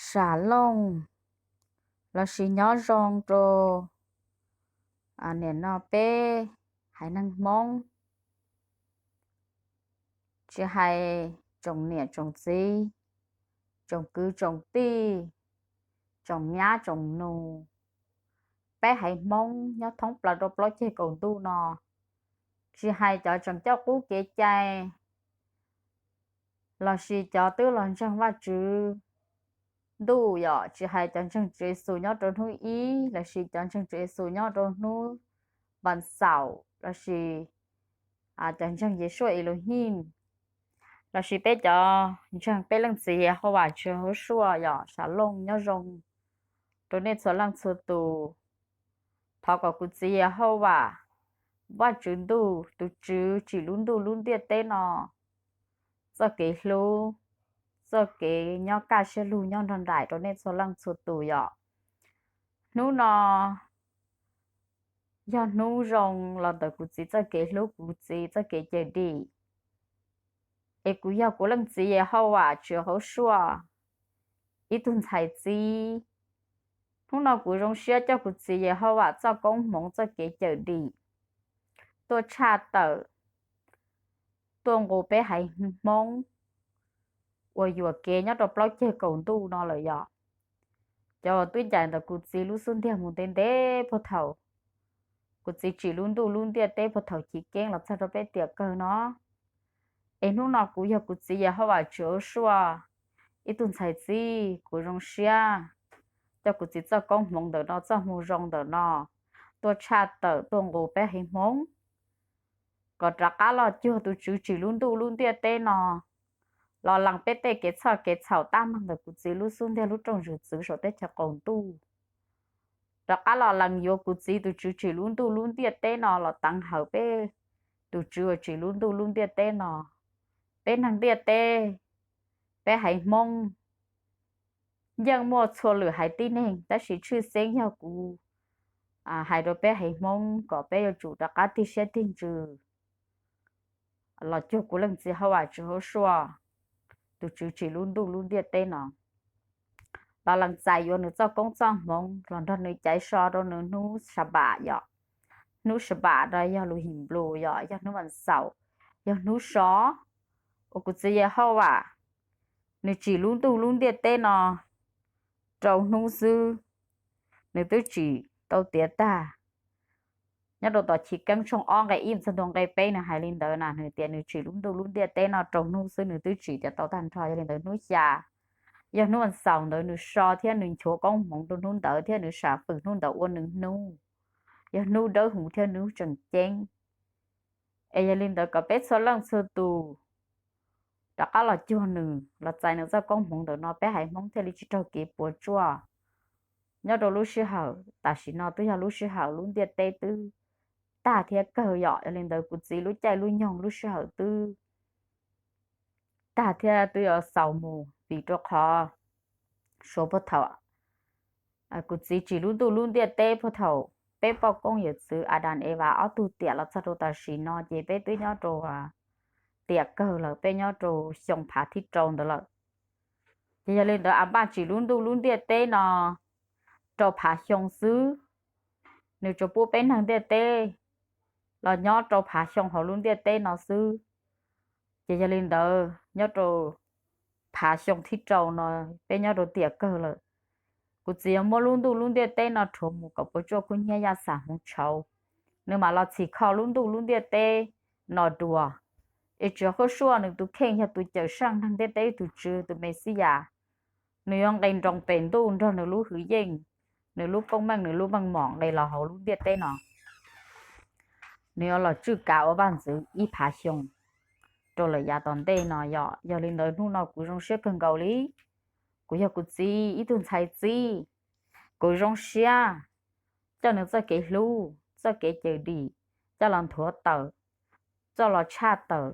Shalom lossis nyob zoo rau nim no peb haiv neeg Hmoob, tsis hais tsoom niam tsoom txiv, tsoom kwv tsoom tij, tsoom nyab tsoom nus, peb haiv Hmoob nyob thoob plaws rau plaub ceg kaum ntuj no, tsis hais cov tseem coj qub kev cai lossis cov twb los ntseeg Vajtswv ntuj yom, tsis hais cov ntseeg Tswv Yexus nyob rau hnub ib lossis cov ntseeg Tswv Yexus nyob rau hnub vas xaum lossis cov ntseeg Yeshua Elohim lossis peb cov ntseeg peb Leej Txiv Yehauvas Tswv Hauv Suaj yom, Shalom nyob zoo rau nej txhua leej txhua tus. Thov kom kuv Txiv Yehauvas, Vajtswv ntuj, tus Tswv tsim lub ntuj lub ntiaj teb no txoj kev hlub, txoj kev nyob kaj siab lug nyob nrog nraim rau nej txhua leej txhua tus yom. Hnub no yog hnub zoo los ntawm kuv Txiv txoj kev hlub, kuv Txiv txoj kev cawm dim. Es kuv yog kuv Leej Txiv Yehauvas Tswv Hauv Suaj ib tug ntxhais txib. Hnub no kuv zoo siab coj kuv Txiv Yehauvas txoj koob hmoov txoj kev cawm dim tuaj tshaj tawm, tuaj nqus peb haiv Hmoob uas yuam kev nyob rau plaub ceg kaum ntuj no lawm yom. Cov uas twb ncaim ntawm kuv Txiv lub xub ntiag mus ntev ntev puag thaum kuv Txiv tsim lub ntuj lub ntiaj teb puag thaum chiv keeb los txog rau peb tiam kawg no. Es hnub no kuv yog kuv Txiv Yehauvas Tswv Hauv Suaj ib tug ntxhais txib, kuv zoo siab coj kuv Txiv txoj koob hmoov ntawm no, txoj hmoo zoo ntawm no tuaj tshaj tawm, tuaj nqus peb haiv Hmoob kom rov qab los cuag tus Tswv tsim lub ntuj lub ntiaj teb no, los lees peb tej kev txhoj kev txhaum tab meeg ntawm kuv Txiv lub xub ntiag lub rooj zwm txwv saum teb chaws qaum ntuj. Rov qab los lees yuav kuv Txiv tus Tswv tsim lub ntuj lub ntiaj teb no los teev hawm peb tus Tswv uas tsim lub ntuj lub ntiaj teb no. Peb neeg ntiaj teb, peb haiv Hmoob yeej muaj txhua lwm haiv tib neeg, tab sis tshwj xeeb yog kuv hais rau peb haiv Hmoob kom peb yuav tsum rov qab tig siab tig ntsws los cuag kuv Leej Txiv Yehauvas Tswv Hauv Suaj, tus Tswv tsim lub ntuj lub ntiaj teb no, los lees txais yuav nws txoj koob txoj hmoov los nrog nws caiv so rau nws hnub Sabbath yom. Hnub Sabbath no yog lus Henplus yom, yog hnub vas xaum, yog hnub so uas kuv Txiv Yehauvas nws tsim lub ntuj lub ntiaj teb no rau hnub xwb, nws twb tsim tau tiav tag. Nyob rau tom Chiv Keeb tshooj ob nqe ib txog ntua nqe peb nws hais li ntawd na, nws tias nws tsim lub ntuj lub ntiaj teb no rau hnub xwb nws twb tsim tiav tau tag nrho. Yog li ntawd hnub xya, yog hnub vas xaum ntawd nws so thiab nws nchuav koob hmoov rau hnub ntawd thiab nws sam fwm hnub ntawd ua nws hnub, yog hnub dawb huv thiab hnub tseem ceeb. Es yog li ntawd kom peb txhua leej txhua tus rov qab los cuag nws, los txais nws txoj koob hmoov ntawm no peb haiv Hmoob thiaj li tsis raug kev puas tsuaj. Nyob rau lub sij hawm tam sim no twb yog lub sij hawm lub ntiaj teb twb tag thiab kawg yom. Yog li ntawd kuv Txiv lub caij lub nyoog lub sij hawm twb tag thiab twb yuav xaus mus, vim rau qhov suav puag thaum kuv Txiv tsim lub ntuj lub ntiaj teb puag thaum peb poj koob yawm txwv Adas Evas ob tug tiam los txog rau tam sim no ces peb twb nyob rau tiam kawg lawm, peb nyob rau xyoo phav thib rau ntawd lawm. Ces yog li ntawd Anpaj tsim lub ntuj lub ntiaj teb no rau phav xyoo xwb, nws tsuas pub peb neeg ntiaj teb los nyob rau phav xyoo hauv lub ntiaj teb no xwb. Ces yog li ntawd nyob rau phav xyoo thib rau no peb nyob rau tiam kawg lawm. Kuv Txiv yuav muab lub ntuj lub ntiaj teb no rhuav mus kom puas tsuaj kub hnyiab yaj xam hmoov tshauv, nws mam los txhim kho lub ntuj lub ntiaj teb no dua. Es Tswv Hauv Suaj nws tus kheej yog tus cawm seej neeg ntiaj teb tus Tswv tus Mexiyas, nws yuav nqes nroos pem ntuj nrog nws lub hwj yeej, nws lub koob meej, nws lub meej mom nqes los hauv lub ntiaj teb no. Nws yuav los tswj kav ua vaj ntxwv ib phav xyoo rau lawm yav tom ntej no yom. Yog li ntawd hnub no kuv zoo siab kawg nkaus li, kuv yog kuv Txiv ib tug ntxhais txib, kuv zoo siab coj nws txoj kev hlub, txoj kev cawm dim coj los nthuav tawm, coj los tshaj tawm,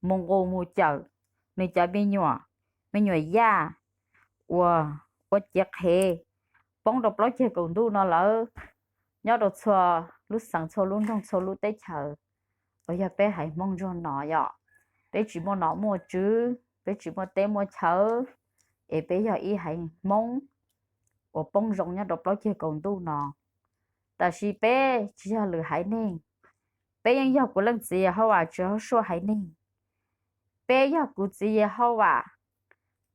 mus nqus mus cawm nws cov me nyuam, me nyuam yaj uas ua ciav qhev poob rau plaub ceg kaum ntuj no lawm, nyob rau txhua lub xeev, txhua lub nroog, txhua lub teb chaws uas yog peb haiv Hmoob ntsuag no yom. Peb tsis muaj nom muaj tswv, peb tsis muaj teb muaj chaw, es peb yog ib haiv Hmoob uas poob zoo nyob rau plaub ceg kaum ntuj no. Tab sis peb tsis yog lwm haiv neeg, peb yeej yog kuv Leej Txiv Yehauvas Tswv Hauv Suaj haiv neeg. Peb yog kuv Txiv Yehauvas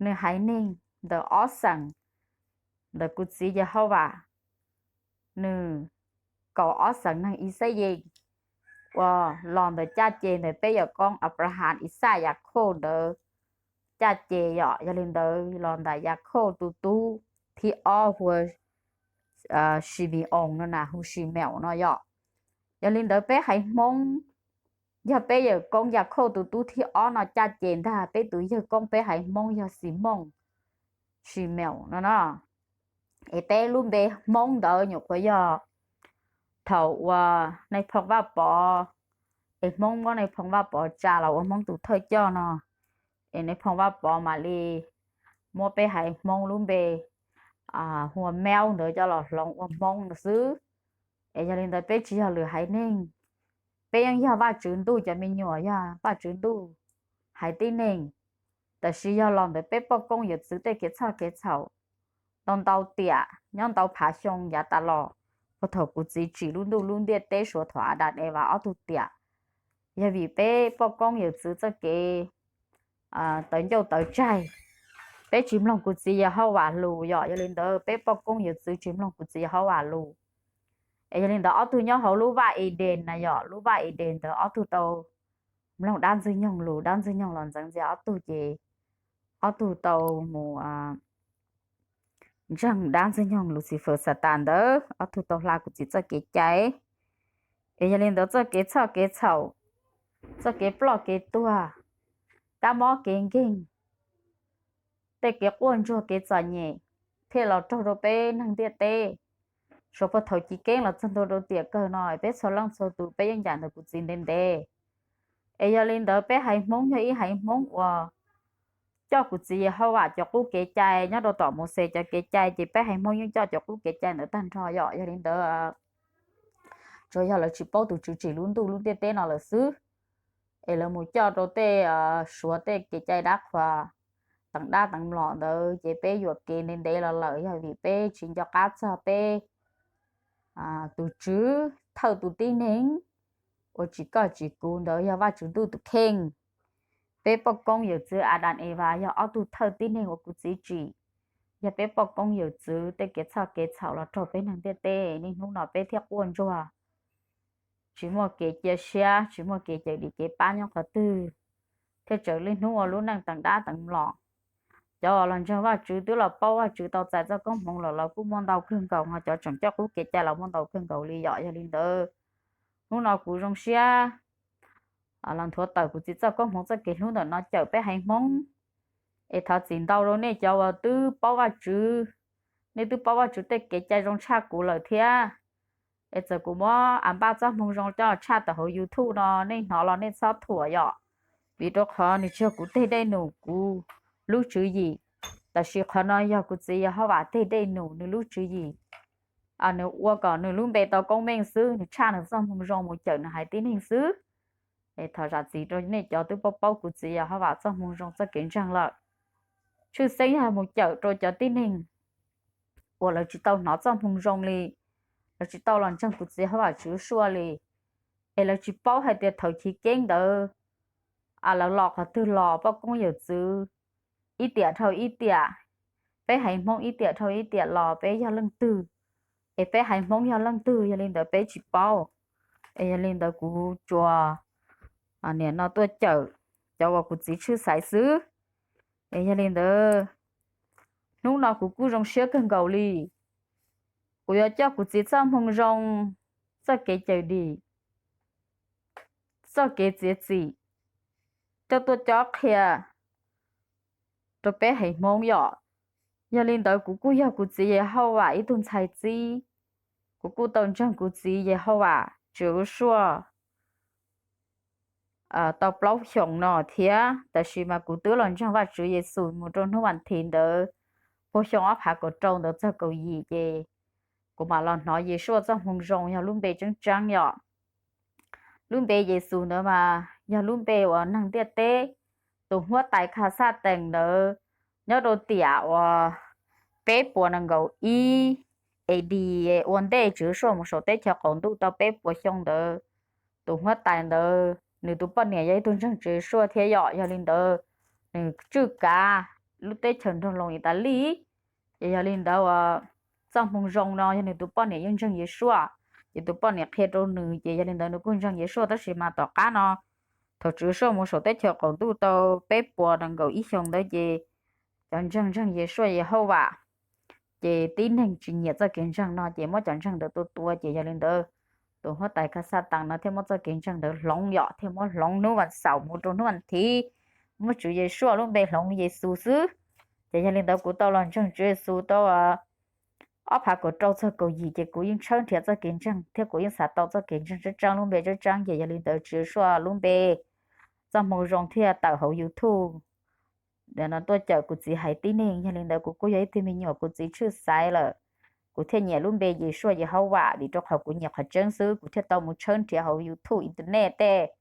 nws haiv neeg ntawm ob xeem, ntawm kuv Txiv Yehauvas nws kaum ob xeem neeg Ixayees uas los ntawm caj ces ntawm peb yawm koob Abraham, Ixaj, Yakhauj ntawd caj ces yom. Yog li ntawd los ntawm Yakhauj tus tub thib ob hu ua Simeos no na, hu Simeos no yom. Yog li ntawd peb haiv Hmoob yog peb yawm koob Yakhauj tus tub thib ob no caj ces ntag, peb tus yawg koob peb haiv Hmoob yog Ximoos, Simeos no no. Es peb lub npe Hmoob ntawd nyuam qhuav yog thaum uas Nais Phoo Vaj Pov, es Hmoob muab Nais Phoo Vaj Pov tsa los ua Hmoob tus thawj coj no, es Nais Phoo Vaj Pov mam li muab peb haiv Hmoob lub npe hu ua Meub ntawd coj los hloov ua Hmoob no xwb. Es yog li ntawd peb tsis yog lwm haiv neeg, peb yeej yog Vajtswv ntuj cov me nyuam, yog Vajtswv ntuj haiv tib neeg. Tab sis yog los ntawm peb poj koob yawm txwv tej kev txhoj kev txhaum ntau ntau tiam nyob ntau phav xyoo yav tas los, puag thaum kuv txiv tsim lub ntuj lub ntiaj teb suav thaum Adas Evas ob tug tiam, yog vim peb poj koob yawm txwv txoj kev tawv ncauj tawv tsaig, peb tsis mloog kuv txiv Yehauvas lus yom. Yog li ntawd peb poj koob yawm txwv tsis mloog kuv txiv Yehauvas lus. Es yog li ntawd ob tug nyob hauv lub vaj Edes na yom, lub vaj Edes ntawd ob tug tau mloog dab ntxwg nyoog lus, dab ntxwg nyoog los ntxeev ntxias ob tug ces ob tug tau mus ntseeg dab ntxwg nyoog Luxifaws Xatas ntawd, ob tug tau hla kuv txiv txoj kev cai. Es yog li ntawd txoj kev txhoj kev txhaum, txoj kev ploj kev tuag, kab mob kev nkeeg, tej kev quaj ntsuag kev txom nyem thiaj los raug rau peb neeg ntiaj teb. Suav puag thaum chiv keeb los txog ntua rau tiam kawg no peb txhua leej txhua tus peb yeej ncaim ntawm kuv txiv ntev ntev. Es yog li ntawd peb haiv Hmoob yog ib haiv Hmoob uas coj kuv txiv Yehauvas cov qub kev cai nyob rau tom Mauxes cov kev cai ces peb haiv Hmoob yeej coj cov qub kev cai ntawd tag nrho yom. Yog li ntawd tsuas yog lawv tsis paub tus Tswv tsim lub ntuj lub ntiaj teb no lawm xwb, es lawv mus coj rau tej suav tej kev cai dab qhuas, teev dab teev mlom ntawd ces peb yuam kev ntev ntev los lawm yog vim peb tsis nco qab txog peb tus Tswv thawj tus tib neeg uas tsis koj tsis kuv ntawd yog Vajtswv ntuj tus kheej. Peb poj koob yawm txwv Adas Evas yog ob tug thawj tib neeg uas kuv txiv tsim, yog peb poj koob yawm txwv tej kev txhoj kev txhaum los raug peb neeg ntiaj teb. Niaj hnub no peb thiaj quaj ntsuag, tsis muaj kev cia siab, tsis muaj kev cawm dim kev pab nyob qhov twg, thiaj tsaws niaj hnub ua lub neej teev dab teev mlom. Cov los ntseeg Vajtswv twb los paub Vajtswv tau txais txoj koob hmoov lawm los kuj muaj ntau kawg nkaus, ho cov tseem coj qub kev cai los muaj ntau kawg nkaus li yom. Yog li ntawd hnub no kuv zoo siab los nthuav tawm kuv txiv txoj koob hmoov txoj kev hlub ntawm no cawm peb haiv Hmoob. Es thov txim ntau rau nej cov uas twb paub Vajtswv, nej twb paub Vajtswv tej kev cai zoo tshaj kuv lawm thiab. Es txawm kuv muab a npaj txoj hmoo zoo coj tshaj tawm hauv YouTube no nej hnov los nej txhob thuam yom, vim rau qhov nws tsis yog kuv tej dej num kuv lub tswv yim. Tab sis qhov no yog kuv txiv Yehauvas tej dej num nws lub tswv yim, nws ua kom nws lub npe tau koob meej xwb, nws tshaj nws txoj hmoo zoo mus cawm nws haiv tib neeg xwb. Es thov zam txim rau nej cov twb paub paub kuv txiv Yehauvas txoj hmoo zoo txoj kev ntseeg lawm. Tshwj xeeb yog mus cawm rau cov tib neeg uas lawv tsis tau hnov txoj hmoo zoo li, lawv tsis tau los ntseeg kuv txiv Yehauvas Tswv Suaj li, es lawv tsis paub hais tias thaum chiv keeb ntawd lawv los qhov twg los poj koob yawm txwv ib tiam dhau ib tiam, peb haiv Hmoob ib tiam dhau ib tiam los peb yog leej twg, es peb haiv Hmoob yog leej twg, yog li ntawd peb tsis paub. Es yog li ntawd kuv tsuas niam no tuaj cawm cov uas kuv txiv tshwj xaiv xwb. Es yog li ntawd hnub no kuv kuj zoo siab kawg nkaus li, kuv yuav coj kuv txiv txoj hmoo zoo, txoj kev cawm dim, txoj kev txiav txim, coj tuaj cob qhia rau peb haiv Hmoob yom. Yog li ntawd kuv kuj yog kuv txiv Yehauvas ib tug ntxhais txib, kuv kuj tau ntseeg kuv txiv Yehauvas Tswv Suaj tau plaub xyoos no thiab, tab sis mas kuv twb los ntseeg Vajtswv Yexus mus rau hnub vas thiv ntawd, puag xyoo ob phav kaum rau ntawd txog kaum yim ces kuv mam los hnov Yesuaj txoj hmoo zoo yog lub npe tseeb tseeb yom. Lub npe Yexus ntawd mas yog lub npe uas neeg ntiaj teb, tus huab tais Khaxaj Tees ntawd nyob rau tiam uas peb puas nees nkaum ib A D ua ntej Tswv Yeshua mus saum teb chaws qaum ntuj tau peb puas xyoo ntawd, tus huab tais ntawd nws tus poj niam yog ib tug ntseeg Tswv Yeshua thiab yom. Yog li ntawd nws tswj kav lub teb chaws nroog Loos Italis. Ces yog li ntawd uas txoj hmoo zoo no yog nws tus poj niam yeej ntseeg Yeshua, ces tus poj niam qhia rau nws, ces yog li ntawd nws kuj ntseeg Yeshua. Tab sis mas tom qab no thaum Tswv Yeshua mus saum teb chaws qaum ntuj tau peb puas nees nkaum ib xyoo ntawd ces cov ntseeg ntseeg Yeshua Yehauvas, ces tib neeg tsis nyiam txoj kev ntseeg no ces muab cov ntseeg ntawd tua tua. Ces yog li ntawd tus huab tais Khasataas no thiaj muab txoj kev ntseeg ntawd hloov yom, thiaj muab hloov hnub vas xaum mus rau hnub vas thiv, muab Tswv Yeshua lub npe hloov Yexus xwb. Ces yog li ntawd kuv tau los ntseeg Tswv Yexus tau ob phav kaum rau txog kaum yim ces kuv yeej tshawb nrhiav txoj kev ntseeg thiab kuv yeej xav tau txoj kev ntseeg tseeb tseeb, lub npe tseeb tseeb. Ces yog li ntawd Tswv Yeshua lub npe txoj hmoo zoo thiaj tawm hauv YouTube no tuaj cawm kuv txiv haiv tib neeg. Yog li ntawd kuv kuj yog ib tug me nyuam kuv txiv tshwj xaiv lawm, kuv thiaj nyiam lub npe Yeshua Yehauvas vim rau qhov kuv nyiam qhov tseeb xwb. Kuv thiaj tau mus tshawb nrhiav hauv YouTube, internet tej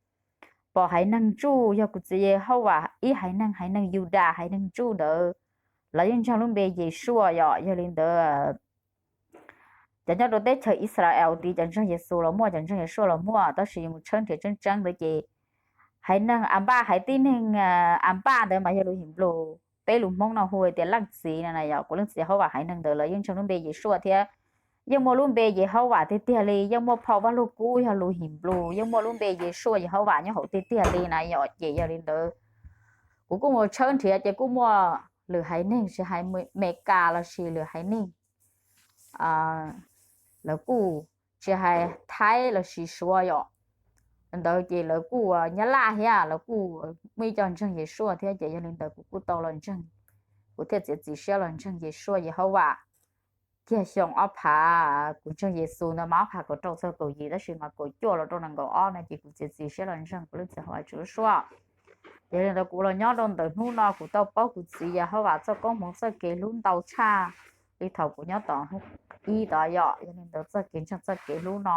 pom haiv neeg ntsuj yog kuv txiv Yehauvas ib haiv neeg, haiv neeg Yudas, haiv neeg ntsuj ntawd lawv yeej ntseeg lub npe Yeshua yom. Yog li ntawd cov nyob rau teb chaws Israel tid cov ntseeg Yexus los muaj, cov ntseeg Yeshua los muaj, tab sis yus mus tshawb nrhiav tseeb tseeb ntawd ces haiv neeg Anpaj, haiv tib neeg Anpaj ntawd mas yog lus Hinblu, peb lus Hmoob no hu tias leej txiv no na yom. Kuv leej txiv Yehauvas haiv neeg ntawd lawv yeej ntseeg lub npe Yeshua thiab yeej muaj lub npe Yehauvas tiag tiag li, yeej muaj phau Vaj Lug Kub yog lus Hinblu, yeej muaj lub npe Yeshua Yehauvas nyob hauv tiag tiag li na yom. Ces yog li ntawd kuv kuj mus tshawb nrhiav ces kuj muaj lwm haiv neeg, tsis hais Meskas lossis lwm haiv neeg, lawv kuj tsis hais Thaib lossis Suav yom, ntawd ces lawv kuj, Nyab Laj thiab lawv kuj muaj ib co ntseeg Yeshua thiab. Ces yog li ntawd kuv kuj tau los ntseeg, kuv thiaj txiav txim siab los ntseeg Yeshua Yehauvas. Kiag xyoo ob phav, kuv ntseeg Yexus ntawd mas ob phav kaum rau txog kaum yim, tab sis mas kaum cuaj los rau nees nkaum ob no ces kuv txiav txim siab los ntseeg kuv leej txiv Yehauvas Tswv Yeshua. Ces yog li ntawd kuv los nyob rau ntawm hnub no kuv tau paub kuv txiv Yehauvas txoj koob hmoov txoj kev hlub ntau tshaj li thaum kuv nyob tom hnub ib tod yom. Yog li ntawd txoj kev ntseeg txoj kev hlub no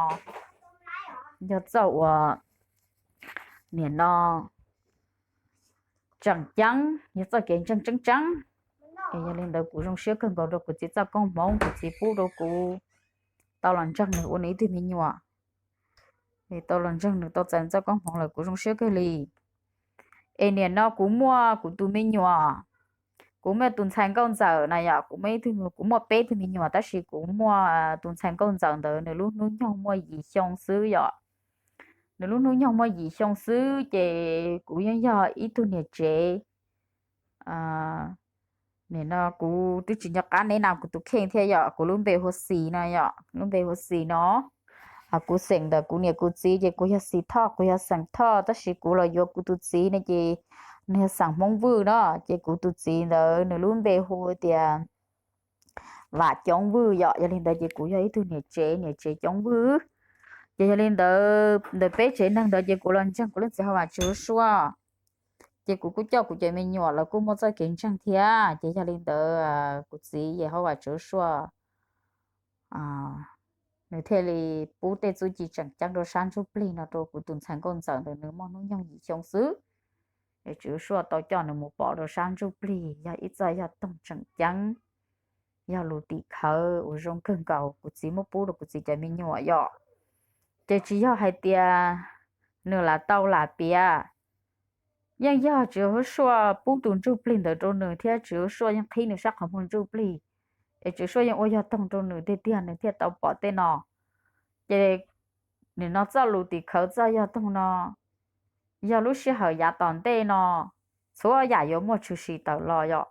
yog txoj uas nim no tseem ceeb, yog txoj kev ntseeg tseeb tseeb. Es yog li ntawd kuv zoo siab kawg nkaus rau kuv txiv txoj koob hmoov kuv txiv pub rau kuv tau los ntseeg nws ua nws ib tug me nyuam, tau los ntseeg nws tau txais txoj koob hmoov lawm kuv zoo siab kawg li. Es nim no kuv muaj kuv tus me nyuam, kuv muaj tus ntxhais nkauj ntxawm na yom, kuv muaj ib tug, kuv muaj peb tug me nyuam tab sis kuv muaj tus ntxhais nkauj ntxawm ntawd nws lub hnub nyoog muaj yim xyoo xwb yom. Nws lub hnub nyoog muaj yim xyoo xwb ces kuv yeej yog ib tug niam tsev. Nim no kuv twb tsis nco qab neb na, kuv tus kheej thiab yom, kuv lub npe hu Xis no yom, lub npe hu Xis no. Kuv xeem ntawm kuv niam kuv txiv ces kuv yog Xis Thoj, kuv yog xeem Thoj, tab sis kuv los yuav kuv tus txiv ne ces nws yog xeem Hmoob Vwj no, ces kuv tus txiv ntawd nws lub npe hu tias Vam Coob Vwj yom. Yog li ntawd ces kuv yog ib tug niam tsev, niam tsev Coob Vwj. Ces yog li ntawd ntawm peb tsev neeg ntawd ces kuv los ntseeg kuv leej txiv Yehauvas Tswv Yeshua. Ces kuv kuj coj kuv cov me nyuam lawv kuj muaj txoj kev ntseeg thiab. Ces yog li ntawd kuv txiv Yehauvas Tswv Yeshua nws thiaj li pub tej txuj ci tseem ceeb rau sab ntsuj plig no rau kuv tus ntxhais nkauj ntxawm ntawd nws muaj hnub nyoog yim xyoo xwb. Es Tswv Yeshua tau coj nws mus pov rau sab ntsuj plig, yog ib txoj yog toog tseem ceeb, yog lus tim khawv uas zoo kawg nkaus kuv txiv muab pub rau kuv txiv cov me nyuam yom. Ces tsis yog hais tias nws lam tau lam piav, yeej yog Tswv Yeshua pub tus ntsuj plig ntawd rau nws thiab Tswv Yeshua yeej qhib nws sab qhov muag ntsuj plig, es Tswv Yeshua yeej ua yog toog rau nws tiag tiag nws thiaj tau pom tej no. Ces nim no txoj lus tim khawv txoj yog toog no yog lub sij hawm yav tom ntej no txhua yam yuav muaj tshwm sim tawm los yom.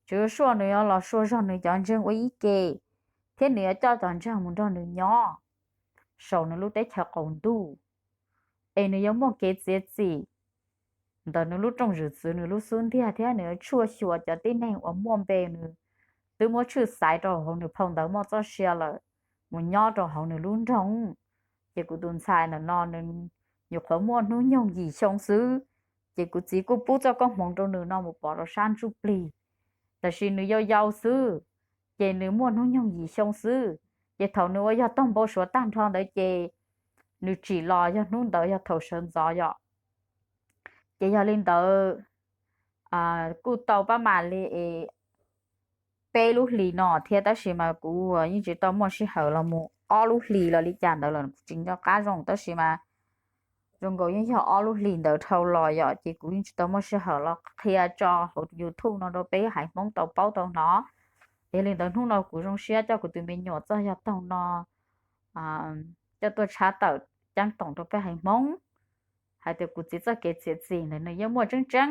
Tswv Yeshua nws yuav los sua zog nws cov ntseeg ua ib ke, thiab nws yuav coj cov ntseeg mus nrog nws nyob saum nws lub teb chaws qaum ntuj, es nws yuav muaj kev txiav txim ntawm nws lub rooj zwm txwv nws lub xub ntiag thiab nws yuav tshuaj xyuas cov tib neeg uas muaj npe nws twb muab tshwj xaiv rau hauv nws phau ntawv muaj txoj sia lawm mus nyob rau hauv nws lub nroog. Ces kuv tus ntxhais ntawm no nws nyuam qhuav muaj hnub nyoog yim xyoo xwb, ces kuv txiv kuj pub txoj koob hmoov rau nws no mus pov rau sab ntsuj plig, tab sis nws yau yau xwb, ces nws muaj hnub nyoog yim xyoo xwb. Ces thaum nws ua yog toog npau suav tag nrho ntawd ces nws tsim los yog hnub ntawd yog thaum sawv ntxov yom. Ces yog li ntawd kuj tau pab mam li es peb lub hlis no thiab, tab sis mas kuv yeej tsis tau muaj sij hawm los mus ob lub hlis los li cas ntawd los kuv tsis nco qab zoo, tab sis mas zoo nkaus yeej yog ob lub hlis ntawd dhau los yom, ces kuv yeej tsis tau muaj sij hawm los qhia tso hauv YouTube no rau peb haiv Hmoob tau paub tau hnov. Yog li ntawd hnub no kuv zoo siab coj kuv tus me nyuam txoj yog toog no coj tuaj tshaj tawm ceeb toom rau peb haiv Hmoob hais tias kuv txiv txoj kev txiav txim ntawd nws yeej muaj tseeb tseeb,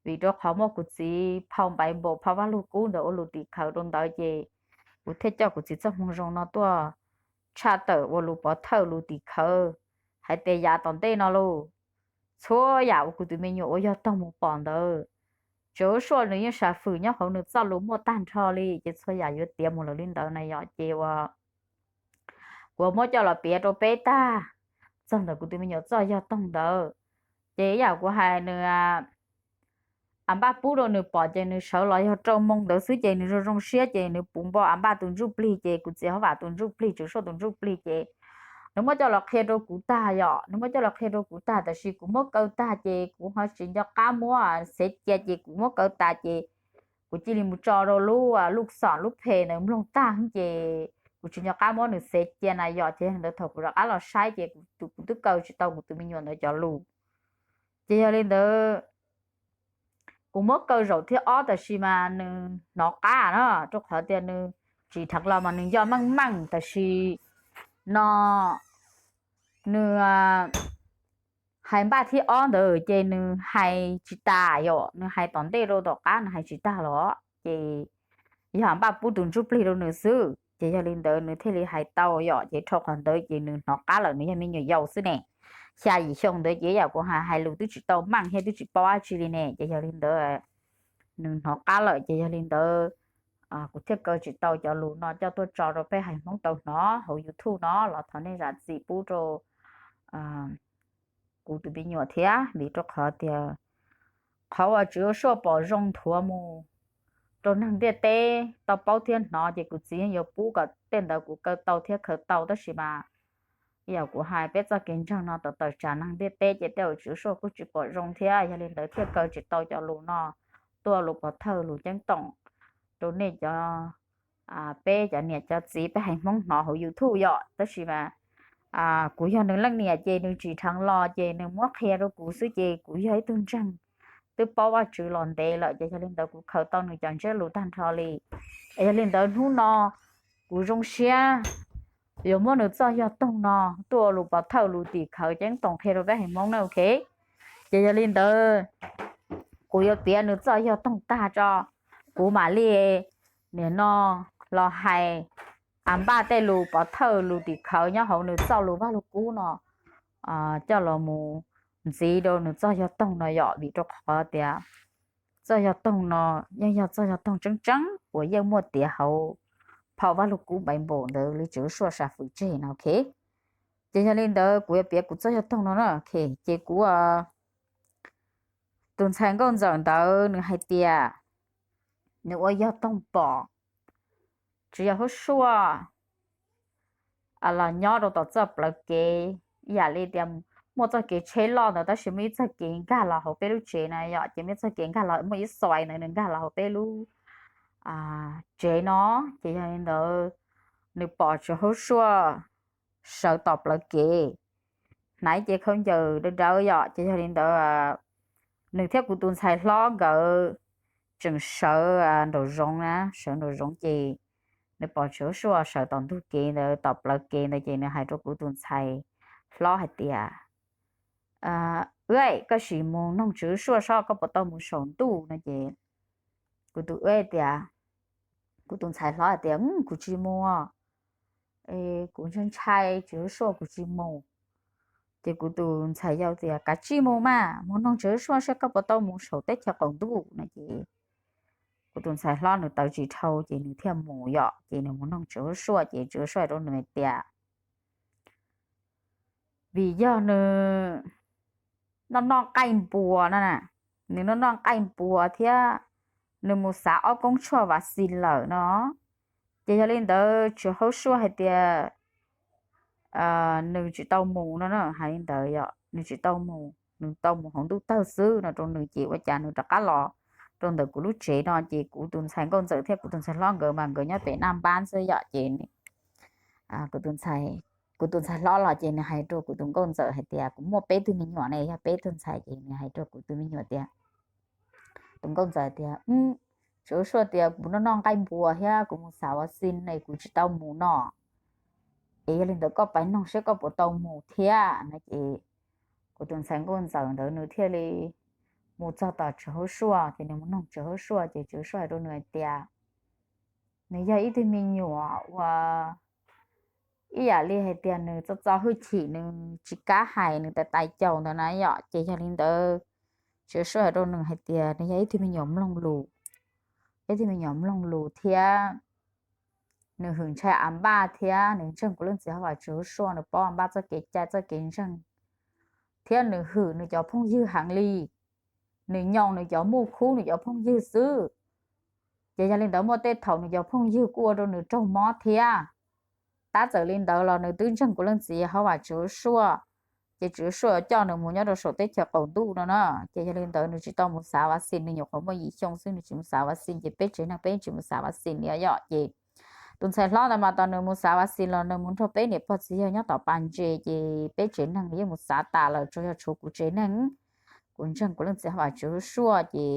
vim rau qhov muaj kuv txiv phau Npaiv Npaum, phau Vaj Lug Kub ntawd ua lus tim khawv rau ntawd ces kuv thiaj coj kuv txiv txoj moo zoo no tuaj tshaj tawm ua lus pov thawj lus tim khawv hais tias yav tom ntej no los txhua yam uas kuv tus me nyuam ua yog toog mus pom ntawd, Tswv Suaj nws yeej sam fwm nyob hauv nws txoj lus muaj tag nrho li, ces txhua yam yuav tiav mus lawm li ntawd na yom, ces ua kuv muab coj los piav rau peb tag txog ntawm kuv tus me nyuam txoj yog toog ntawd. Ces ib yam kuv hais nws a npaj pub rau nws pom ces nws sawv los yog rau moo ntawd xwb ces nws zoo zoo siab ces nws puv npo a npaj tus ntsuj plig ces kuv txiv hov vam tus ntsuj plig, Tswv Suaj tus ntsuj plig ces nws muab coj los qhia rau kuv tag yom, nws muab coj los qhia rau kuv tag tab sis kuv muab kaw tag ces kuv ho tsis nco qab muab xev cia ces kuv muab kaw tas ces kuv cia li mus tso rau lub lub xom lub phem ntawd mloog tag ces kuv tsis nco qab muab nws xev cia na yom, ces ntawd thaum kuv rov qab los saib ces kuv twb kaw tsis tau kuv tus me nyuam ntawd cov lus. Ces yog li ntawd kuv muab kaw zaum thib ob tab sis mas nws hnov qab na, rau qhov tias nws tsim dheev los mas nws nco meej meej tab sis no nws hais npaj thib ob ntawd ces nws hais tsis tas yom, nws hais tom ntej rau tom qab nws hais tsis tag los ces yog npaj pub tus ntsuj plig rau nws xwb ces yog li ntawd nws thiaj li hais tau yom, ces dhau qhov ntawd ces nws hnov qab lawm, nws yog me nyuam yaus xwb ne, xya yim xyoo ntawd ces yam kuv hais hais lus twb tsis tau meej thiab twb tsis paub dab tsi li ne, ces yog li ntawd nws hnov qab lawm ces yog li ntawd kuv thiaj kaw tsis tau cov lus no coj tuaj tso rau peb haiv Hmoob tau hnov hauv YouTube no los thov nej zam txim pub rau kuv tus me nyuam thiab vim rau qhov tias qhov uas Tswv Suaj pom zoo nthuav mus rau neeg ntiaj teb tau paub thiab hnov ces kuv txiv yeej yuav pub kom tej ntawd kuv kaw tau thiab khaws tau tab sis mas yam kuv hais peb txoj kev ntseeg no tawm tawm tsam neeg ntiaj teb ces tej uas Tswv Suaj kuj tsis pom zoo thiab yog li ntawd thiaj kaw tsis tau cov lus no tuaj lus pov thawj lus ceeb toom rau nej cov peb cov niam cov txiv peb haiv Hmoob hnov hauv YouTube yom, tab sis mas kuv yog nws leej niam ces nws tsim dheev los ces nws muab qhia rau kuv xwb ces kuv yog ib tug ntseeg twb paub Vajtswv los ntev lawm ces yog li ntawd kuv khaws tau nws cov ntsiab lus tag nrho li. Yog li ntawd hnub no kuv zoo siab yuav muab nws txoj yog toog no tuaj ua lus pov thawj lus tim khawv ceeb toom qhia rau peb haiv Hmoob na, ok. Ces yog li ntawd kuv yuav piav nws txoj yog toog tag tso, kuv mam li nim no los hais a npaj tej lus pov thawj lus tim khawv nyob hauv nws txoj lus Vaj Lug Kub no coj los mus ntxiv rau nws txoj yog toog no yom, vim rau qhov tias txoj yog toog no yeej yog txoj yog toog tseeb tseeb uas yeej muaj tiav hauv phau Vaj Lug Kub Npaiv Npaum ntawd li Tswv Suaj sam fwm tseg no, ok. Ces yog li ntawd kuv yuav piav kuv txoj yog toog no na, ok. Ces kuv tus ntxhais nkauj ntxawm ntawd nws hais tias nws ua yog toog pom Tswv Yawg Hub Suaj los nyob rau tom txoj plawv kev, yam li tias muaj txoj kev tsheb loj ntawd tab sis muaj ib txoj kev nkag los hauv peb lub tsev na yom, ces muaj ib txoj kev nkag los muaj ib xois ntawd nws nkag los hauv peb lub tsev no. Ces yog li ntawd nws pom Tswv Hub Suaj sawv tom plawv kev, hnav cev khaub ncaws dawb dawb yom, ces yog li ntawd nws thiab kuv tus ntxhais hlob nkawd tseem sawv nraum zoov na, sawv nraum zoov ces nws pom Tswv Hub Suaj sawv tom ntug kev ntawd tom plawv kev ntawd ces nws hais rau kuv tus ntxhais hlob hais tias, Wb, koj sim mus noog Tswv Hub Suaj seb koj puas tau mus saum ntuj no ces kuv tus, tias, kuv tus ntxhais hlob hais tias, Kuv tsis mus, kuv ntshai ntshai Tswv Hub Suaj, kuv tsis mus. Ces kuv tus ntxhais yau tias, Kav tsij mus mas, mus noog Tswv Hub Suaj seb koj puas tau mus saum teb chaws qaum ntuj no ces kuv tus ntxhais hlob nws tawv tsis dhau ces nws thiaj mus yom, ces nws mus noog Tswv Hub Suaj ces Tswv Hub Suaj hais rau nws hais tias vim yog nws noj noj nqaij npua no na, nws noj noj nqaij npua thiab nws mus xav ob koob tshuaj vav xis lawm no, ces yog li ntawd Tswv Hub Suaj hais tias nws tsis tau mus no na, hais li ntawd yom, nws tsis tau mus, nws tau mus hauv ntuj tawg xwb no rau nws ces ua cas nws rov qab los rau ntawm kuv lub tsev no ces kuv tus ntxhais nkauj ntxawm thiab kuv tus ntxhais hlob nkawd mas nkawd nyob pem naj npab xwb yom. Ces kuv tus ntxhais, kuv tus ntxhais hlob los ces nws hais rau kuv tus nkauj ntxawm hais tias kuv muaj peb tug me nyuam ne, yog peb tug ntxhais ces nws hais rau kuv tus me nyuam tias, tus nkauj ntxawm tias, Tsis ua suaj tias kuv noj noj nqaij npua thiab kuv mus xav vav xis ne, kuv tsis tau mus no. Es yog li ntawd koj pab noog seb koj puas tau mus thiab no ces kuv tus ntxhais nkauj ntxawm ntawd nws thiaj li mus txog tom Tswv Huab Suaj ces nws mus noog Tswv Huab Suaj ces Tswv Huab Suaj hais rau nws hais tias nws yog ib tug me nyuam uas ib yam li hais tias nws txo txo hwj chim, nws tsis kam hais, nws tais tais caus ntawd na yom. Ces yog li ntawd Tswv Huab Suaj hais rau nws hais tias nws yog ib tug me nyuam mloog lus, ib tug me nyuam mloog lus thiab nws hwm ntshai a npaj thiab nws ntseeg kuv leej txiv hauv Tswv Huab Suaj, nws paub a npaj txoj kev cai txoj kev ntseeg thiab nws hwm nws cov phooj ywg heev li. Nws nyoo nws cov muj khub nws cov phooj ywg xwb. Ces yog li ntawd muaj tej thaum nws cov phooj ywg kuj ua rau nws raug mob thiab. Tab txawm li ntawd los nws twb ntseeg kuv leej txiv hauv Tswv Huab Suaj, ces Tswv Huab Suaj coj nws mus nyob rau saum teb chaws qaum ntuj no na. Ces yog li ntawd nws tsis tau mus xav vav xis, nws nyuam qhuav muaj yim xyoo xwb nws tsis mus xav vav xis, ces peb tsev neeg peb tsis mus xav vav xis li yom. Ces tus ntxhais hlob ntawd mas tos nws mus xav vav xis los nws mus nrog peb niam pog txiv yawg nyob tom pas ntses, ces peb tsev neeg yeej mus xav tas lawm, tsuas yog tshuav kuv tsev neeg, kuv ntseeg kuv leej txiv hauv Tswv Huab Suaj ces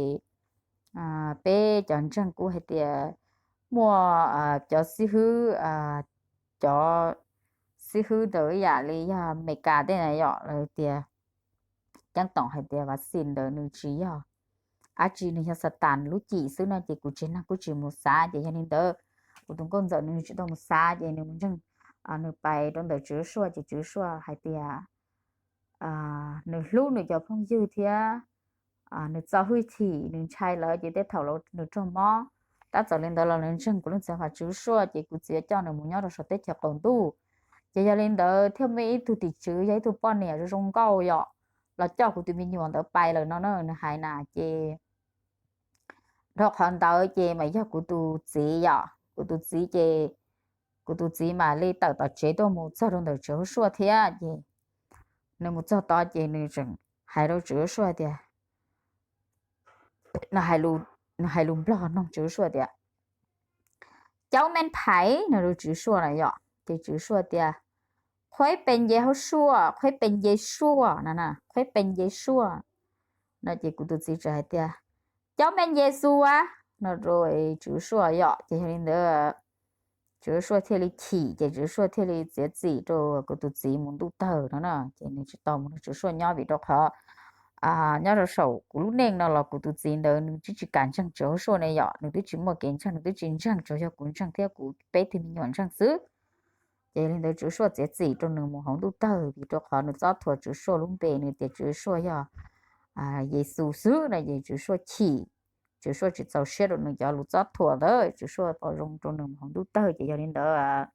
peb cov ntseeg kuj hais tias muaj cov xib hwb, cov xib hwb ntawd ib yam li yog Amelikas tej na yom, lawv tias ceeb toom hais tias vav xis ntawd nws tsis yog dab tsi, nws yog Xatas lub cim xwb no ces kuv tsev neeg kuj tsis mus xav. Ces yog li ntawd kuv tus nkauj ntxawm nws tsis tau mus xav ces nws mus ntseeg, nws pais rau ntawm Tswv Huab Suaj ces Tswv Huab Suaj hais tias nws hlub nws cov phooj ywg thiab nws txo hwj chim, nws ntshai lawv ces tej thaum nws raug mob. Tab txawm li ntawd los nws ntseeg kuv leej txiv hauv Tswv Huab Suaj ces kuv txiv coj nws mus nyob rau saum teb chaws qaum ntuj. Ces yog li ntawd thiaj muaj ib tug tim tswv yog ib tug poj niam zoo zoo nkauj yom, los coj kuv tus me nyuam ntawd pais lawm no na, nws hais na ces dhau qhov ntawd ces mas yog kuv tus txiv yom, kuv tus txiv ces kuv tus txiv mam li tawm tom tsev tuaj mus txog rau ntawm Tswv Huab Suaj thiab ces nws mus txog tod ces nws tseem hais rau Tswv Huab Suaj tias, nws hais lus Nplog nug Tswv Huab Suaj tias, Cauv me phais no rau Tswv Huab Suaj na yom, ces Tswv Huab Suaj tias, Khuaib pes nce hauv suaj, khuaib pes nce suaj no na, khuaib pes nce suaj no ces kuv tus txiv txawm hais tias, Cauv me nce xua no rau Tswv Huab Suaj yom. Ces yog li ntawd Tswv Huab Suaj thiaj li chim ces Tswv Huab Suaj thiaj li txiav txim rau kuv tus txiv mus ntuj tawg no na, ces nws tsis tau mus nrog Tswv Huab Suaj nyob vim rau qhov nyob rau saum kuv lub neej no los kuv tus txiv ntawd nws twb tsis kam ntseeg Tswv Huab Suaj ne yom, nws twb tsis muaj kev ntseeg, nws twb tsis ntseeg, tsuas yog kuv ntseeg thiab kuv peb tug me nyuam ntseeg xwb. Ces yog li ntawd Tswv Huab Suaj txiav txim rau nws mus hauv ntuj tawg vim rau qhov nws txob thuam Tswv Huab Suaj lub npe, nws tias Tswv Huab Suaj yog Yexus xwb no ces Tswv Huab Suaj chim. Tswv Huab Suaj tsis txaus siab rau nws cov lus txob thuam ntawd, Tswv Huab Suaj pom zoo rau nws mus hauv ntuj tawg. Ces yog li ntawd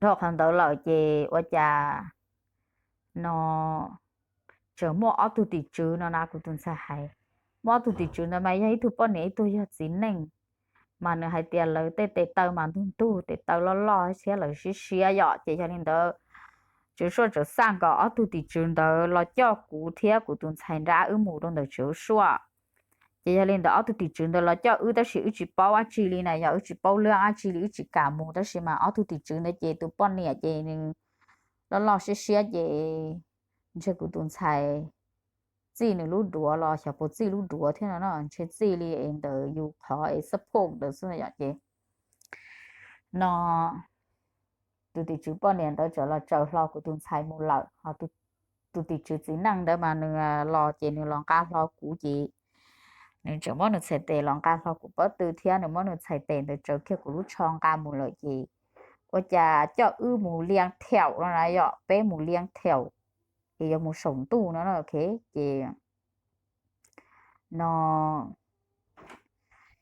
dhau qhov ntawd lawm ces ua cas no tseem muaj ob tug tim tswv no na, kuv tus ntxhais hais, muaj ob tug tim tswv ntawd mas yog ib tug poj niam ib tug yog txiv neej, mas nws hais tias lawv tej tes taw mas ntug ntug, tes taw loj loj thiab lawv siab siab yom. Ces yog li ntawd Tswv Huab Suaj tseem xaj nkaus ob tug tim tswv ntawd los coj kuv thiab kuv tus ntxhais nrab wb mus rau ntawm Tswv Huab Suaj. Ces yog li ntawd ob tug tim tswv ntawd los coj wb tab sis wb tsis paub dab tsi li na yom, wb tsis paub lab dab tsi li, wb tsis kam mus, tab sis mas ob tug tim tswv ntawd ces tus poj niam ces nws loj loj siab siab ces ntshe kuv tus ntxhais txij nws lub duav los xyov puas txij lub duav thiab no no, ntshe txij li es ntawm yus qhov es xab phoj ntawd xwb yom. Ces no tus tim tswv poj niam ntawd txawm los tsaws hlo kuv tus ntxhais mus lawm. Tus tim tswv txiv neej ntawd mas nws los ces nws los nqa hlo kuv ces nws tseem muab nws txhais tes los nqa hlo kuv pob tw thiab nws muab nws txhais tes ntawd tsaws kiag kuv lub tsho nqa mus lawm ces ua cas coj wb mus liaj thiaum no na yom, peb mus liaj thiaum ces yuav mus saum ntuj no ces no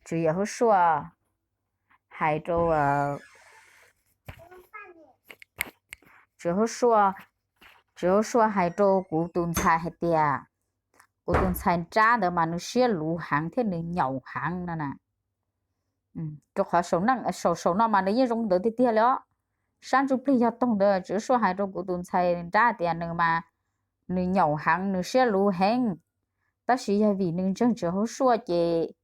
Tswv Huab Suaj hais rau, Tswv Huab Suaj, Tswv Huab Suaj hais rau kuv tus ntxhais hais tias kuv tus ntxhais nrab ntawd mas nws siab luv heev thiab nws nyaum heev no na. Rau qhov saum no mas nws yeej zoo ntawd tiag tiag li os. Sab ntsuj plig yog toog ntawd, Tswv Huab Suaj hais rau kuv tus ntxhais nrab tias nws mas nws nyaum heev, nws siab luv heev. Tab sis yog vim nws ntseeg Tswv Yexus ces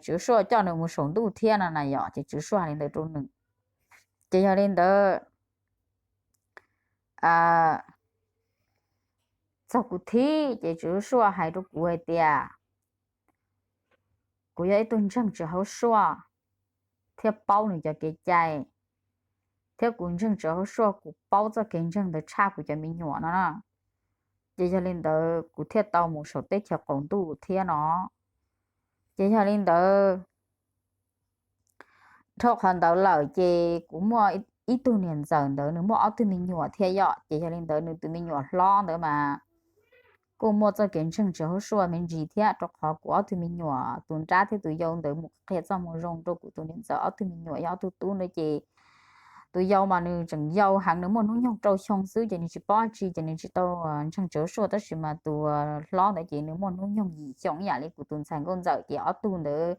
Tswv Yexus coj nws mus saum ntuj thiab no na yom, ces Tswv Yexus hais li ntawd rau nws. Ces yog li ntawd txog kuv thib ces Tswv Yexus hais rau kuv hais tias kuv yog ib tug ntseeg Tswv Yexus thiab paub nws cov kev cai, thiab kuv ntseeg Tswv Yexus, kuv paub txoj kev ntseeg ntawd tshaj kuv cov me nyuam no na. Ces yog li ntawd kuv thiaj tau mus saum teb chaws qaum ntuj thiab no. Ces yog li ntawd, dhau qhov ntawd lawm ces kuv muaj ib tug niam ntxawm ntawd nws muaj ob tug me nyuam thiab yom. Ces yog li ntawd nws tus me nyuam hlob ntawd mas kuj muaj txoj kev ntseeg Tswv Yexus me ntsis thiab, rau qhov kuv ob tug me nyuam tus nrab thiab tus yau ntawd mus qhia txoj moo zoo rau kuv tus niam ntxawm ob tug me nyuam yog ob tug tub ntawd ces tus yau mas nws tseem yau heev, nws muaj hnub nyoog rau xyoo xwb ces nws tsis paub tsi ces nws tsis tau ntseeg Tswv Yexus, tab sis mas tus hlob ntawd ces nws muaj hnub nyoog yim xyoo ib yam li kuv tus ntxhais nkauj ntxawm ces ob tug ntawd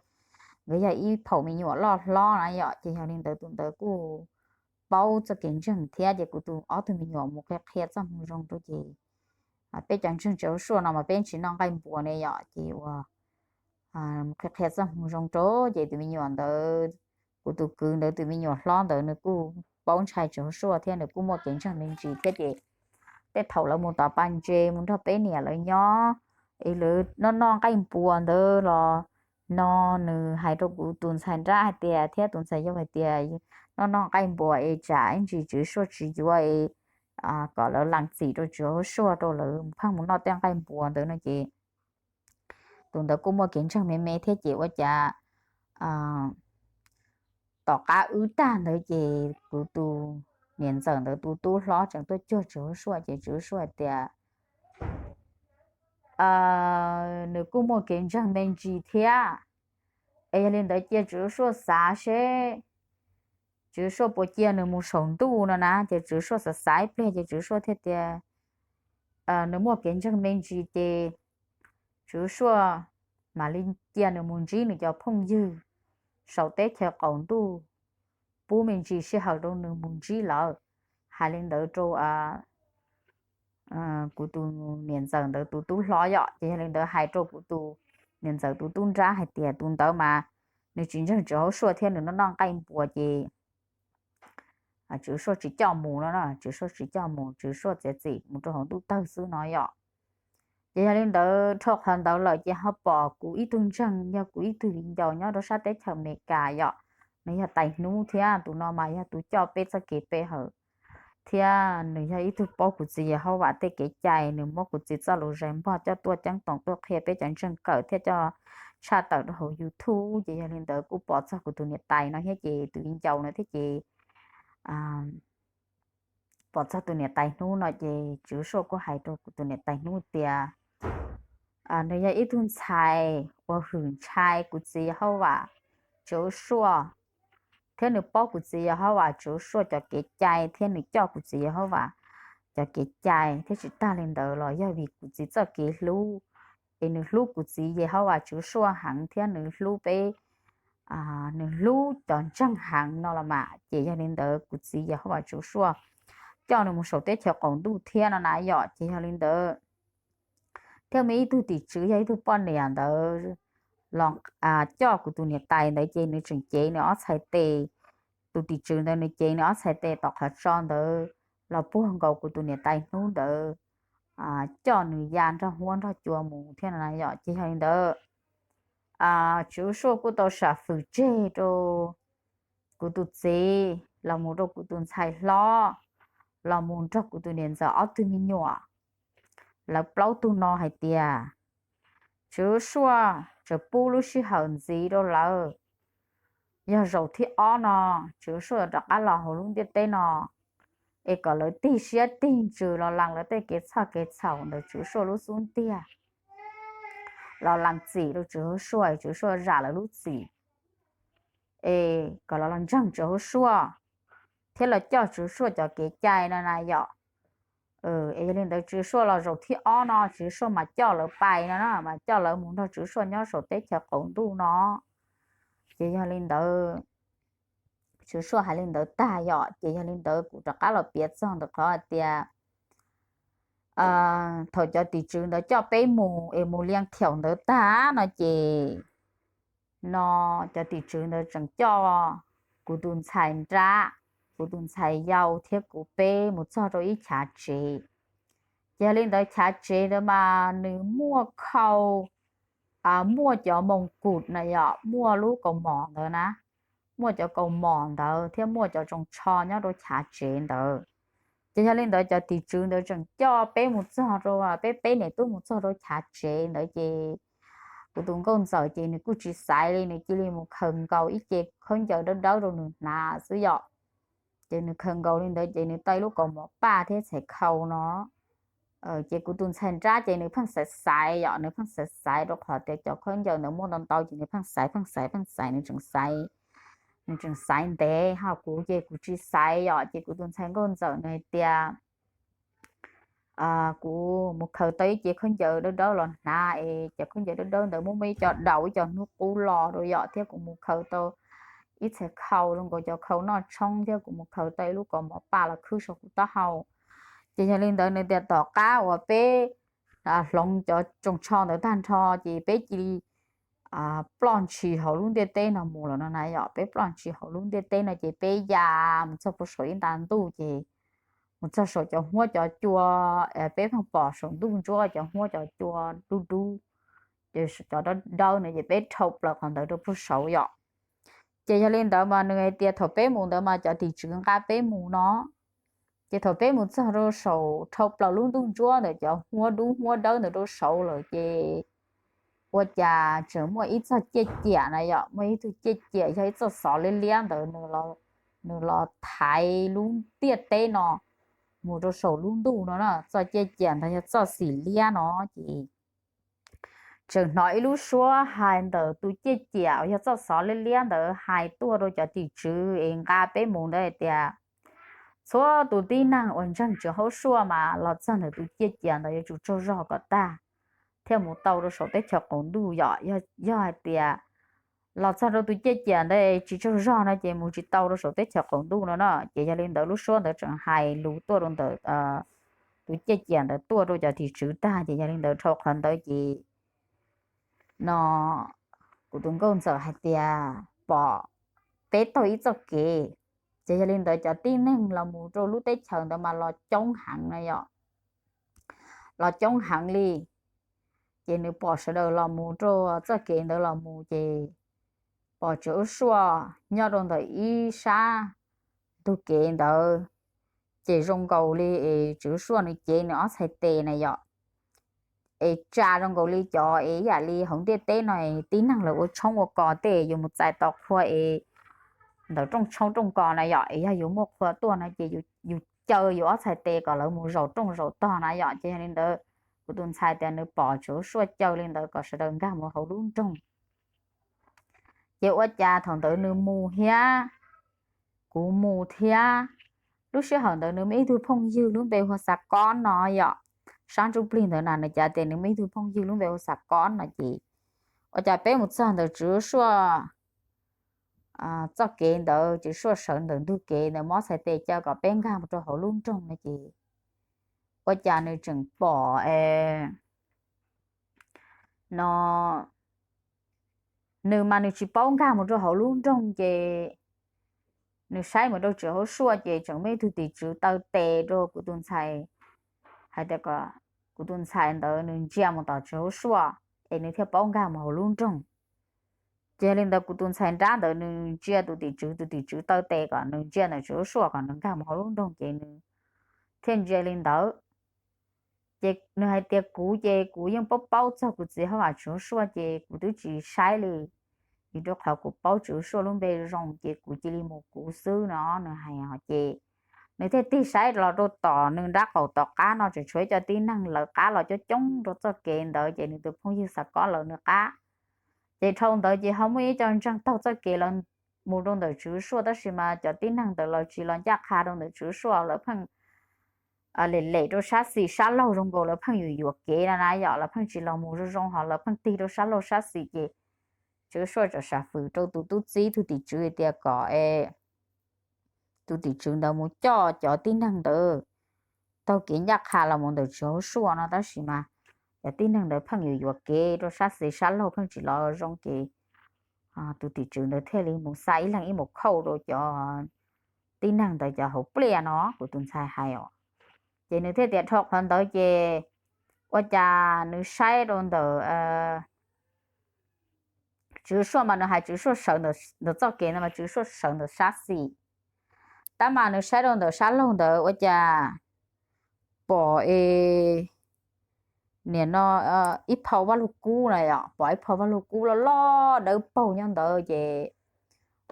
nkawd yog ib phaum me nyuam loj hlob na yom. Ces yog li ntawd tus ntawd kuj paub txoj kev ntseeg thiab ces kuv tus ob tug me nyuam mus qhia qhia txoj moo zoo rau ces peb cov ntseeg Tswv Yexus no mas peb tsis noj nqaij npua ne yom, ces ua mus qhia qhia txoj moo zoo rau ces tus me nyuam ntawd, kuv tus kwv ntawd tus me nyuam hlob ntawd nws kuj paub ntshai Tswv Yexus thiab nws kuj muaj kev ntseeg me ntsis thiab ces tej thaum lawv mus tom pas ntses mus nrog peb niam lawv nyob es lawv noj noj nqaij npua ntawd los no nws hais rau kuv tus ntxhais nrab hais tias thiab tus ntxhais yau hais tias noj noj nqaij npua es tsam ib ntsis Tswv Yexus tsis yuav es kom lawv lees txim rau Tswv Yexus rau lawv pheej mus noj tej nqaij npua ntawd no ces tus ntawd kuj muaj kev ntseeg me me thiab ces ua cas tom qab wb tag ntawd ces kuv tus niam ntxawm ntawd tus tub hlob tseem tuaj cuag Tswv Yexus ces Tswv Yexus hais tias nws kuj muaj kev ntseeg me ntsis thiab es yog li ntawd cia Tswv Yexus xav seb Tswv Yexus puas cia nws mus saum ntuj no na. Ces Tswv Yexus xav xav ib pliag ces Tswv Yexus thiaj tias nws muaj kev ntseeg me ntsis ces Tswv Yexus mam li cia nws mus ntsib nws cov phooj ywg saum teb chaws qaum ntuj, pub me ntsis sij hawm rau nws mus ntsib lawv. Hais li ntawd rau kuv tus niam ntxawm ntawd tus tub hlob yom. Ces yog li ntawd hais rau kuv tus niam ntxawm tus tub nrab hais tias tus ntawd mas nws tsis ntseeg Tswv Yexus thiab nws noj noj nqaij npua ces Tswv Yexus tsis coj mus no, Tswv Yexus tsis coj mus, Tswv Yexus txiav txim mus rau hauv ntuj tawg xwb no yom. Ces yog li ntawd dhau qhov ntawd lawm ces ho pom kuv ib tug ntseeg yog kuv ib tug viv ncaus nyob rau sab teb chaws Amelikas yom, nws yog tais hnub thiab tus no mas yog tus coj peb txoj kev pe hawm thiab nws yog ib tug paub kuv txiv Yehauvas tej kev cai, nws muab kuv txiv txoj lus zais npog coj tuaj ceeb toom tuaj qhia peb cov ntseeg kawm thiab coj tshaj tawm rau hauv YouTube. Ces yog li ntawd kuj pom txog kuv tus niam tais no thiab ces tus viv ncaus no thiab ces pom txog tus niam tais hnub no ces Tswv Yexus kuj hais rau kuv tus niam tais hnub tias nws yog ib tug ntxhais uas hwm ntshai kuv txiv Yehauvas Tswv Yexus thiab nws paub kuv txiv Yehauvas Tswv Yexus cov kev cai thiab nws coj kuv txiv Yehauvas cov kev cai thiab tsis tag li ntawd los yog vim kuv txiv txoj kev hlub es nws hlub kuv txiv Yehauvas Tswv Yexus heev thiab nws hlub peb, nws hlub cov ntseeg heev no los mas ces yog li ntawd kuv txiv Yehauvas Tswv Yexus coj nws mus saum teb chaws qaum ntuj thiab no na yom. Ces yog li ntawd thiab muaj ib tug tim tswv yog ib tug poj niam ntawd los coj kuv tus niam tais ntawd ces nws tseem cev nws ob txhais tes, tus tim tswv ntawd nws cev nws ob txhais tes tom qhov tso ntawd los puag nkaus kuv tus niam tais hnub ntawd coj nws ya nrog huab nrog cua mus thiab no na yom. Ces yog li ntawd Tswv Yexus kuj tau sam fwm tseg rau kuv tus txiv los mus rau kuv tus ntxhais hlob los mus nrog kuv tus niam ntxawm ob tug me nyuam, lawv plaub tug no hais tias Tswv Yexus tseem pub lub sij hawm ntxiv rau lawv, yog zaum thib ob no Tswv Yexus rov qab los hauv lub ntiaj teb no es kom lawv tig siab tig ntsws los lees lawv tej kev txhoj kev txhaum ntawm Tswv Yexus lub xub ntiag, los lees txim rau Tswv Yexus es Tswv Yexus zam lawv lub txim es kom los los ntseeg Tswv Yexus thiab los coj Tswv Yexus cov kev cai no na yom. Es yog li ntawd Tswv Yexus los zaum thib ob no Tswv Yexus mas coj lawv pais no na, mas coj lawv mus nrog Tswv Yexus nyob saum teb chaws qaum ntuj no. Ces yog li ntawd Tswv Yexus hais li ntawd tag yom, ces yog li ntawd kuv rov qab los piav txog ntawm qhov hais tias thaum cov tim tswv ntawd coj peb mus es mus liaj thiaum ntawd tag no ces, no cov tim tswv ntawd tseem coj kuv tus ntxhais nrab, kuv tus ntxhais yau thiab kuv peb mus txog rau ib chav tsev. Ces yog li ntawd chav tsev ntawd mas nws muaj khau, muaj cov moos kus na yom, muaj lub kaus mom ntawd na, muaj cov kaus mom ntawd thiab muaj cov tsoos tsho nyob rau chav tsev ntawd. Ces yog li ntawd cov tim tswv ntawd tseem coj peb mus txog rau, peb peb niam tub mus txog rau chav tsev ntawd ces kuv tus nkauj ntxawm ces nws kuj tsis xaiv li, nws cia li mus khaws nkaus ib ce khaub ncaws dawb dawb rau nws hnav xwb yom. Ces nws khaws nkaus li ntawd ces nws tau ib lub kaus mom paj thiab txhais khau no. Ces kuv tus ntxhais nrab ces nws pheej xaiv xaiv yom, nws pheej xaiv xaiv rau qhov tias cov khaub ncaws ntawd muaj ntau ntau ces nws pheej xaiv pheej xaiv pheej xaiv, nws tseem xaiv, nws tseem xaiv ntev, ho kuv ces kuv tsis xaiv yom. Ces kuv tus ntxhais nkauj ntxawm nws hais tias kuv mus khaws tau ib ce khaub ncaws dawb dawb los hnav es cov khaub ncaws dawb dawb ntawd muaj muaj ib co daus ib co hnub qub los rau yom, thiab kuv mus khaws tau ib txhais khau zoo nkaus cov khau noj tshoob thiab kuv mus khaws tau ib lub kaus mom paj los khwb saum kuv taub hau. Ces yog li ntawd nws tias tom qab uas peb hloov cov tsoos tsho ntawd tag nrho ces peb cia li ploj ntshis hauv lub ntiaj teb no mus lawm no na yom. Peb ploj ntshis hauv lub ntiaj teb no ces peb ya mus txog puag saum ib nta ntuj ces mus txog saum cov huab cov cua, peb pheej pom saum ntuj ntsuab cov huab cov cua dub dub, ces cov dawb dawb no ces peb dhau plaws qhov ntawd rau puag saud yom. Ces yog li ntawd mas nws hais tias thaum peb mus ntawd mas cov tim tswv nqa peb mus no. Ces thaum peb mus txog rau saum dhau plaws lub ntuj ntsuab ntawm cov huab dub huab dawb ntawd rau saud lawm ces ua cas tseem muaj ib txoj ciaj ciam na yom, muaj ib tug ciaj ciam yog ib txoj xov liab liab ntawd nws los thaiv lub ntiaj teb no mus rau saum lub ntuj no na. Txoj ciaj ciam ntawd yog txoj xim liab no ces tseem hnov ib lub suab hais ntawm tus ciaj ciam uas yog txoj xov liab liab ntawd hais tuaj rau cov tim tswv es nqa peb mus ntawd hais tias txhua tus tib neeg uas ntseeg Tswv Hauv Suaj mas los txog ntawm tus ciaj ciam ntawd yuav tsum tsaug zog kom tag thiaj mus tau rau saum teb chaws qaum ntuj yom. Yog hais tias los txog rau tus ciaj ciam ntawd tsis tsaug zog no ces mus tsis tau rau saum teb chaws qaum ntuj no na. Ces yog li ntawd lub suab ntawd tseem hais lus tuaj rau ntawm tus ciaj ciam ntawd tuaj rau cov tim tswv tag ces yog li ntawd dhau qhov ntawd ces no kuv tus nkauj ntxawm hais tias pom peb taug ib txoj kev. Ces yog li ntawd cov tib neeg los mus rau lub teb chaws ntawd mas los coob heev na yom, los coob heev li. Ces nws pom sawv daws los mus rau txoj kev ntawd los mus ces pom Tswv Suaj nyob rau ntawm ib sab ntug kev ntawd. Ces zoo nkaus li es Tswv Suaj nws cev nws ob txhais tes na yom, es tsa zoo nkaus li cov es yam li hauv ntiaj teb no tib neeg lawv ua tshoob ua kos tej yuav mus txais tos qhua es ntawm rooj tshoob rooj kos na yom, es yog yuav muaj qhua tuaj no ces yus caw yus ob txhais tes kom lawv mus zaum rooj zaum tog na yom. Ces yog li ntawd kuv tus ntxhais tias nws pom Tswv Suaj caw li ntawd kom sawv daws nkag mus hauv lub nroog. Ces ua cas thaum ntawd nws mus thiab, kuv mus thiab. Lub sij hawm ntawd nws muaj ib tug phooj ywg lub npe hu ua Xa Kob no yom, sab ntsuj plig ntawd na, nws cav tias nws muaj ib tug phooj ywg lub npe hu Xa Kob no ces ua cas peb mus txog ntawm Tswv Suaj txoj kev ntawd, Tswv Suaj sawv ntawm ntug kev ntawd muab ob txhais tes caw kom peb nkag mus rau hauv lub nroog no ces ua cas nws tseem pom no nws mas nws tsis paub nkag mus rau hauv lub nroog ces nws saib mus rau Tswv Suaj ces tseem muaj ib tug tim tswv taw tes rau kuv tus ntxhais hais tias kom kuv tus ntxhais ntawd nws ntsia mus tom Tswv Suaj es nws thiaj paub nkag mus hauv lub nroog. Ces yog li ntawd kuv tus ntxhais nrab ntawd nws ntsia tus tim tswv, tus tim tswv taw tes kom nws ntsia ntawm Tswv Suaj kom nws nkag mus hauv lub nroog ces nws thiaj ntsia li ntawd. Ces nws hais tias kuv ces kuv yeej paub paub txog kuv txiv hauj vam Tswv Suaj ces kuv twb tsis saib li, vim rau qhov kuv paub Tswv Suaj lub npe zoo ces kuv cia li mus kuv xwb no nws hais os. Ces nws thiaj tig saib los rau tom nws nrab qaum tom qab no tseem tshuav ib co tib neeg lawv qab los coob coob rau txoj kev ntawd ces nws tus phooj ywg Xa Kob lawv nws qab. Ces dhau ntawd ces ho muaj ib co ntseeg taug txoj kev lawv mus rau ntawm Tswv Suaj tab sis mas cov tib neeg ntawd lawv tsis los ncaj qha rau ntawm Tswv Suaj, lawv pheej lem lem rau sab xis sab laug zoo nkaus lawv pheej yuam yuam kev no na yom, lawv pheej tsis los mus zoo zoo ho lawv pheej tig rau sab laug sab xis ces Tswv Suaj txawm sam fwm rau tus tub txib tus tim tswv tias kom tus tim tswv ntawd mus coj cov tib neeg ntawd taug kev ncaj qha los mus ntawm Tswv Yausuas no, tab sis mas cov tib neeg ntawd pheej yuav yuam kev rau sab xis sab laug, pheej tsis los zoo ces tus tim tswv ntawd thiaj li mus xa ib leeg ib mus khauj rau cov tib neeg ntawd cov hauv pliaj no, kuv tus ntxhais hais os. Ces nws thiaj tias dhau qhov ntawd ces ua cas nws saib rau ntawm Tswv Yausuas mas nws hais Tswv Yausuas sawv ntawm txoj kev no mas Tswv Yausuas sawv ntawm sab xis, tab mas nws saib rau ntawm sab laug ntawd ua cas pom es nim no ib phau Vaj Lug Kub na yom, pom ib phau Vaj Lug Kub loj loj dawb paug nyob ntawd ces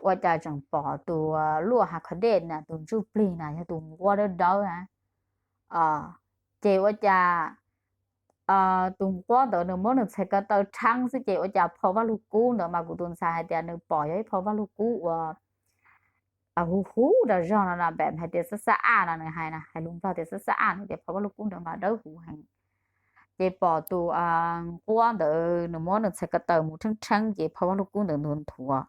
ua cas tseem pom tus luaj ha kho dej na, tus ntsuj plig na, yog tus nquab dawb dawb na. Ces ua cas tus nquab ntawd nws muab nws txhais ko taw rheeb xwb ces ua cas phau Vaj Lug Kub ntawd mas kuv tus ntxhais hais tias nws pom yog ib phau Vaj Lug Kub uas huv huv rau zog no, npam hais tias xab xab aj no, nws hais na, hais lus Nplog tias xab xab aj no, tias phau Vaj Lug Kub ntawd mas dawb huv heev. Ces pom tus nquab ntawd nws muab nws txhais ko taw mus rheeb rheeb ces phau Vaj Lug Kub ntawd nthuav nthuav.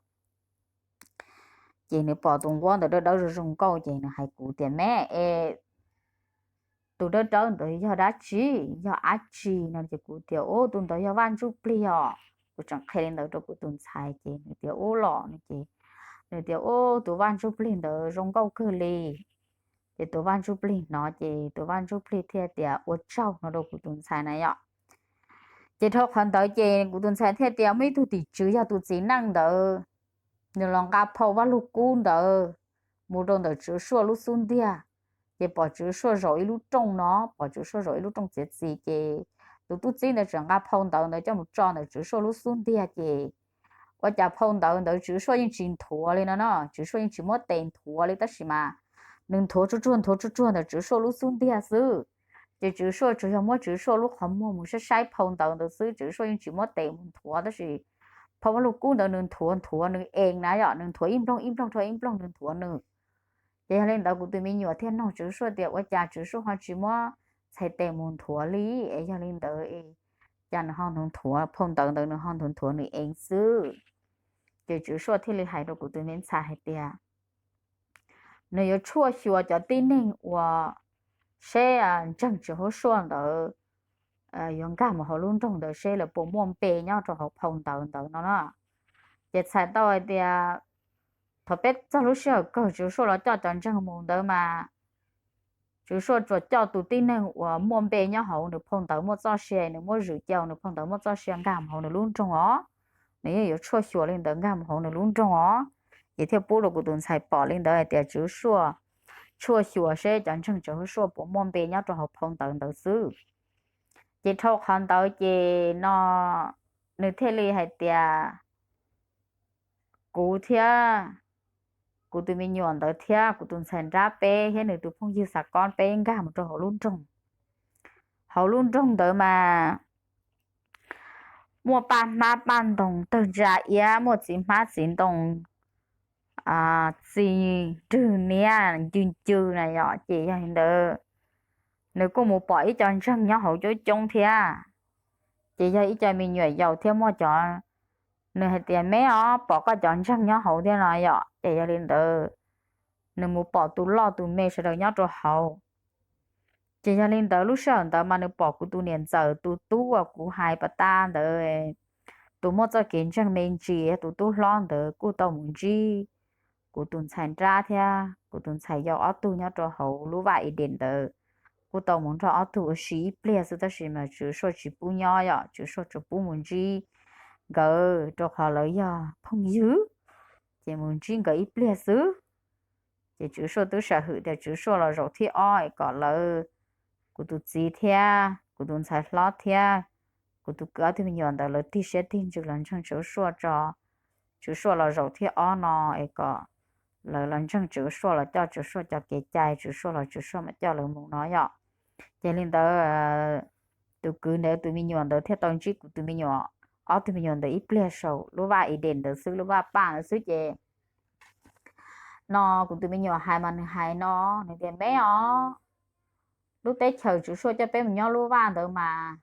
Ces nws pom tus nquab ntawd dawb dawb zoo zoo nkauj ces nws hais kuv tias me es tus dawb dawb ntawd yog dab tsi, yog dab tsi no ces kuv tias ub, tus ntawd yog Vaj Ntsuj Plig os. Kuv tseem qhia li ntawd rau kuv tus ntxhais ces nws tias ub los no ces nws tias ub, tus Vaj Ntsuj Plig ntawd zoo nkauj kawg li. Ces tus Vaj Ntsuj Plig hnov ces tus Vaj Ntsuj Plig thiaj tias ua tsaug no rau kuv tus ntxhais na yom. Ces dhau qhov ntawd ces kuv tus ntxhais thiaj tias muaj ib tug tim tswv yog tus txiv neej ntawd, nws los nqa phau Vaj Lug Kub ntawd mus rau ntawm Tswv Yausuas lub xub ntiag, ces pom Tswv Yausuas zaum ib lub rooj no, pom Tswv Yausuas zaum ib lub rooj txiav txim ces tus tub txib ntawd tseem nqa phau ntawv ntawd coj mus tso ntawm Tswv Yausuas lub xub ntiag ces ua cas phau ntawv ntawd Tswv Yausuas yeej tsis nthuav li no no, Tswv Yausuas yeej tsis muab tes nthuav li tab sis mas nws nthuav tsuag tsuag nthuav tsuag tsuag ntawm Tswv Yausuas lub xub ntiag xwb. Ces Tswv Yausuas tsuas yog muab Tswv Yausuas lub qhov muag mus saib saib phau ntawv ntawd xwb, Tswv Yausuas yeej tsis muab tes mus nthuav tab sis phau Vaj Lug Kub ntawd nws nthuav nthuav nws ees na yom, nws nthuav ib nplooj ib nplooj rau ib nplooj nws nthuav nws. Ces yog li ntawd kuv tus me nyuam thiaj nug Tswv Yausuas tias ua cas Tswv Yausuas ho tsis muab txhais tes mus nthuav li es yog li ntawd es cas nws ho nthuav phau ntawv ntawd nws ho nthuav nthuav nws ees xwb. Ces Tswv Yausuas thiaj li hais rau kuv tus me ntxhais hais tias nws yuav tshuaj xyuas cov tib neeg uas seb ntseeg Tswv Yausuas ntawd yuav nkag mus hauv lub nroog ntawd seb lawv puas muaj npe nyob rau hauv phau ntawv ntawd no na. Ces txhais tau hais tias thaum peb txog lub sij hawm kawg Tswv Yausuas los coj cov ntseeg mus ntawd mas Tswv Yausuas tsuas coj tus tib neeg uas muaj npe nyob hauv nws phau ntawv muaj txoj sia, nws muab zwm cia nws phau ntawv muaj txoj sia nkag mus hauv nws lub nroog os. Nws yeej yuav tshuaj xyuas li ntawd nkag mus hauv nws lub nroog os. Ces thiaj pub rau kuv tus ntxhais pom li ntawd hais tias Tswv Yausuas tshuaj xyuas seb cov ntseeg Tswv Yausuas puas muaj npe nyob rau hauv phau ntawv ntawd xwb. Ces dhau qhov ntawd ces no nws thiaj li hais tias kuv thiab kuv tus me nyuam ntawd thiab kuv tus ntxhais nrab peb thiab nws tus phooj ywg Xav Kob peb nkag mus rau hauv lub nroog. Hauv lub nroog ntawd mas muaj paj hmab paj ntoo tawg ntsa iab, muaj txiv hmab txiv ntoo, txiv nrwg niab ncw ncw na yom. Ces yog li ntawd nws kuj mus pom ib co ntseeg nyob hauv coob coob thiab. Ces yog ib co me nyuam yaus thiab muaj cov, nws hais tias me os, pom koj cov ntseeg nyob hauv thiab no yom. Ces yog li ntawd nws mus pom tus loj tus me sawv daws nyob rau hauv. Ces yog li ntawd lub sij hawm ntawd mas nws pom kuv tus niam ntxawm tus tub uas kuv hais pas tas ntawd, tus muaj txoj kev ntseeg me ntsis, tus tub hlob ntawd kuj tau mus ntsib kuv tus ntxhais nrab thiab kuv tus ntxhais yau ob tug nyob rau hauv lub vaj Eden ntawd, kuj tau mus nrog ob tug ua si ib pliag xwb tab sis mas Tswv Yausuas tsis pub nyob yom, Tswv Yausuas tsuas pub mus ntsib nkawd rau qhov lawv yog phooj ywg, ces mus ntsib nkawd ib pliag xwb. Ces Tswv Yausuas twb sam hwm tias Tswv Yausuas los zaum thib ob es kom lawv, kuv tus txiv thiab kuv tus ntxhais hlob thiab kuv tus kwv ob tug me nyuam ntawd lawv tig siab tig ntsws los ntseeg Tswv Yausuas tso. Tswv Yausuas los zaum thib ob no es kom lawv los ntseeg Tswv Yausuas, los coj Tswv Yausuas cov kev cai, Tswv Yausuas los Tswv Yausuas mam coj lawv mus no yom. Ces li ntawd tus kwv ntawd tus me nyuam ntawd thiaj tau ntsib kuv tus me nyuam, ob tug me nyuam ntawd ib pliag saum lub vaj Eden ntawd xwb, lub vaj paj ntawd xwb ces no kuv tus me nyuam hais mas nws hais no, nws tias me os, lub teb chaws Tswv Yausuas coj peb mus nyob lub vaj ntawd mas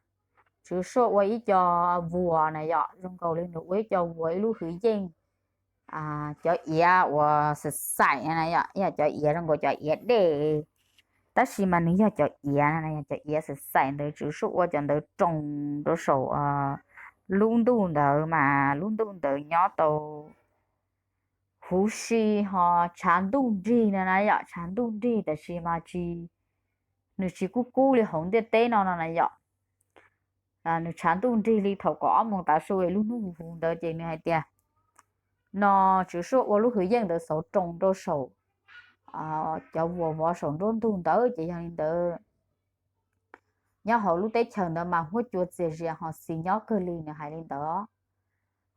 Tswv Yausuas ua ib co vuas na yom, zoo nkaus li nws ua ib co vuas ib lub hwv yeej, cov iav uas xaim xaim na yom, yog cov iav zoo nkaus cov iav dej, tab sis mas nws yog cov iav, cov iav xaim xaim ntawd, Tswv Suaj ua cov ntawd roos rau saum lub ntuj ntawd mas lub ntuj ntawd nyob tau huv si ho tshav ntuj nrig no na yom, tshav ntuj nrig tab sis mas tsis, nws tsis kub kub li hauv ntiaj teb no no na yom. Nws tshav ntuj nrig li thaum kaum ob moos tav su lub hnub huv huv ntawd ces nws hais tias no Tswv Suaj ua lub hwv yeej ntawd xauv roos rau saum cov vuas vov saum nruab ntug ntawd ces yog li ntawd nyob hauv lub teb chaws ntawd mas huab cua txias zias ho xis nyob kawg li, nws hais li ntawd.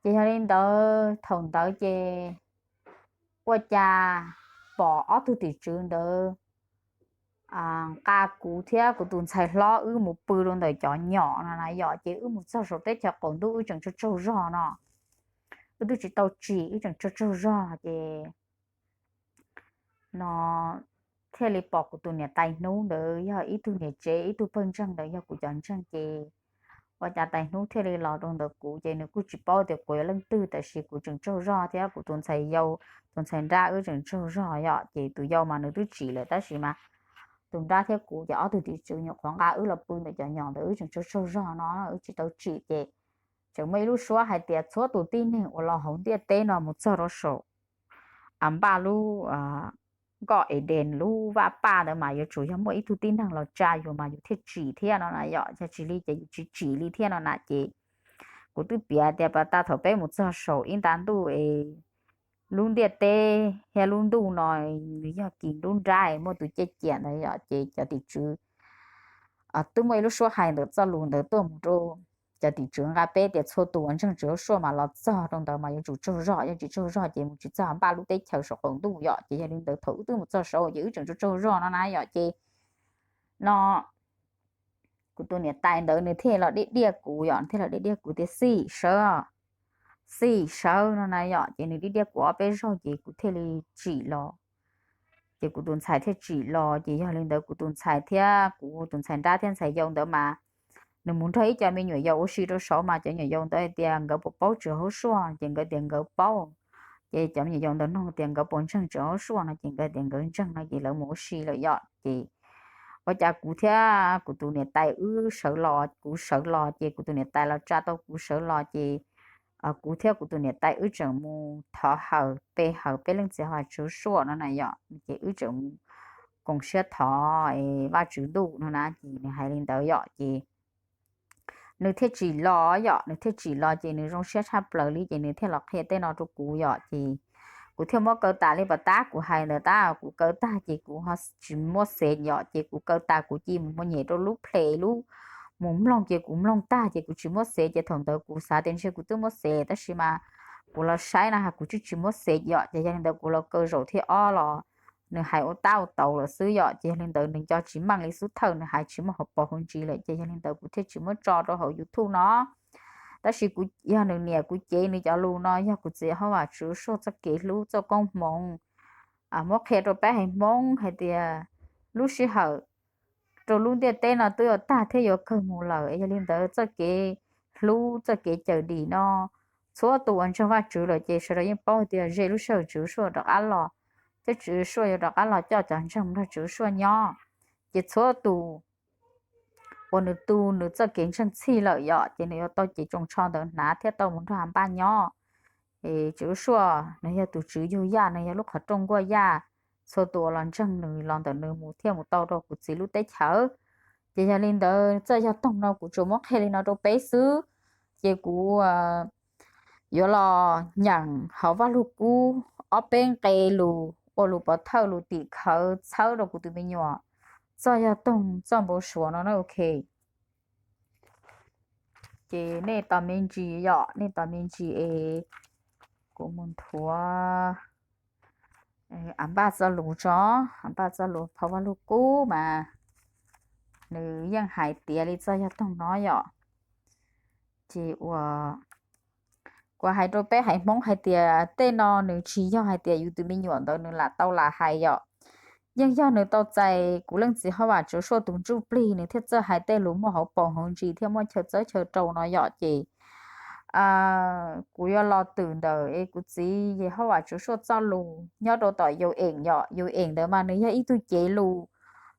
Ces yog li ntawd thaum ntawd ces ua cas pom ob tug tim tswv ntawd nqa kuv thiab kuv tus ntxhais hlob wb mus pw rau ntawm cov nyom no na yom, ces wb mus txog saum teb chaws qaum ntuj wb tseem tsaug tsaug zog no, wb twb tsis tau tsim wb tseem tsaug tsaug zog ces no thiaj li pom kuv tus niam tais hnub ntawd yog ib tug niam tsev, ib tug pawg ntseeg ntawd yog kuv cov ntseeg ces ua cas tais hnub thiaj li los rau ntawm kuv ces nws kuj tsis paub tias kuv yog leej twg tab sis kuv tseem tsaug zog thiab kuv tus ntxhais yau, tus ntxhais nrab wb tseem tsaug zog yom, ces tus yau mas nws twb tsim lawm tab sis mas tus nrab thiab kuv ces ob tug tim tswv nyuam qhuav nqa wb los pw ntawm cov nyom ntawd wb tseem tsaug tsaug zog no wb tsis tau tsim ces tseem muaj ib lub suab hais tias txhua tus tib neeg uas los hauv ntiaj teb no mus txog rau saum a npaj lub nkoj Eden lub vaj paj ntawd mas yuav tsum yog muaj ib tug tib neeg los tsa yus mas yus thiaj tsim thiab no na yom, yog tsis li ces yus tsis tsim li thiab no na ces kuv twb piav tias pas tas thaum peb mus txog saum ib nta ntuj es lub ntiaj teb thiab lub ntuj no nws yog kis lub nrab muaj tus ciaj ciam ntawd yom, ces cov tim tswv twb muaj ib lub suab hais ntawm txoj lus ntawd tuaj mus rau cov tim tswv nqa peb tias txhua tus uas ntseeg Tswv Suaj mas los txog rau ntawd mas yuav tsum tsaug zog, yog tsis tsaug zog ces mus tsis txog npaj lub teb chaws saum qaum ntuj yom, ces yog li ntawd thaum wb twb mus txog saud ces wb tseem tsaug tsaug zog no na yom, ces no kuv tus niam tais ntawd nws thiaj los diaj diaj kuv yom, nws thiaj los diaj diaj kuv tias xij sawv, xij sawv no na yom, ces nws diaj diaj kuv ob peb zaug ces kuv thiaj li tsim los. Ces kuv tus ntxhais thiaj tsim los, ces yog li ntawd kuv tus ntxhais thiab kuv tus ntxhais nrab thiab ntxhais yau ntawd mas nws mus nrog ib co me nyuam yaus ua si rau saud mas cov nyuam yaus ntawd hais tias nkawd puas paub Tswv Suaj, ces nkawd tias nkawd paub. Ces cov me nyuam yaus ntawd nug tias nkawd puas ntseeg Tswv Suaj no ces nkawd tias nkawd ntseeg no ces lawv mus ua si lawm yom, ces ua cas kuv thiab kuv tus niam tais wb sawv los, kuv sawv los ces kuv tus niam tais los tsa tau kuv sawv los ces kuv thiab kuv tus niam tais wb tseem mus thov hawm pe hawm peb Leej Txiv Huas Tswv Suaj no na yom, ces wb tseem mus koom siab thov Vajtswv ntuj no na, ces nws hais li ntawd yom, ces nws thiaj tsim los yom, nws thiaj tsim los ces nws zoo siab tshaj plaws li ces nws thiaj los qhia tej no rau kuv yom, ces kuv thiaj muab kaw tas li pas tab kuv hais ntawd tab, kuv kaw tag ces kuv ho tsis muab xev yom, ces kuv kaw tas kuv cia mus nyem rau lub play lub mus mloog ces kuv mloog tag ces kuv tsis muab xev ces thaum ntawd kuv xav tias ntshe kuv twb muab xev tab sis mas kuv los saib na kuv twb tsis muab xev yom, ces yog li ntawd kuv los kaw zaum thib ob los nws hais ua tab ua tau lawm xwb yom, ces yog li ntawd nws nco tsis meej li xub thawj, nws hais tsis muaj hauv paus hauv ntsis lawm ces yog li ntawd kuv thiaj tsis muab tso rau hauv YouTube no. Tab sis kuv yog nws niam kuv cev nws cov lus no yog kuv txiv Yehauvas Tswv Suaj txoj kev hlub txoj koob hmoov muab qhia rau peb haiv Hmoob hais tias lub sij hawm rau lub ntiaj teb no twb yuav tag thiab yuav kawg mus lawm, yog li ntawd txoj kev hlub txoj kev cawm dim no txhua tus uas ntseeg Vajtswv lawm ces sawv daws yeej paub hais tias ze lub sij hawm Tswv Suaj rov qab los thiab Tswv Suaj yuav rov qab los coj cov ntseeg nrog Tswv Suaj nyob, ces txhua tus uas nws tu nws txoj kev ntseeg txhij lawm yom, ces nws yuav tau cev tsoos tsho ntawd hnav thiab tau mus nrog a npaj nyob. Tswv Suaj nws yog tus tswv yug yaj, nws yog lub qhov rooj nkuaj yaj, txhua tus uas los ntseeg nws los ntawm nws mus thiaj mus tau rau kuv txiv lub teb chaws. Ces yog li ntawd txoj yog toog no kuv tsuas muab qhia li no rau peb xwb, ces kuv yuav los nyeem hauv Vaj Lug Kub ob peb nqe lus ua lus pov thawj lus tim khawv txhawb rau kuv tus me nyuam txoj yog toog txoj npau suav no na, ok. Ces nej tos me ntsis yom, nej tos me ntsis es kuv mus nthuav a npaj txoj lus tso, a npaj txoj lus phau Vaj Lug Kub mas nws yeej hais tias li txoj yog toog no yom. Ces uas kuv hais rau peb haiv Hmoob hais tias tej no nws tsis yog hais tias yus tus me nyuam ntawd nws lam tau lam hais yom. Yeej yog nws tau txais kuv Leej Txiv Hawj Vam Tswv Suaj tus ntsuj plig nws thiaj txawj hais tej lus muaj hauv paus hauv ntsis thiab muaj chaw txawb chaw rau no yom. Ces kuv yuav los twm ntawm es kuv txiv Yehauj Vam Tswv Suaj txoj lus nyob rau tom Yau Eem yom. Yau Eem ntawd mas nws yog ib tug cev lus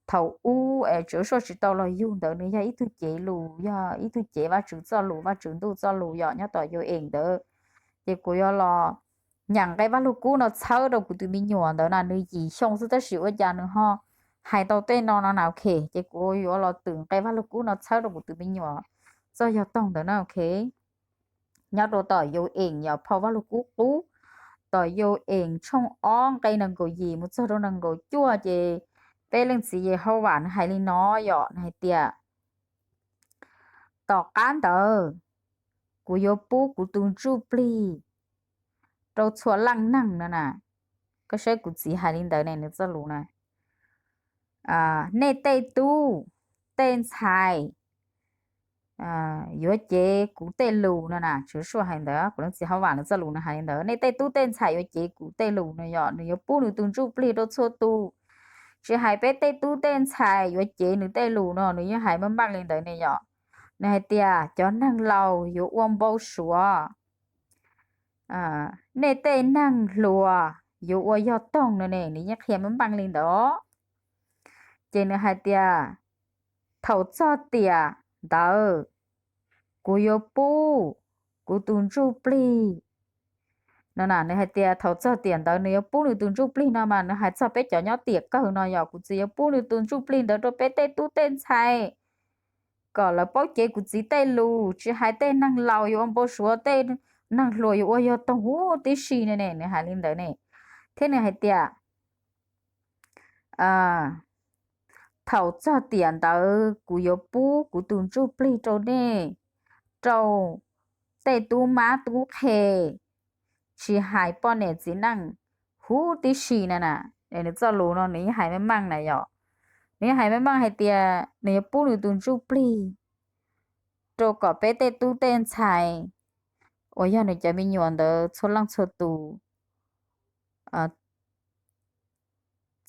thaum ub es Tswv Suaj tsis tau los yug ntawd nws yog ib tug cev lus, yog ib tug cev Vajtswv txoj lus, Vajtswv ntuj txoj lus yom, nyob tom U N ntawd. Ces kuv yuav los nyam nqe Vaj Lug Kub no txhawb rau kuv tus me nyuam ntawd na, nws yim xyoo xwb tab sis ua cas nws ho hais tau tej no no na, ok. Ces kuv yuav los twm nqe Vaj Lug Kub no txhawb rau kuv tus me nyuam txoj yog toog ntawd na, ok. Nyob rau tom U N yom, phau Vaj Lug Kub qub, tom U N tshooj ob nqe nees nkaum yim mus txog rau nees nkaum cuaj ces peb Leej Txiv Yehauvas nws hais li no yom, nws hais tias, tom qab ntawd kuv yuav pub kuv tus ntsuj plig rau txhua leej neeg no na. Koj saib kuv txiv hais li ntawd ne, nws txoj lus na, nej tej tub tej ntxhais yuav cev kuv tej lus no na. Tswv Suaj hais ntawd, kuv Leej Txiv Hauvas nws txoj lus nws hais li ntawd, nej tej tub tej ntxhais yuav cev kuv tej lus no yom, nws yuav pub nws tus ntsuj plig rau txhua tus. Tsis hais peb tej tub tej ntxhais yuav cev nws tej lus no, nws yeej hais meej meej li ntawd ne yom. Nws hais tias cov neeg laus yuav ua npau suav, nej tej neeg hluas yuav ua yog toog no ne, nws yeej qhia meej meej li ntawd. Ces nws hais tias thaum txog tiam ntawd kuv yuav pub kuv tus ntsuj plig no na. Nws hais tias thaum txog tiam ntawd nws yuav pub nws tus ntsuj plig no mas nws hais txog peb cov nyob tiam kawg no yom, kuv txiv yuav pub nws tus ntsuj plig ntawd rau peb tej tub tej ntxhais kom lawv paub cev kuv txiv tej lus, tsis hais tej neeg laus yuav ua npau suav, tej neeg hluas yuav ua yog toog huv tib si ne ne, nws hais li ntawd ne. Thiab nws hais tias thaum txog tiam ntawd kuv yuav pub kuv tus ntsuj plig rau nej, rau tej tub mab tub qhe, tsis hais poj niam txiv neej huv tib si na na. Nws txoj lus no nws yeej hais meej meej na yom, nws yeej hais meej meej hais tias nws yuav pub nws tus ntsuj plig rau kom peb tej tub tej ntxhais uas yog nws cov me nyuam ntawd txhua leej txhua tus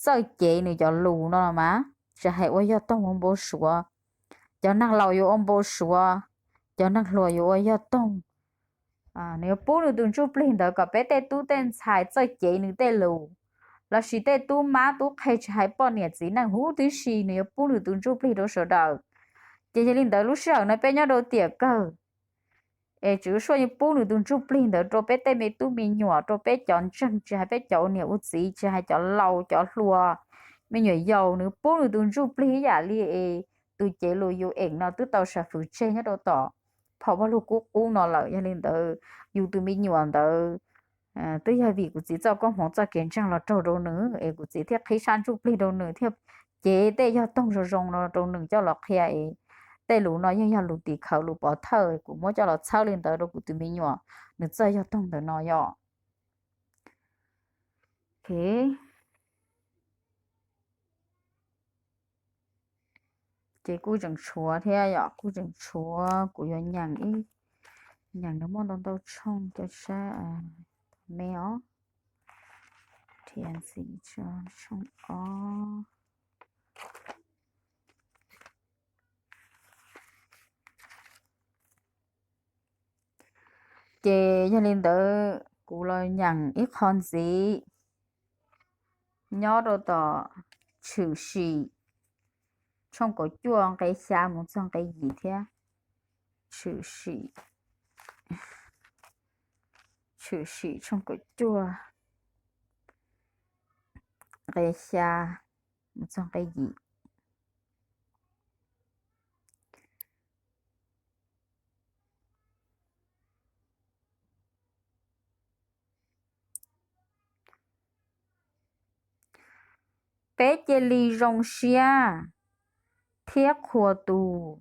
txawj cev nws cov lus no los mas, tsis hais ua yog toog ua npau suav, cov neeg laus yuav ua npau suav, cov neeg hluas yuav ua yog toog. Nws yuav pub nws tus ntsuj plig ntawd kom peb tej tub tej ntxhais txawj cev nws tej lus, lossis tej tub mab tub qhe tsis hais poj niam txiv neej huv tib si, nws yuav pub nws tus ntsuj plig rau sawv daws. Ces yog li ntawd lub sij hawm no peb nyob rau tiam kawg es Tswv Suaj yeej pub nws tus ntsuj plig ntawd rau peb tej me tub me nyuam, rau peb cov ntseeg, tsis hais peb cov ua niam ua txiv, tsis hais cov laus cov hluas, me nyuam yaus, nws pub nws tus ntsuj plig ib yam li es tus cev lus U N no twb tau sam fwm tseg nyob rau tom phau Vaj Lug Kub qub no lawm. Yog li ntawd yus tus me nyuam ntawd twb yog vim kuv txiv txoj koob hmoov txoj kev ntseeg los raug rau nws es kuv txiv thiaj qhib sab ntsuj plig rau nws, thiaj cev tej yog toog zoo zoo no rau nws coj los qhia es tej lus no yeej yog lus tim khawv lus pov thawj, kuv muab coj los txhawb li ntawd rau kuv tus me nyuam nws txoj yog toog ntawm no yom. Ok. Ces kuj tseem tshuav thiab yom, kuj tseem tshuav, kuv yuav nyeem ib, nyeem nws muaj ntau ntau tshooj cov sab me os. Thiab ntxiv tshooj ob. Ces yog li ntawd kuv los nyeem ib qho ntxiv nyob rau tom Tshwm Sim tshooj kaum cuaj nqe xya mus txog nqe yim thiab. Tshwm Sim, Tshwm Sim tshooj kaum cuaj nqe xya mus txog nqe yim. Peb cia li zoo siab thiab qhuas tus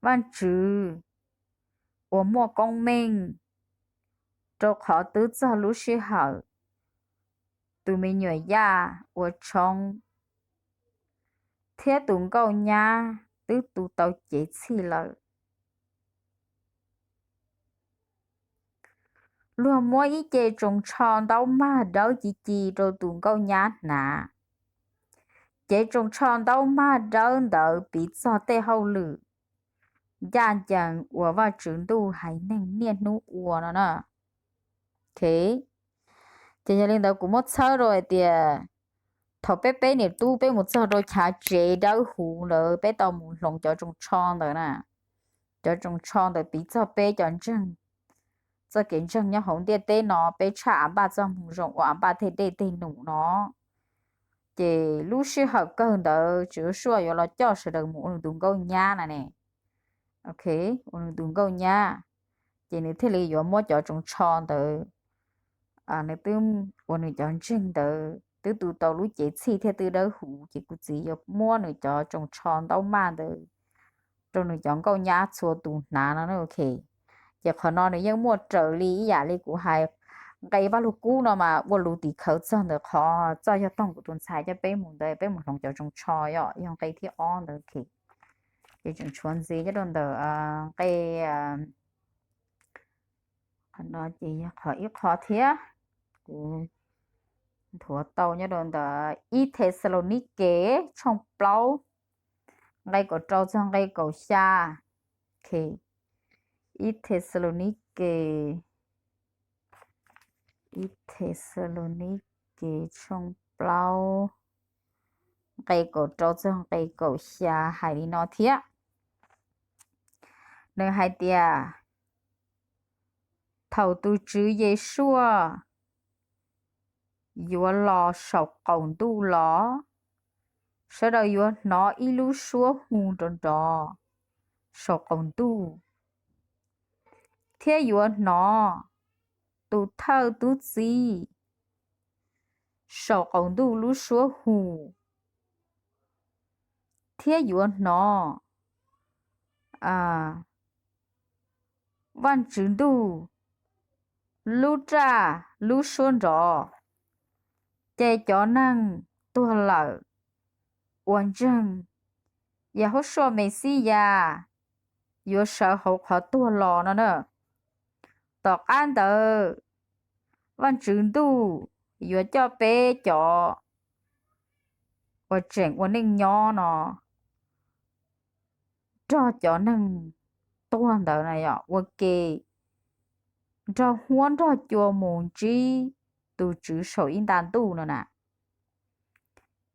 Vajtswv uas muaj koob meej, rau qhov twb txog lub sij hawm tus me nyuam yaj ua tshoob thiab tus nkauj nyab twb tu tau cev txhij lawm. Luag muab ib ce tsoos tsho ntaub mag dawb ci ci rau tus nkauj nyab hnav. Cev tsoos tsho ntaub mag dawb ntawd piv txog tej hauj lwm ncaj ncees uas Vajtswv ntuj haiv neeg niaj hnub ua no na. Ces yog li ntawd kuv muab txhawb rau hais tias Thaum peb peb niam tub peb mus txog rau chav tsev dawb huv ntawd peb tau mus hloov cov tsoos tsho ntawd na. Cov tsoos tsho ntawd piv txog peb cov ntseeg, txoj kev ntseeg nyob hauv ntiaj teb no peb tshaj av npaj txoj hmoo zoo ua av npaj tej dej tej num no. Ces lub sij hawm kawg ntawd Tswv Yexus yuav los coj sawv daws mus ua nws tus nkauj nyab na ne. Ok, ua nws tus nkauj nyab, ces nws thiaj li yuav muab cov tsoos tsho ntawd, nws twb ua nws cov ntseeg ntawd twb tu tau lub cev txhij thiab twb dawb huv, ces kuv txiv yuav muab nws cov tsoos tsho ntaub maj ntawd rau nws cov nkauj nyab txhua tus hnav no. Ok, ces qhov no nws yeej muaj raws li ib yam li kuv hais nqe Vaj Lug Kub no mas ua lus tim khawv txog ntawm qhov txoj yog toog kuv tus ntxhais coj peb mus ntawd, peb mus hloov cov tsoos tsho, yog nqe thib ob ntawd. Ces tseem tshuav ntxiv nyob rau ntawm nqe, qhov no ces yog qhov ib qho thiab, kuv nthuav tau nyob rau ntawm ib Thexalaunikes tshooj plaub, nqe kaum rau txog nqe kaum xya. Ib Thexalaunikes, ib Thexalaunikes tshooj plaub, nqe kaum rau txog nqe kaum xya hais li no thiab. Nws hais tias, thaum tus Tswv Yeshua yuav los saum qaum ntuj los, sawv daws yuav hnov ib lub suab hu nrov nrov saum qaum ntuj, thiab yuav hnov tus thawj tub txib saum qaum ntuj lub suab hu, thiab yuav hnov Vajtswv ntuj lub raj lub suab nrov. Ces cov neeg tuag lawm uas ntseeg Yehaushua Mexiyas yuav sawv hauv qhov tuag los no na. Tom qab ntawd Vajtswv ntuj yuav coj peb cov uas tseem ua neej nyob no nrog cov neeg tuag ntawd na yom, ua ke nrog huab nrog cua mus ntsib tus Tswv saum ib nta ntuj no na.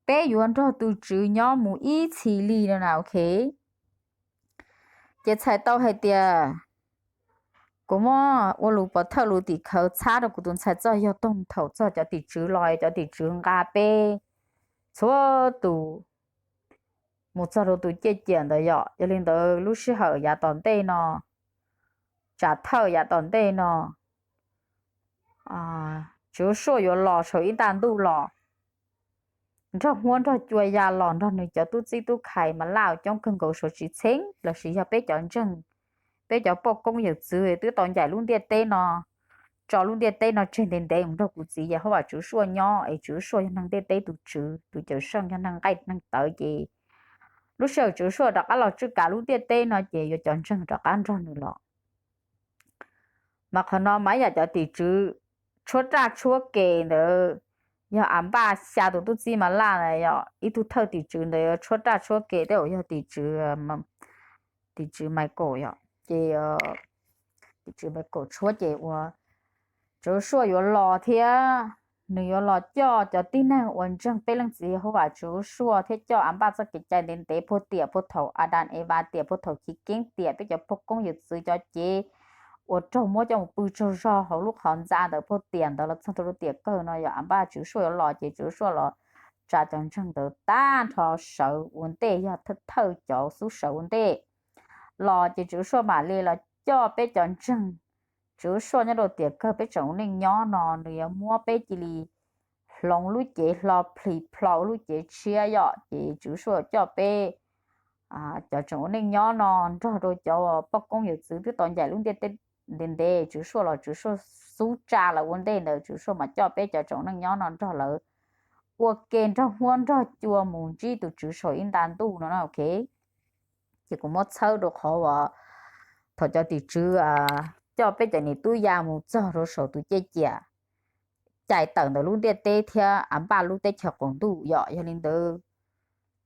Peb yuav nrog tus Tswv nyob mus ib txhis li no na, ok. Ces txhais tau hais tias kuv muab ua lus pov thawj lus tim khawv txhab rau kuv tus ntxhais txoj yog toog thaum txog cov tim tswv los cov tim tswv nqa peb txhua tus mus txog rau tus ciaj ciam ntawd yom. Yog li ntawd lub sij hawm yav tom ntej no, tsam thawj yav tom ntej no, Tswv Yeshua yuav los saum ib nta ntuj los nrog huab nrog cua ya los nrog nws cov tub txib tub khai mas laj coob kawg nkaus suav tsis txheeb lossis yog peb cov ntseeg, peb cov poj koob yawm txwv twb tau ncaim lub ntiaj teb no, tso lub ntiaj teb no tseg ntev ntev mus nrog kuv txiv Yehauvas Tswv Yeshua nyob es Tswv Yeshua yog neeg ntiaj teb tus tswv, tus cawm seej yog neeg nqaij neeg tawv ces lub sij hawm Tswv Yeshua rov qab los tswj kav lub ntiaj teb no ces yuav cov ntseeg rov qab nrog nws los. Mas qhov no mas ib yam cov tim tswv tshuab raj tshuab ke ntawd, yog av npaj xya tus tub txib mas laj na yom, ib tug thawj tim tswv ntawd yuav tshuab raj tshuab ke tej uas yog tim tswv, tim tswv Michael yom, ces tim tswv Michael tshuab ces ua Tswv Yeshua yuav los thiab nws yuav los coj cov tib neeg uas ntseeg peb Leej Txiv Yehauvas Tswv Yeshua thiab coj av npaj txoj kev cai ntev ntev puag tiam puag thaum Adas Evas tiam puag thaum chiv keeb tiam peb cov poj koob yawm txwv cov cev uas raug muab coj mus pw tsaug zog hauv lub qhov ntxa ntawd puag tiam ntawd los txog rau lub tiam kawg no yog av npaj Tswv Yeshua yuav los ces Tswv Yeshua los tsa cov ntseeg ntawd tag nrho sawv ua ntej, yog thawj cov xub sawv ua ntej los ces Tswv Yeshua mam li los coj peb cov ntseeg. Tswv Yeshua nyob rau tiam kawg peb tseem ua neej nyob no nws yuav muab peb cia li hloov lub cev hlo plhis plho ua lub cev tshiab yom, ces Tswv Yeshua coj peb cov tseem ua neej nyob no nrog rau cov poj koob yawm txwv twb tau ncaim lub ntiaj teb ntev ntev, Tswv Yeshua los Tswv Yeshua xub tsa lawv ua ntej ntawd Tswv Yeshua mas coj peb cov tseem ua neej nyob no nrog lawv ua ke nrog huab nrog cua mus ntsib tus Tswv saum ib nta ntuj no na, ok. Ces kuv muab txhawb rau qhov uas thaum cov tim tswv coj peb cov niam tub ya mus txog rau saum tus ciaj ciam cais tawm ntawm lub ntiaj teb thiab av npaj lub teb chaws qaum ntuj yom. Yog li ntawd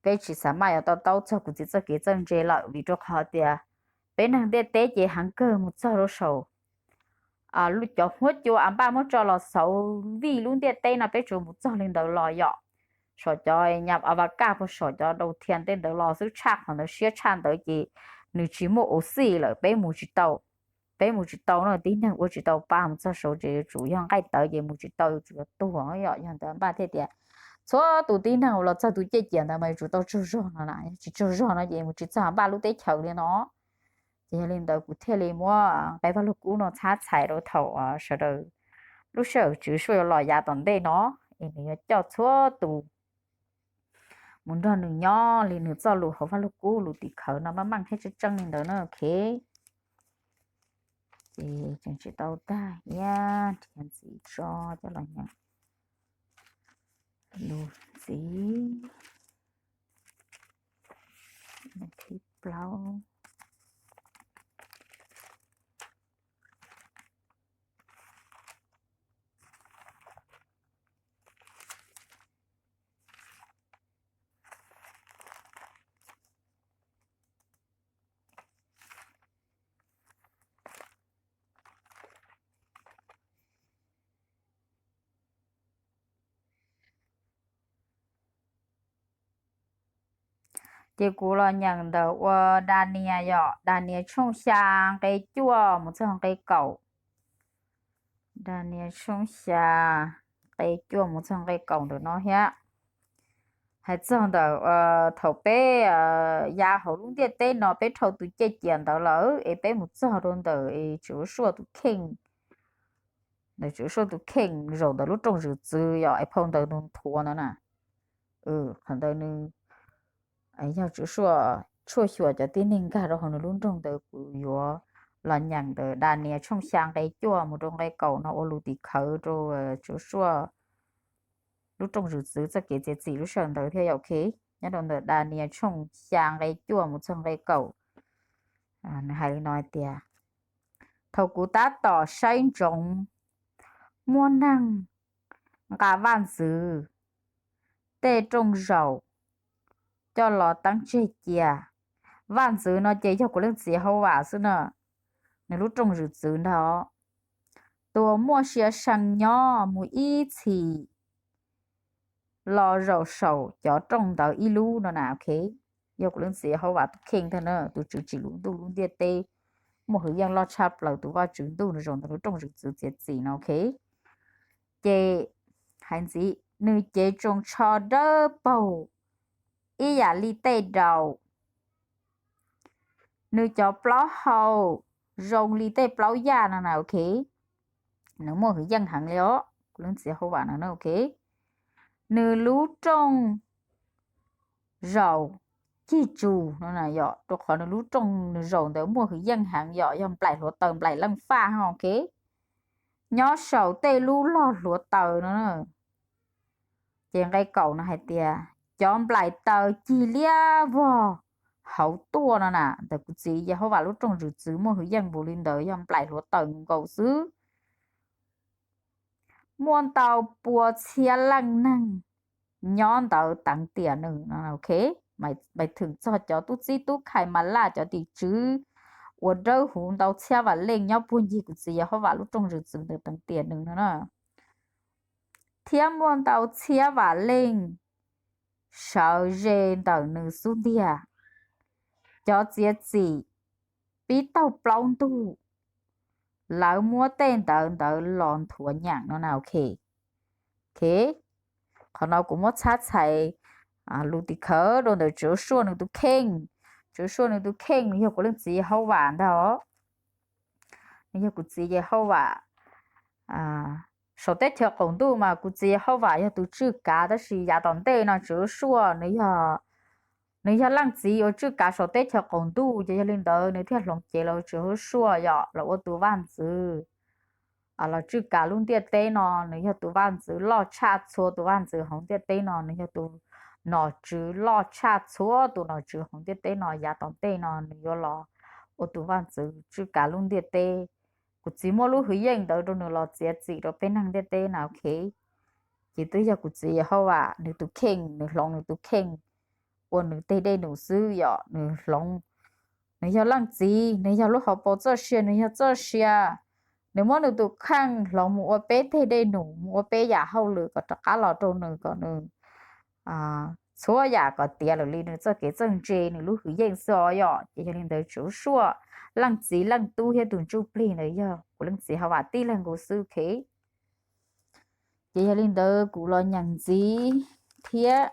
peb tsis xav maj yuav to taub txog kuv txiv txoj kev txawj ntse lawm vim rau qhov tias peb neeg ntiaj teb ces heev kawg mus txog rau saum cov huab cua av npaj muab tso los xauv vij lub ntiaj teb no peb tsuas mus txog li ntawd los yom. saum cov nyam avakaj puag saum cov dau thiaj tej ntawd los xwb, tshaj qhov ntawd siab tshaj ntawd ces nws tsis muaj ua xij lawm, peb mus tsis tau. Peb mus tsis tau no, tib neeg ua tsis tau pa mus txog saud ces yuav tsum yog nqaij tawv ces mus tsis tau, yuav tsum yuav tuag yom. Yog ntawd npaj thiaj tias txhua tus tib neeg uas los txog tus ciaj ciam ntawd mas yuav tsum tau tsaug zog no na, tsis tsaug zog no ces mus tsis txog npaj lub teb chaws li no. Ces yog li ntawd kuv thiaj li muab nqe Vaj Lug Kub no txhab txhais rau thaum sawv daws lub sij hawm Tswv Suaj yuav los yav tom ntej no, es nws yuav coj txhua tus mus nrog nws nyob li nws txoj lus hauv Vaj Lug Kub lus tim khawv no maj mam thiab tseeb tseeb li ntawd na, ok. Ces tseem tsis tau tag thiab, nrhiav ntxiv tso coj los nyeem lus ntxiv. Thib plaub. Ces kuv los nyeem ntawm ua Daniel yom, Daniel tshooj xya nqe cuaj mus txog nqe kaum. Daniel tshooj xya nqe cuaj mus txog nqe kaum ntawm no thiab. Hais txog ntawm thaum peb ya hauv lub ntiaj teb no peb dhau tus ciaj ciam ntawd lawm es peb mus txog rau ntawm Tswv Suaj tus kheej, ntawm Tswv Suaj tus kheej zaum ntawm lub rooj zwm txwv yom, es phau ntawv nthuav ntawd na. Qhov ntawd nws yog Tswv Suaj tshuaj xyuas cov tib neeg nkag rau hauv nws lub nroog ntawd. Kuv yuav los nyeem ntawm Daniel tshooj xya nqe cuaj mus rau nqe kaum no ua lus tim khawv rau Tswv Suaj lub rooj zwm txwv txoj kev txiav txim lub sij hawm ntawd thiab, ok. Nyob rau ntawm Daniel tshooj xya nqe cuaj mus txog nqe kaum, nws hais li no hais tias, thaum kuv tab tom saib ntsoov, muaj neeg nqa vaj ntxwv tej rooj zaum coj los teeb tseg cia. Vaj ntxwv no ces yog kuv leej txiv Yehauvas xwb na, nws lub rooj zwm txwv ntag. Tus uas muaj sia see nyob mus ib txhis los zaum saum cov rooj ntawd ib lub no na, ok. Yog kuv leej txiv Yehauvas tus kheej ntag na, tus Tswv tsim lub ntuj lub ntiaj teb, muaj hwv yeej loj tshaj plaws, tus Vajtswv ntuj nws zaum ntawm lub rooj zwm txwv txiav txim no, ok. Ces hais ntxiv, nws cev tsoos tsho dawb paug ib yam li tej daus, nws cov plaub hau zoo li tej plaub yaj no na, ok. Nws muaj hwv yeej heev li os, kuv leej txiv Yehauvas no na, ok. Nws lub rooj zaum cig tsus no na yom, rau qhov nws lub rooj nws zaum ntawd muaj hwv yeej heev yom, yog nplaim hluav taws nplaim leej faj, ok. Nyob saum tej lub log hluav taws no. Ces nqe kaum no hais tias, cov nplaim taws cig liab vog hauv tuaj no na, ntawm kuv txiv Yehauvas lub rooj zwm txwv muaj hwv yeej npaum li ntawd, yog nplaim hluav taws nkaus xwb. Muaj ntau pua txhiab leej neeg nyob ntawd teev tiam nws no, ok. Maiv theem txog cov tub txib tub khai mas laj cov tim tswv uas dawb huv ntau txhiab vam leej nyob puag ncig kuv txiv Yehauvas lub rooj zwm txwv ntawd teev tiam nws no na. Thiab muaj ntau txhiab vam leej sawv ze ntawm nws xub ntiag. Cov txiav txim pib taug plaub ntug, lawv muab tej ntawv ntawd los nthuav nyeem no na, ok. Ok, qhov no kuv muab txhab txhais lus tim khawv rau ntawm Tswv Suaj nws tus kheej. Tswv Suaj nws tus kheej nws yog kuv leej txiv Yehauvas ntag. Nws yog kuv txiv Yehauvas saum teb chaws qaum ntuj mas kuv txiv Yehauvas yog tus tswj kav, tab sis yav tom ntej no Tswv Suaj nws yog leej txiv uas tswj kav saum teb chaws qaum ntuj, ces yog li ntawd nws thiaj hloov cev los Tswv Suaj yom, los ua tus vaj ntxwv los tswj kav lub ntiaj teb no. Nws yog tus vaj ntxwv loj tshaj txhua tus vaj ntxwv hauv ntiaj teb no, nws yog tus nom tswv loj tshaj txhua tus nom tswv hauv ntiaj teb no. Yav tom ntej no nws yuav los ua tus vaj ntxwv tswj kav lub ntiaj teb. Kuv txiv muab lub hwv yeej ntawd rau nws los txiav txim rau peb neeg ntiaj teb na, ok. Ces twb yog kuv txiv Yehauvas nws tus kheej, nws hloov nws tus kheej ua nws tej dej num xwb yom. Nws hloov, nws yog leej txiv, nws yog lub hauv paus txoj sia, nws yog txoj sia. Nws muab nws tus kheej hloov mus ua peb tej dej num, mus ua peb yam hauj lwm kom rov qab los rau nws, kom nws txhua yam kom tiav lawm li nws txoj kev txawj ntse nws lub hwm yeej xwb os yom. Ces yog li ntawd tsuas suaj leej txiv leej tub thiab tus ntsuj plig ntawd yog kuv leej txiv Hav Vam tib leeg nkaus xwb, ok. Ces yog li ntawd kuv los nyeem ntxiv thiab.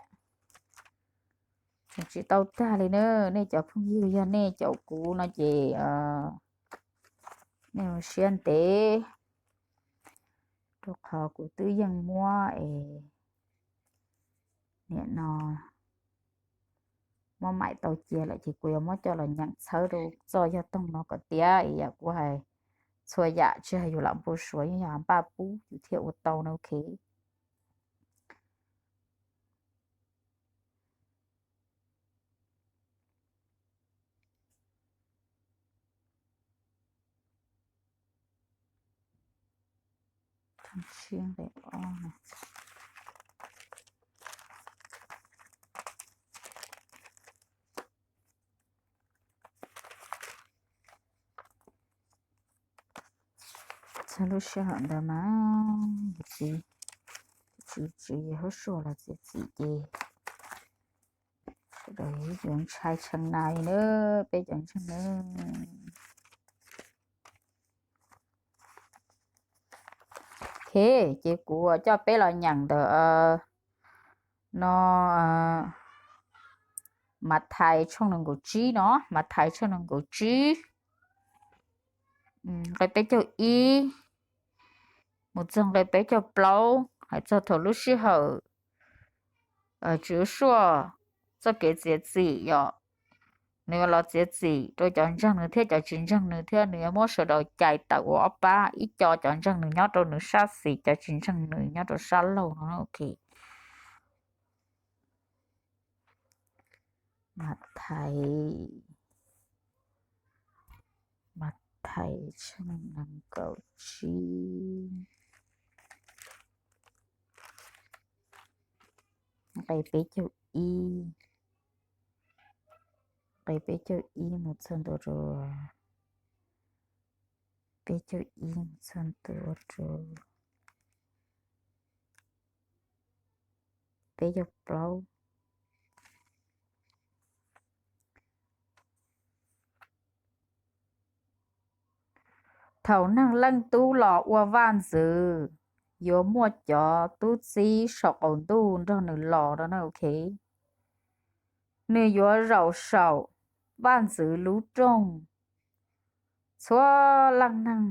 Tseem tsis tau tag li na, nej cov phooj ywg yog nej caum kuv no ces nej ua siab ntev, rau qhov kuv twb yeej muab es nim no muab maim tau cia lawm ces kuv yuav muab coj los nyeem txhawb rau txoj yog toog no kom tiav. Yam kuv hais txhua yam tsis hais yus lam npau suav, yog npaj pub yus thiaj ua tau na, ok. Txog lub sij hawm ntawd mas tsis, tsis, tsis hub sua los txiav txim ces sawv daws yuav ntshai tshee na li na, peb cov ntseeg na. Ok, ces kuv coj peb los nyeem ntawm no Mathais tshooj nees nkaum tsib no, Mathais tshooj nees nkaum tsib, nqe peb caug ib mus txog nqe peb caug plaub, hais txog thaum lub sij hawm Tswv Suaj txoj kev txiav txim yom. Nws yuav los txiav txim rau cov ntseeg nws thiab cov tsis ntseeg nws thiab nws yuav muab sawv daws cais tawm ua ob pab, ib co cov ntseeg nws nyob rau nws sab xis, cov tsis ntseeg nws nyob rau sab laug no, ok. Mathais, Mathais tshooj nees nkaum tsib, nqe peb caug ib, nqe peb caug ib mus txog ntua rau, peb caug ib mus txog ntua rau peb caug plaub. Thaum Neeg Leej Tub los ua vaj ntxwv, yuav muaj cov tub txib saum qaum ntuj nrog nws los, ok. Nws yuav zaum saum vaj ntxwv lub rooj. Txhua leej neeg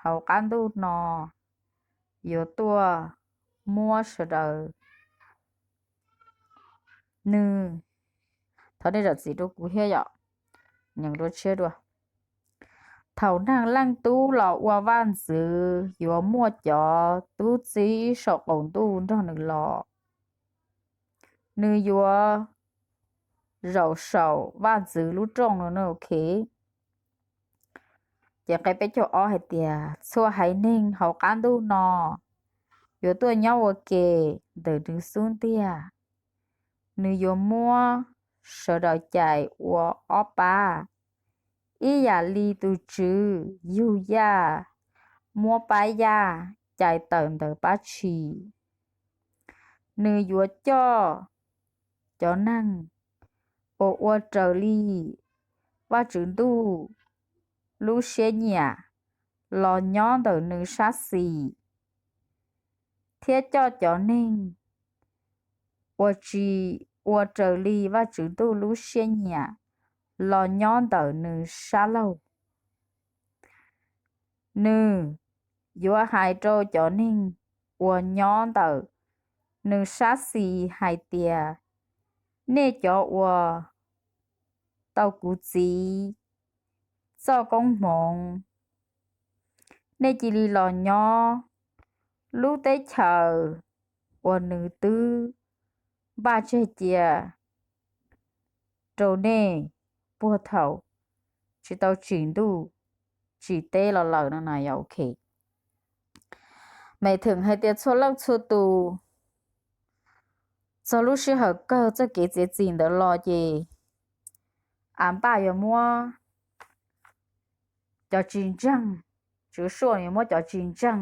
hauv qab ntuj no yuav tuaj muab sawv daws, nws, thov nej zam txim rau kuv thiab yom, nyeem dua tshiab dua. Thaum Neeg Leej Tub los ua vaj ntxwv, yuav muaj cov tub txib saum qaum ntuj nrog nws los. Nws yuav zaum saum vaj ntxwv lub rooj no, ok. Ces nqe peb caug ob hais tias, txhua haiv neeg hauv qab ntuj no yuav tuaj nyob ua ke ntawm nws xub ntiag. Nws yuav muab sawv daws cais ua ob pab, ib yam li tus tswv yug yaj muab pab yaj cais tawm ntawm pab tshis. Nws yuav coj cov neeg uas ua raws li Vajtswv Ntuj lub siab nyiam los nyob ntawm nws sab xis, thiab coj cov neeg uas tsis ua raws li Vajtswv Ntuj lub siab nyiam los nyob ntawm nws sab laug. Nws yuav hais rau cov neeg uas nyob ntawm nws sab xis hais tias, nej cov uas tau kuv Txiv txoj koob hmoov, nej cia li los nyob lub teb chaws uas nws twb npaj tseg cia rau nej puag thaum tsis tau tsim ntuj tsim teb los lawm no na, yog ok. Meem theem hais tias txhua leej txhua tus, txog lub sij hawm kawg txoj kev txiav txim ntawd los ces Anpaj yuav muab cov tsis ntseeg, Tswv Suaj yuav muab cov tsis ntseeg,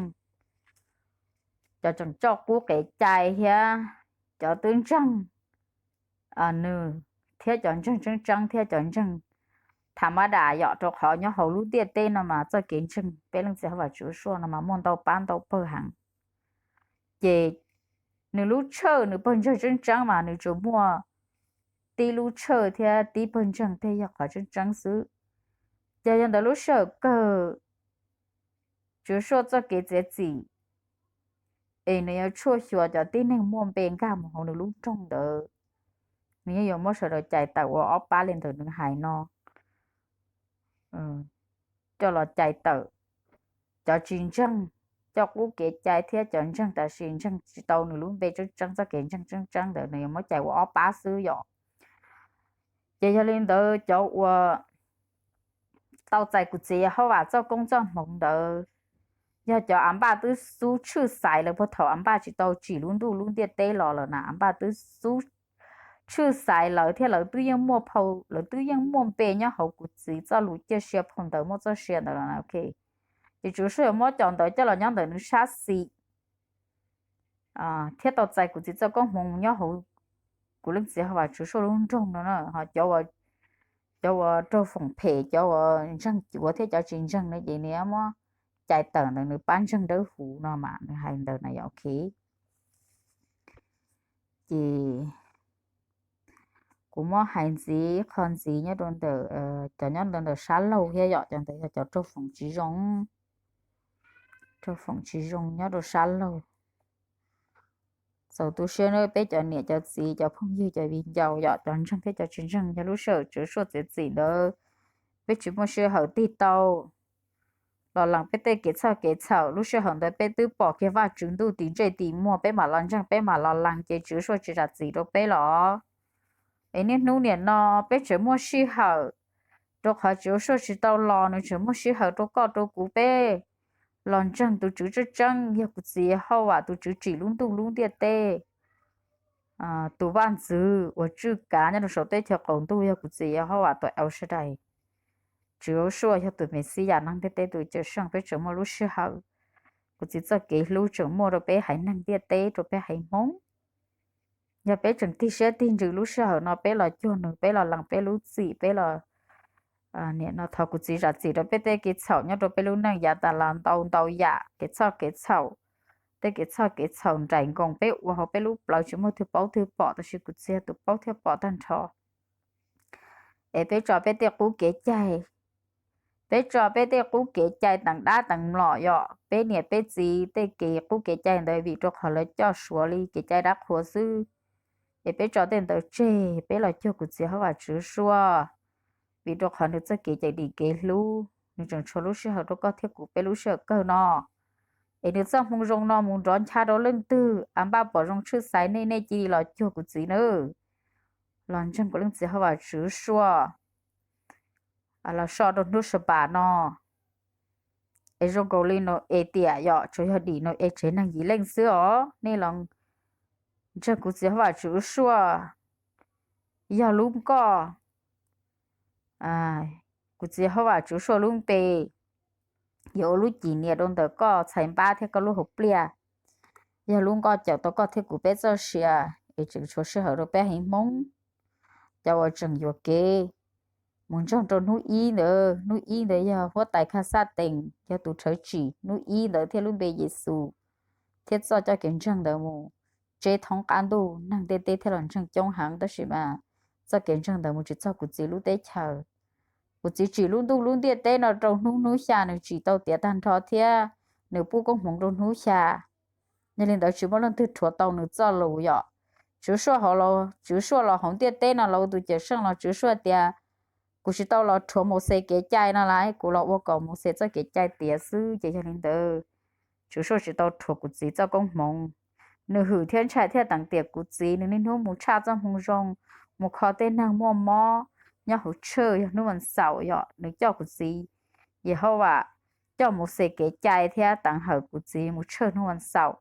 cov tseem coj qub qev cai thiab cov twb ntseeg nws thiab cov ntseeg tseeb tseeb thiab cov ntseeg tham mab dam yom, rau qhov nyob hauv lub ntiaj teb no mas txoj kev ntseeg peb Leej Txiv Huab Vam Tswv Suaj no mas muaj ntau pab ntau pawg heev. Ces nws lub tshawj nws pawg ntseeg tseeb tseeb mas nws tsuas muaj tib lub tshawj thiab tib pawg ntseeg thiaj yog qhov tseeb tseeb xwb. Ces yog ntawd lub sij hawm kawg Tswv Suaj txoj kev txiav txim es nws yuav tshuaj xyuas cov tib neeg muaj npe nkag mus hauv nws lub nroog ntawd, nws yeej yuav muab sawv daws cais tawm ua ob pab li ntawm nws hais no, coj los cais tawm cov tsis ntseeg, coj qub kev cai thiab cov ntseeg tab sis ntseeg tsis tau nws lub npe tseeb tseeb txoj kev ntseeg tseeb tseeb ntawd nws yuav muab cais ua ob pab xwb yom. Ces yog li ntawd cov uas tau txais kuv txiv Yehauvas txoj koob txoj hmoov ntawd yog cov a npaj twb xub tshwj xaiv lawm puag thaum a npaj tsis tau tsim lub ntuj lub ntiaj teb los lawm na, a npaj twb xub tshwj xaiv lawv thiab lawv twb yeej muaj phau, lawv twb yeej muaj npe nyob hauv kuv txiv txoj lus ciaj sia phau ntawv muaj txoj sia ntawd los na. Ces Tswv Suaj yuav muab cov ntawd coj los nyob ntawm nws sab xis thiab tau txais kuv txiv txoj koob hmoov nyob hauv kuv Leej Txiv Yehauvas Tswv Suaj lub nroog no na. Ho cov uas raug foom phem, cov uas ntseeg cuav thiab cov tsis ntseeg no ces nws yuav muab cais tawm ntawm nws pab ntseeg dawb huv no mas nws hais ntawd na yom. Ok, ces kuv muab hais ntxiv qho ntxiv nyob rau ntawm cov nyob ntawm sab laug thiab yom, cov ntawd yog cov raug foom tsis zoo, raug foom tsis zoo nyob rau sab laug. Txaus tu siab na peb cov niam cov txiv cov phooj ywg cov viv ncaus yom, cov ntseeg thiab cov tsis ntseeg, yog lub sij hawm Tswv Suaj txiav txim ntawd peb tsis muaj sij hawm tig tau los lees peb tej kev txhoj kev txhaum, lub sij hawm ntawd peb twb pom kiag Vajtswv ntuj tim ntsej tim muag peb mam los ntseeg peb mam los lees ces Tswv Suaj tsis zam txim rau peb los? Es niaj hnub nim no peb tseem muaj sij hawm, rau qhov Tswv Suaj tsis tau los nws tseem muaj sij hawm rau koj rau kuv peb los ntseeg tus Tswv tseeb tseeb yog kuv txiv Yehauvas tus Tswv tsim lub ntuj lub ntiaj teb, tus vaj ntxwv uas tswj kav nyob rau saum teb chaws qaum ntuj yog kuv txiv Yehauvas tus El Shaddai. Tswv Suaj yog tus Mexiyas neeg ntiaj teb tus cawm seej, peb tseem muaj lub sij hawm, kuv txiv txoj kev hlub tseem muaj rau peb haiv neeg ntiaj teb rau peb haiv Hmoob. Yog peb tseem tig siab tig ntsws lub sij hawm no peb los cuag nws, peb los lees peb lub txim, peb los nim no thov kuv txiv zam txim rau peb tej kev txhaum nyob rau peb lub neej yav tas los ntau ntau yam kev txhoj kev txhaum, tej kev txhoj kev txhaum nraim nkoos peb ua hauv peb lub plawv tsis muaj twg paub twg pom tab sis kuv txiv yog tus paub thiab pom tag nrho. Es peb tso peb tej qub kev cai, peb tso peb tej qub kev cai teev dab teev mlom yom, peb niam peb txiv tej kev qub kev cai ntawd vim rau qhov lawv coj suav li kev cai dab qhuas xwb. Es peb tso tej ntawd tseg peb los cuag kuv txiv Yehauvas Tswv Suaj, vim rau qhov nws txoj kev cai dim kev hlub nws tseem tshuav lub sij hawm rau koj thiab kuv peb lub sij hawm kawg no. Es nws txoj hmoo zoo no mus nrov ncha rau leej twg, a npaj pom zoo tshwj xaiv nej, nej cia li los cuag kuv txiv nawb, los ntseeg kuv Leej Txiv Yehauvas Tswv Suaj, los so rau hnub Sabbath no. Es zoo nkaus li Nau-es tiam yom, tsuas yog dim Nau-es tsev neeg yim leej xwb os. Nej los ntseeg kuv txiv Yehauvas Tswv Suaj, yog lub nkoj, kuv txiv Yehauvas Tswv Suaj lub npe, yuav ua lub cim niam rau ntawm koj txhais npab thiab koj lub hauv pliaj. Yog lub nkoj cawm tau koj thiab kuv peb txoj sia, es tseem tshuav sij hawm rau peb haiv Hmoob cov uas tseem yuam kev mus ntsoog rau hnub ib ntawd. Hnub ib ntawd yog huab tais Khaj Xaj Tees yog tus rhawv tsim hnub ib ntawd thiab lub npe Yexus thiab txoj coj kev ntseeg ntawd mus tseb thoob qab ntuj, neeg ntiaj teb thiaj los ntseeg coob heev. Tab sis mas txoj kev ntseeg ntawd mus tsis txog kuv txiv lub teb chaws. Kuv txiv tsim lub ntuj lub ntiaj teb no rau hnub hnub xya, nws tsim tau tiav tag nrho thiab nws pub koob hmoov rau hnub xya. Yog li ntawd tsis muaj leej twg rhuav tau nws txoj lus yom. Tswv Suaj hauv, Tswv Suaj los hauv ntiaj teb no los ua tus cawm seej los Tswv Suaj tias, kuv tsis tau los rhuav Mauxes kev cai no las, kuv los ua kom Mauxes txoj kev cai tiav xwb. Ces yog li ntawd Tswv Suaj tsis tau rhuav kuv txiv txoj koob hmoov. Nws hwm thiab ntshai thiaj teev tiam kuv txiv, nws niaj hnub mus tshaj txoj hmoo zoo, mus kho tej neeg muaj mob nyob hauv tshawj. Yog hnub vas xaum yom, nws coj kuv txiv, Yehauvas coj Mauxes kev cai thiab teev hawm kuv txiv mus tshawj hnub vas xaum.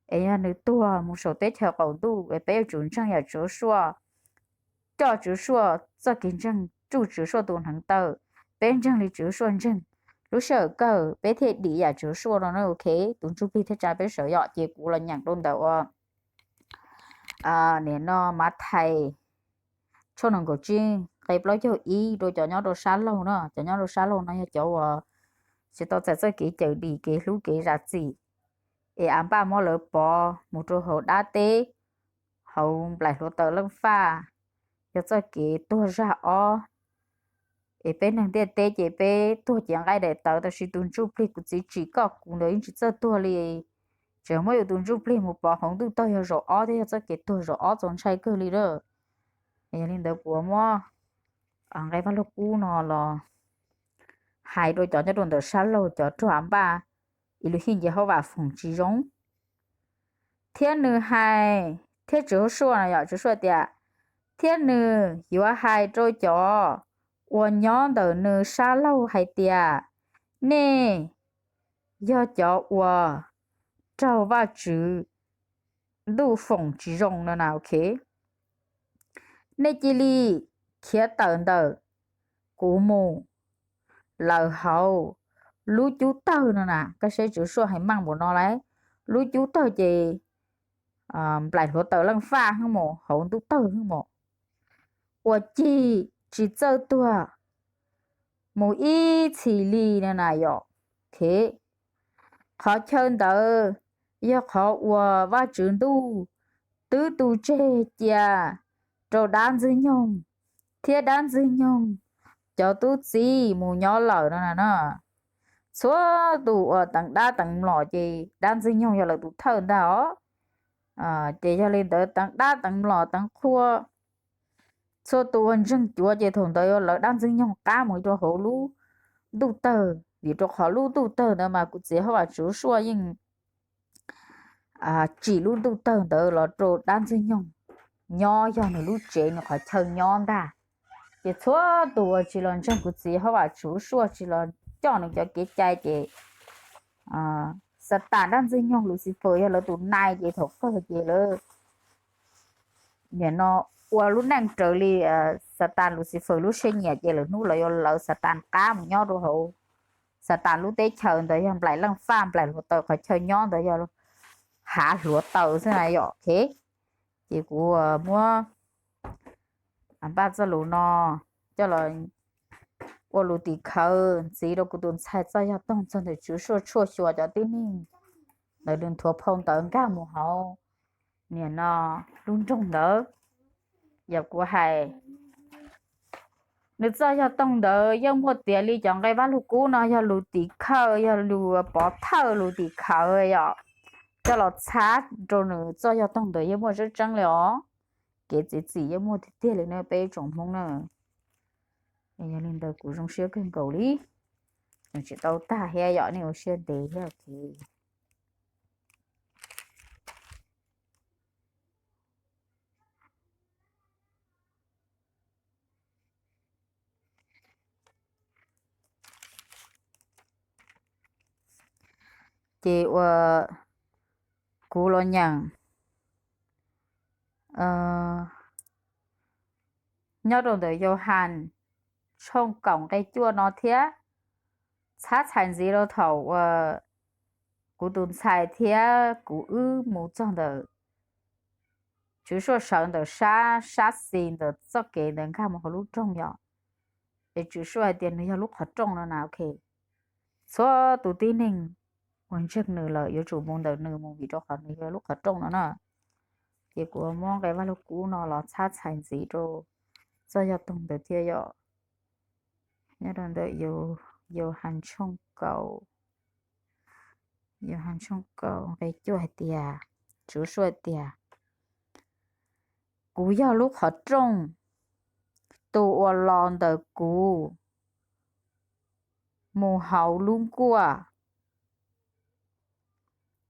Es yog nws tuag mus saum teb chaws qaum ntuj es peb yuav tsum ntseeg yam Tswv Suaj, coj Tswv Suaj txoj kev ntseeg, tsuj Tswv Suaj tus hneev taw. Peb ntseeg li Tswv Suaj ntseeg, lub sij hawm kawg peb thiaj dim yam Tswv Suaj no na. Ok, tus ntsuj plig thiaj tsa peb sawv yom. Ces kuv los nyeem rau ntawm uas nim no Mathais tshooj nees nkaum tsib nqe plaub caug ib rau cov nyob rau sab laug no. Cov nyob rau sab laug no yog cov uas tsis tau txais txoj kev cawm dim kev hlub kev zam txim, es A Npaj muab lawv pov mus rau hauv dab teb, hauv nplaim hluav taws leej faj, yog txoj kev tuag zaj ob. Es peb neeg ntiaj teb ces peb tuag cev nqaij daim tawv, tab sis tus ntsuj plig kuv txiv tsim koj kuv ntawd yeej tsis txawj tuag li, tseem muab yus tus ntsuj plig mus pov hauv ntuj tawg yog zaum ob thiab yog txoj kev tuag zaum ob txaus ntshai kawg li lawm. Yog li ntawd kuv muab nqe Vaj Lug Kub no los hais rau cov nyob rau ntawm sab laug cov raug A Npaj ib lub hij nce hauv vam foom tsis zoo. Thiab nws hais, thiab Tswv Suaj no yog Tswv Suaj tias, thiab nws yuav hais rau cov uas nyob ntawm nws sab laug hais tias, nej yog cov uas raug Vajtswv ntuj foom tsis zoo no na, ok. Nej cia li khiav tawm ntawm kuv mus lawm hauv lub cub tawg no na. Koj saib Tswv Suaj hais meej npaum no lawm, lub cub tawg ces nplaim hluav taws leej faj hwb mus hauv ntuj tawg hwb mus, uas cig tsis txawj tuag mus ib txhis li no na yom. Qhov chaw ntawd yog qhov uas Vajtswv ntuj twb tu tseg cia rau dab ntxwg nyoog thiab dab ntxwg nyoog cov tub txib mus nyob lawm no na. Txhua tus uas teev dab teev mlom ces dab ntxwg nyoog yog lawv tus thawj ntag os. Ces yog li ntawd teev dab teev mlom teev qhua, txhua tus uas ntseeg cuav ces thaum ntawd yuav lawv dab ntxwg nyoog qab mus rau hauv lub ntuj tawg, vim rau qhov lub ntuj tawg ntawd mas kuv txiv hauj vam Tswv Suaj yeej tsim lub ntuj tawg ntawd los rau dab ntxwg nyoog nyob, yog nws lub tsev nws qhov chaw nyob ntag. Ces txhua tus uas tsis los ntseeg kuv txiv hauj vam Tswv Suaj, tsis los coj nws cov kev cai ces Xatas dab ntxwg nyoog Lucifer yog lawv tus nai, ces thaum kawg ces lawv nim no ua lub neej raws li Xatas Lucifer lub siab nyiam, ces lawv hnub lawv yuav lawv Xatas qab mus nyob rau hauv Xatas lub teb chaws ntawd, yog nplaim leej faj nplaim hluav taws, qhov chaw nyob ntawd yog hav hluav taws xwb na yom. Ces kuv muab npaj txoj lus no coj los ua lus tim khawv ntxiv rau kuv tus ntxhais txoj yog toog txog ntawm Tswv Suaj tshuaj xyuas cov tib neeg ntawd nws nthuav phau ntawv nkag mus hauv nim no lub nroog ntawd. Yog kuv hais nws txoj yog toog ntawd yeej muaj tiav li cov nqe Vaj Lug Kub no, yog lus tim khawv, yog lus pov thawj lus tim khawv yom, coj los txhab rau nws txoj yog toog ntawd yeej muaj tseeb tseeb li os. Kev txiav txim yeej muaj tiag tiag li na peb tsoom Hmoob na. Yog li ntawd kuv zoo siab kawg nkaus li, tseem tsis tau tag thiab yom, nej ua siab ntev thiab. Ces ua kuv los nyeem nyob rau ntawm Yauhas tshooj kaum nqe cuaj no thiab, txhab txhais ntxiv rau thaum uas kuv tus ntxhais thiab kuv wb mus txog ntawm Tswv Suaj sawv ntawm sab, sab xis ntawm txoj kev ntawd nkag mus hauv lub roog yom. Es Tswv Suaj hais tias nws yog lub qhov rooj no na, ok. Txhua tus tib neeg uas ntseeg nws lawm yuav tsum mus ntawm nws mus vim rau qhov nws yog lub qhov rooj no na. Ces kuv muab nqe Vaj Lug Kub no los txhab txhais ntxiv rau txoj yog toog ntawd thiab yom. Nyob rau ntawm Yauhas tshooj kaum, Yauhas tshooj kaum nqe cuaj hais tias, Tswv Suaj tias, kuv yog lub qhov rooj, tus uas los ntawm kuv mus hauv lub nkuaj,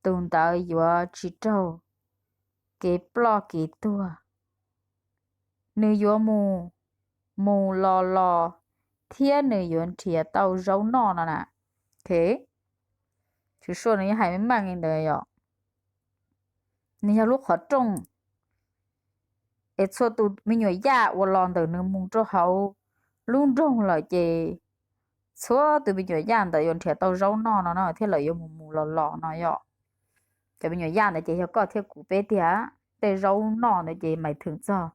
tus ntawd yuav tsis raug kev ploj kev tuag. Nws yuav mus, mus los los thiab nws yuav nrhiav tau zaub noj no na. Tswv Suaj nws yeej hais meej meej li ntawd yom. Nws yog lub qhov rooj, es txhua tus me nyuam yaj uas los ntawm nws mus rau hauv lub nroog lawm ces txhua tus me nyuam yaj ntawd yuav nrhiav tau zaub noj no no thiab lawv yuav mus mus los los no yom. Cov me nyuam yaj ntawd ces yog koj thiab kuv peb tiag. Tej zaub noj ntawd ces mais thwm txog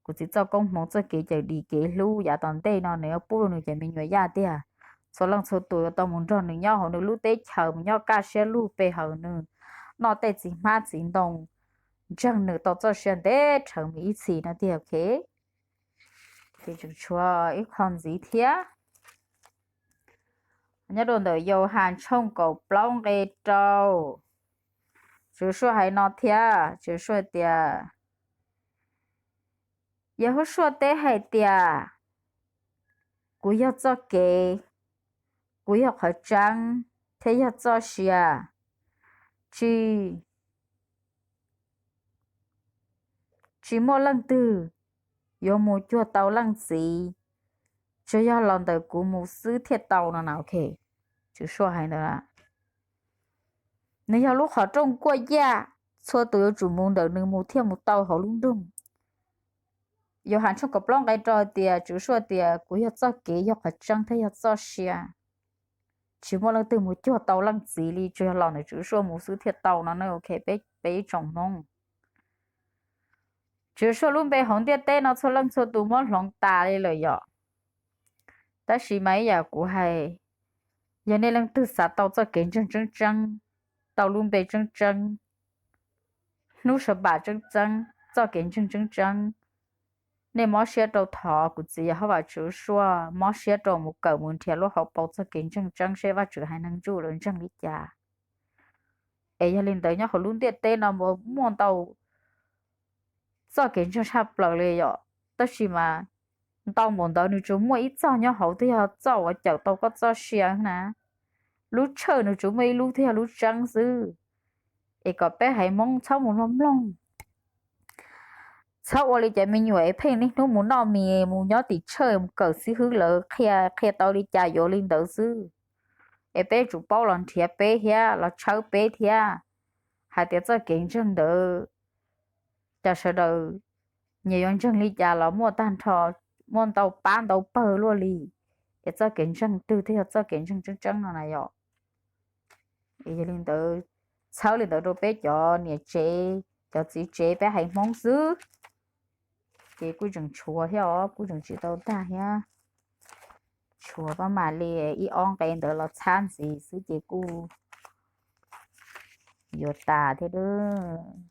kuv txiv txoj koob hmoov txoj kev cawm dim kev hlub yav tom ntej no nws yuav pub rau nws cov me nyuam yaj tiag. Txhua leej txhua tus yuav tau mus nrog nws nyob hauv nws lub teb chaws, mus nyob kaj siab lug pe hawm nws, noj tej txiv hmab txiv ntoo, ntseeg nws tau txoj sia ntev rhawv mus ib txhis no tiag. Ces tseem tshuav ib qho ntxiv thiab. Nyob rau ntawm Yauhas tshooj kaum plaub nqe rau, Tswv Yexus hais no thiab, Tswv Yexus tias, Yahushua teb hais tias, kuv yog txoj kev, kuv yog qhov tseeb thiab yog txoj sia. Tsis, tsis muaj leej twg yuav mus cuag tau Leej Txiv, tsuas yog los ntawm kuv mus xwb thiaj tau no na. Tswv Yexus hais ntawd, nws yog lub qhov rooj kuaj yaj, txhua tus yuav tsum mus ntawm nws mus thiaj mus tau hauv lub nroog. Yauhas tshooj kaum plaub nqe rau hais tias, Tswv Yexus tias, kuv yog txoj kev, yog qhov tseeb thiab yog txoj sia. Tsis muaj leej twg mus cuag tau Leej Txiv li, tsuas yog los ntawm Tswv Yexus mus xwb thiaj tau no. Ok, peb ib tsoom Hmoob, Tswv Yexus lub npe hauv ntiaj teb no txhua leej txhua tus muab hloov tas li lawm yom. Tab sis mas ib yam kuv hais, yog nej leej twg xav tau txoj kev ntseeg tseeb tseeb, tau lub npe tseeb tseeb, hnub sawv pam tseeb tseeb, txoj kev ntseeg tseeb tseeb, nej mob siab rau thov kuv txiv Yehauvas Tswv Yexus, mob siab rau mus kawm mus nrhiav lub hauv paus txoj kev ntseeg tseeb seb Vajtswv haiv neeg ntsuj lawv ntseeg li cas. Es yog li ntawd nyob hauv lub ntiaj teb no muaj ntau txoj kev ntseeg tshaj plaws li yom, tab sis mas ntau npaum ntawd nws tsuas muaj ib txoj nyob hauv twb yog txoj uas cawm tau koj txoj sia na. Lub tshawj nws tsuas muaj ib lub twb yog lub tseeb xwb. Es kom peb haiv Hmoob txhob mus mloog mloog, txhob ua li cov me nyuam es pheej niaj hnub mus noj mis mus nyob tim tshawj mus kawm xib hwb lawv qhia, qhia tau li cas yuav li ntawd xwb. Es peb tsum paub los nrhiav peb thiab los tshawb peb thiab, hais tias txoj kev ntseeg ntawd cas sawv daws nyias yuav ntseeg li cas los muaj tag nrho, muaj ntau pab ntau pawg luaj li. Es txoj kev ntseeg twg thiaj yog txoj kev ntseeg tseeb tseeb no na yom. Es yog li ntawd, txhawb li ntawd rau peb cov niam tsev cov txiv tsev peb haiv Hmoob xwb. Ces kuj tseem tshuav thiab os, kuj tseem tsis tau tag thiab. Tshuav pab mam li ib ob nqe ntawd los txhab ntxiv xwb ces kuj yuav tas thiab lawm.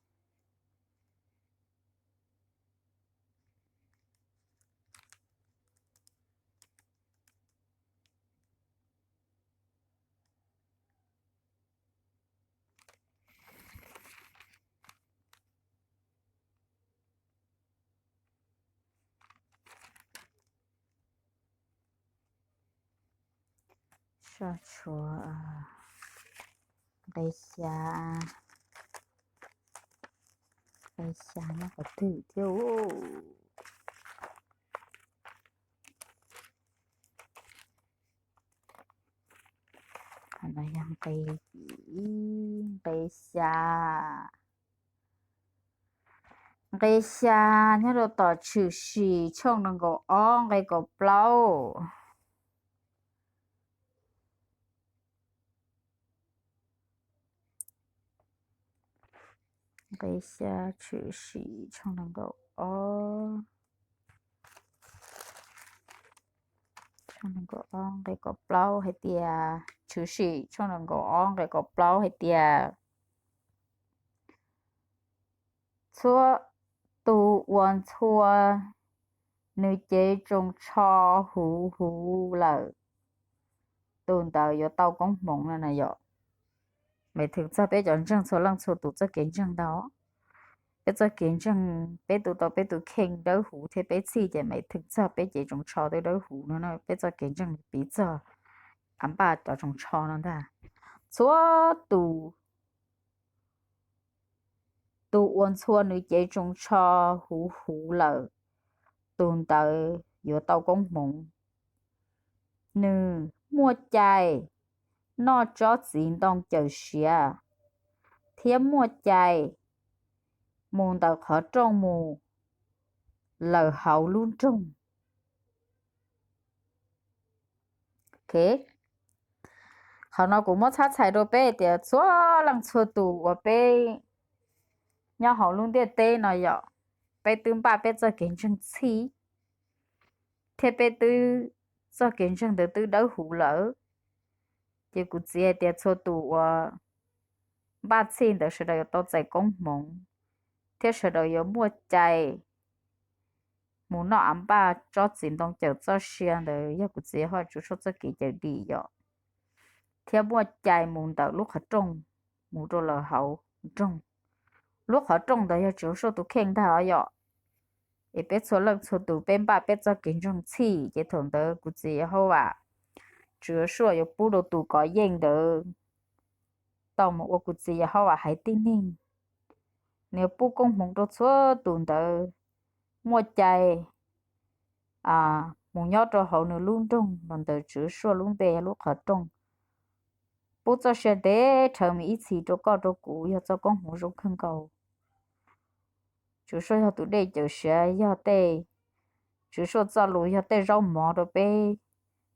Soj tshuav nqe xya, nqe xya nyob qhov twg thiab? Qhov no yog nqe, nqe xya. Nqe xya nyob rau tom Tshwm Sim tshooj nees nkaum ob nqe kaum plaub. Nqe xya Tshwm Sim tshooj nees nkaum ob, tshooj nees nkaum ob nqe kaum plaub hais tias, Tshwm Sim tshooj nees nkaum ob nqe kaum plaub hais tias, txhua tus uas ntxhua nws cev tsoos tsho huv huv lawm, tus ntawd yuav tau koob hmoov no na yom. Mev theem txog peb cov ntseeg txhua leej txhua tus txoj kev ntseeg ntau. Peb txoj kev ntseeg, peb tu tau peb tus kheej dawb huv thiab peb txhij ces mev theem txog peb cev tsoos tsho twb dawb huv no na. Peb txoj kev ntseeg piv txog a npaj cov tsoos tsho no ntag. Txhua tus, tus uas ntxhua nws cev tsoos tsho huv huv lawm, tus ntawd yuav tau koob hmoov. Nws muaj cai noj tsob txiv ntoo cawm siav, thiab muaj cai mus ntawm qhov rooj mus lawm hauv lub nroog. Qhov no kuv muab txhab txhais rau peb tias txhua leej txhua tus uas peb nyob hauv lub ntiaj teb no yom, peb twb npaj peb txoj kev ntseeg txhij, thiab peb twb, txoj kev ntseeg ntawd twb dawb huv lawm. Ces kuv txiv hais tias txhua tus uas npaj txhij ntawd sawv daws yuav tau txais koob hmoov, thiab sawv daws yuav muaj cai mus noj av npaj tsob txiv ntoo cawm txoj sia ntawd. Yog kuv txiv hauj Tswv Suaj txoj kev cawm dim yom, thiab muaj cai mus ntawm lub qhov rooj mus rau lawm hauv nroog. Lub qhov rooj ntawd yog Tswv Suaj tus kheej ntag os yom. Es peb txhua leej txhua tus peb npaj peb txoj kev ntseeg txhij, ces thaum ntawd kuv txiv hauj Tswv Suaj yuav pub rau tus kov yeej ntawd tau mus ua kuv txiv hauj haiv tib neeg. Nws yuav pub koob hmoov rau txhua tus ntawd muaj cai mus nyob rau hauv nws lub nroog los ntawm Tswv Suaj lub npe yog lub qhov rooj. Pub txoj sia ntev rhawv mus ib txhis rau koj rau kuv yog txoj koob hmoov zoo kawg nkaus. Tswv Suaj yog tus dej cawm siav, yog tej, Tswv Suaj txoj lus yog tej zaub mov rau peb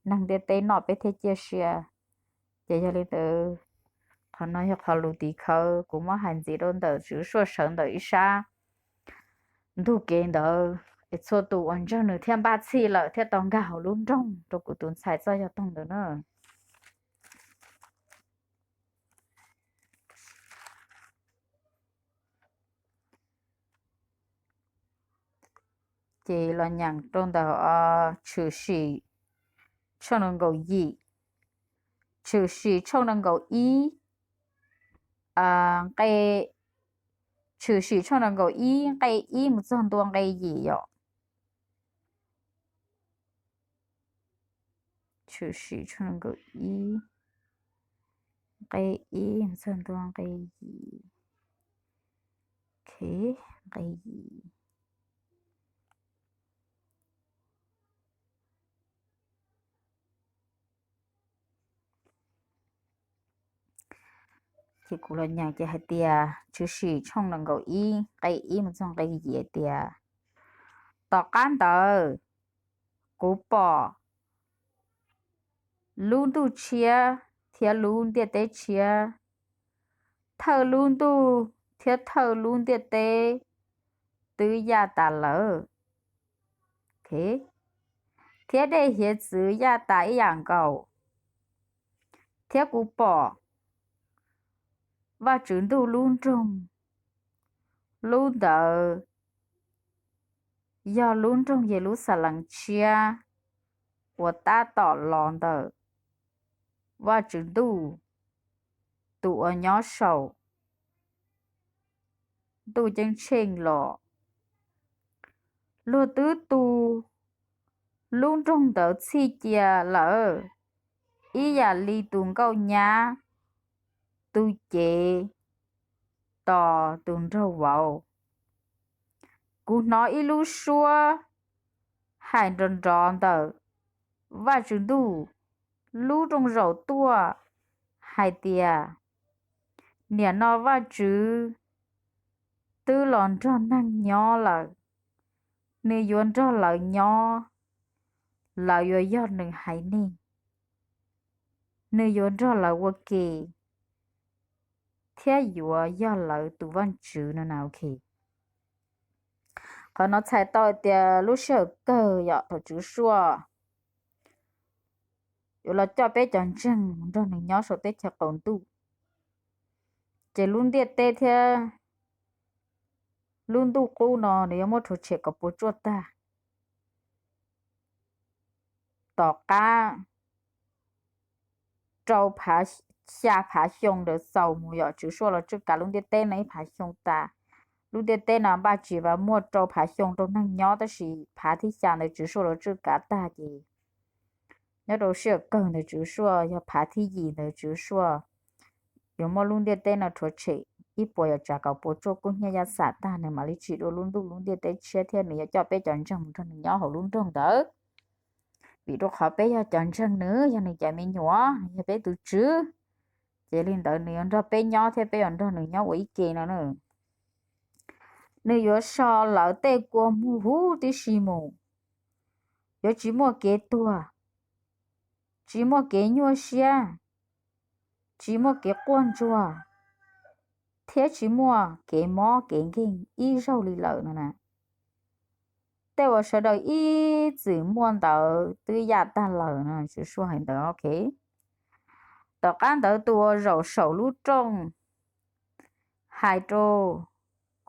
neeg ntiaj teb noj peb thiaj ciaj sia. Ces yog li ntawd, qhov no yog qhov lus tim khawv kuv muab hais ntxiv rau ntawm Tswv Suaj sawv ntawm ib sab ntug kev ntawd, es txhua tus uas ntseeg nws thiab npaj txhij lawm thiaj tau nkag hauv lub nroog rau kuv tus ntxhais txoj yog toog ntawd na. Ces los nyeem rau ntawm Tshwm Sim tshooj nees nkaum yim, Tshwm Sim tshooj nees nkaum ib, nqe, Tshwm Sim tshooj nees nkaum ib nqe ib mus txog ntua nqe yim yom. Tshwm Sim tshooj nees nkaum ib nqe ib mus txog ntua nqe yim. Ok, nqe yim. Ces kuv los nyeem ces hais tias Tshwm Sim tshooj nees nkaum ib nqe ib mus txog nqe yim hais tias, tom qab ntawd kuv pom lub ntuj tshiab thiab lub ntiaj teb tshiab, thawj lub ntuj thiab thawj lub ntiaj teb twb yaj tas lawm, thiab dej hiav txwv yaj tas ib yam nkaus, thiab kuv pom Vajtswv Ntuj lub nroog, lub ntawd yog lub nroog Yeluxalees tshiab uas tab tom los ntawm Vajtswv Ntuj, tus uas nyob saum ntuj ceeb tsheej los. Luag twb tu lub nroog ntawd txhij cia lawm, ib yam li tus nkauj nyab tu cev tos tus nraug vauv. Kuv hnov ib lub suab hais nrov nrov ntawm Vajtswv Ntuj lub rooj zaum tuaj hais tias, niam no Vajtswv twb los nrog neeg nyob lawm, nws yuav nrog lawv nyob, lawv yuav yog nws haiv neeg, nws yuav nrog lawv ua ke, thiab yuav yog lawv tus Vajtswv no na. Ok, qhov no txhais tau tias lub sij hawm kawg yog thaum Tswv Suaj yuav los coj peb cov ntseeg mus nrog nws nyob saum teb chaws qaum ntuj, ces lub ntiaj teb thiab lub ntuj qub no nws yuav muab rhuav tshem kom puas tsuaj tag. Tom qab rau phav, xya phav xyoo ntawd txaus mus yom, Tswv Suaj los tswj kav lub ntiaj teb no ib phav xyoo tas. Lub ntiaj teb no npaj tsis vas muaj rau phav xyoo rau neeg nyob, tab sis phav thib xya ntawd Tswv Suaj los tswj kav tag ces nyob rau sij hawm kawg ntawd Tswv Suaj yog phav thib yim ntawd Tswv Suaj yuav muab lub ntiaj teb no rhuav tshem ib puas yam tsav kom puas tsuaj kub hnyiab yaj xam tag, nws mam li tsim dua lub ntuj lub ntiaj teb tshiab thiab nws yuav coj peb cov ntseeg mus nrog nws nyob hauv lub nroog ntawd. Vim rau qhov peb yog cov ntseeg nws, yog nws cov me nyuam, yog peb tus Tswv, ces li ntawd nws yuav nrog peb nyob thiab peb yuav nrog nws nyob ua ib ke no na. Nws yuav so lawv tej kua muag huv tib si mus, yuav tsis muaj kev tuag, tsis muaj kev nyuaj siab, tsis muaj kev quaj ntsuag, thiab tsis muaj kev mob kev nkeeg ib zaug li lawm no na. tej uas sawv daws ib txwm muaj ntawd twb yaj tag lawm no, Tswv Suaj hais ntawd, ok. Tom qab ntawd tus uas zaum saum lub rooj hais rau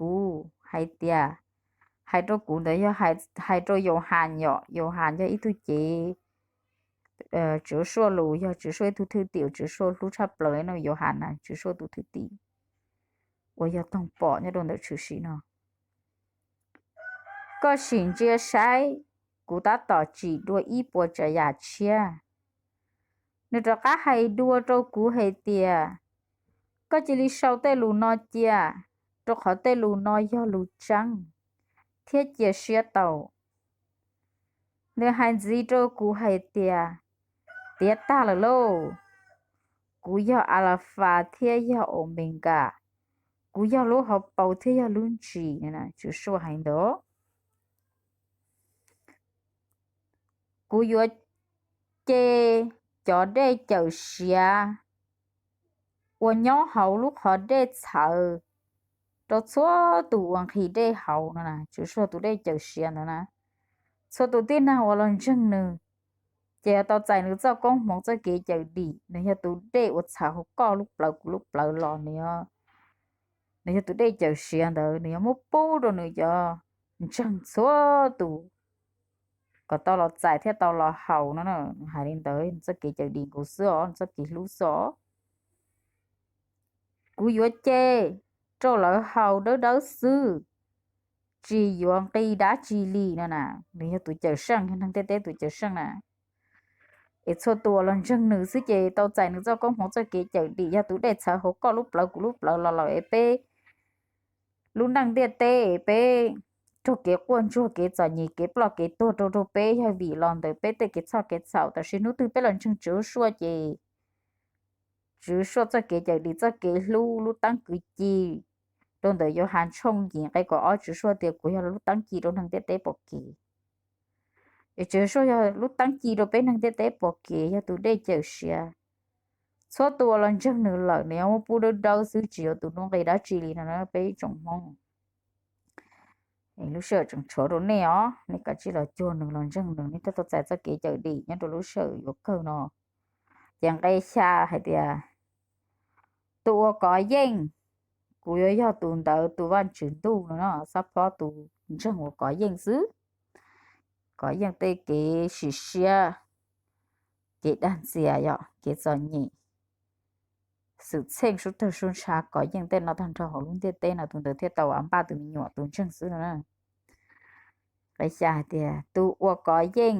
kuv hais tias, hais rau kuv ntawd yog hais rau Yauhas yom, Yauhas yog ib tug cev Tswv Suaj lus, yog Tswv Suaj ib tug thwj tim uas Tswv Suaj hlub tshaj plaws no, Yauhas na, Tswv Suaj tus thwj tim uas yog toog pom nyob rau ntawm tshwm sim no. Koj sim ntsia saib, kuv tab tom tsim dua ib puas tsav yam tshiab. Nws rov qab hais dua rau kuv hais tias, koj cia li sau tej lus no cia, rau qhov tej lus no yog lus tseeb thiab cia siab tau. Nws hais ntxiv rau kuv hais tias, tiav tag lawm lauj, kuv yog Alafas thiab yog Omenkas, kuv yog lub hauv paus thiab yog lub ntsis, Tswv Suaj hais ntawd. Kuv yuav ce cov dej cawm siav uas nyob hauv lub qhov dej txhawv rau txhua tus uas nqhis dej hauv no, Tswv Suaj tus dej cawm siav ntawd na. Txhua tus tib neeg uas los ntseeg nws, ces yuav tau txais nws txoj koob hmoov txoj kev cawm dim, nws yog tus dej uas txhawv hauv koj lub plawv kuv lub plawv los, nws yog tus dej cawm siav ntawd, nws yuav muab pub rau nws cov ntseeg txhua tus kom tau los txais thiab tau los haus no. Nws hais li ntawd, nws txoj kev cawm dim nkaus xwb os, nws txoj kev hlub xwb os. Kuv yuav ce rau lawv haus dawb dawb xwb, tsis yuav nqi dab tsi li no na. Nws yog tus cawm seej, yog neeg ntiaj teb tus cawm seej na. Es txhua tus uas los ntseeg nws xwb ces tau txais nws txoj koob hmoov txoj kev cawm dim, yog tus dej txhawv hauv koj lub plawv kuv lub plawv los lawm es peb lub neej ntiaj teb es peb raug kev quaj ntsuag kev txom nyem kev ploj kev tuag rau raug peb yog vim los ntawm peb tej kev txhoj kev txhaum, tab sis hnub twg peb los ntseeg Tswv Suaj ces Tswv Suaj txoj kev cawm dim txoj kev hlub lub teeb kwv ci rau ntawm Yauhas tshooj yim nqe kaum ob, Tswv Suaj tias kuv yog lub teeb ci rau neeg ntiaj teb pom kev. Es Tswv Suaj yog lub teeb ci rau peb neeg ntiaj teb pom kev, yog tus dej cawm siav. Txhua tus uas los ntseeg nws lawm nws yuav muab pub dawb dawb xwb tsis yuav tus nuj nqi dab tsi li no na peb ib tsoom Hmoob. Lub sij hawm tseem tshuav rau nej os, nej kav tsij los cuag nws los ntseeg nws, nej thiaj tau txais txoj kev cawm dim nyob rau lub sij hawm yuav kawg no. Ces nqe xya hais tias, tus uas kov yeej, kuv yuav yog tus ntawd tus Vajtswv ntuj no. Xab phob tus ntseeg uas kov yeej xwb, kov yeej tej kev sim siab, kev dag ntxias yom, kev txom nyem, xwm txheej sub tawg sub ntsha, kov yeej tej no tag nrho hauv lub ntiaj teb no, tus ntawd thiaj tau av npaj tus me nyuam tus ntseeg xwb no. Nqe xya hais tias, tus uas kov yeej,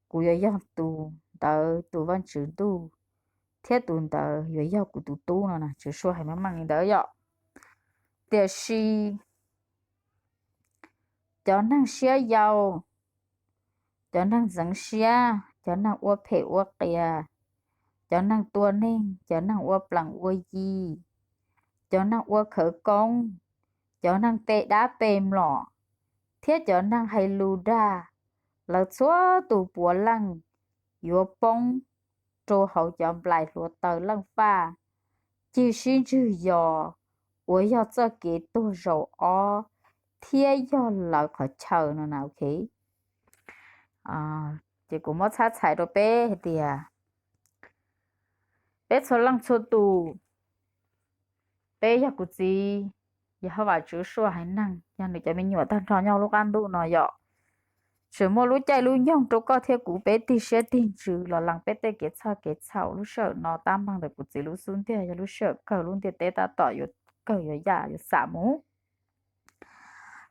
kuv yuav yog tus ntawd tus Vajtswv ntuj, thiab tus ntawd yuav yog kuv tus tub no na. Tswv Suaj hais meej meej li ntawd yom. Tiam sis cov neeg siab yau, cov neeg ntxeev siab, cov neeg ua phem ua qias, cov neeg tua neeg, cov neeg ua plees ua yi, cov neeg ua khawv koob, cov neeg pe dab pe mlom, thiab cov neeg hais lus dag, lawv txhua tus puav leej yuav poob rau hauv cov nplaim hluav taws leej faj cig sib ntswg yos, uas yog txoj kev tuag zaum ob thiab yog lawv qhov chaw no na. Ok, ces kuv muab txhab txhais rau peb hais tias peb txhua leej txhua tus, peb yog kuv txiv Yehauvas Tswv Suaj haiv neeg, yog nws cov me nyuam tag nrho nyob lub qab ntuj no yom. Tseem muaj lub caij lub nyoog rau koj thiab kuv peb tig siab tig ntsws los lees peb tej kev txhoj kev txhaum. Lub sij hawm no tab meeg ntawm kuv txiv lub xub ntiag yog lub sij hawm kawg lub ntiaj teb tab tom yuav kawg yuav yaj yuav xam mus.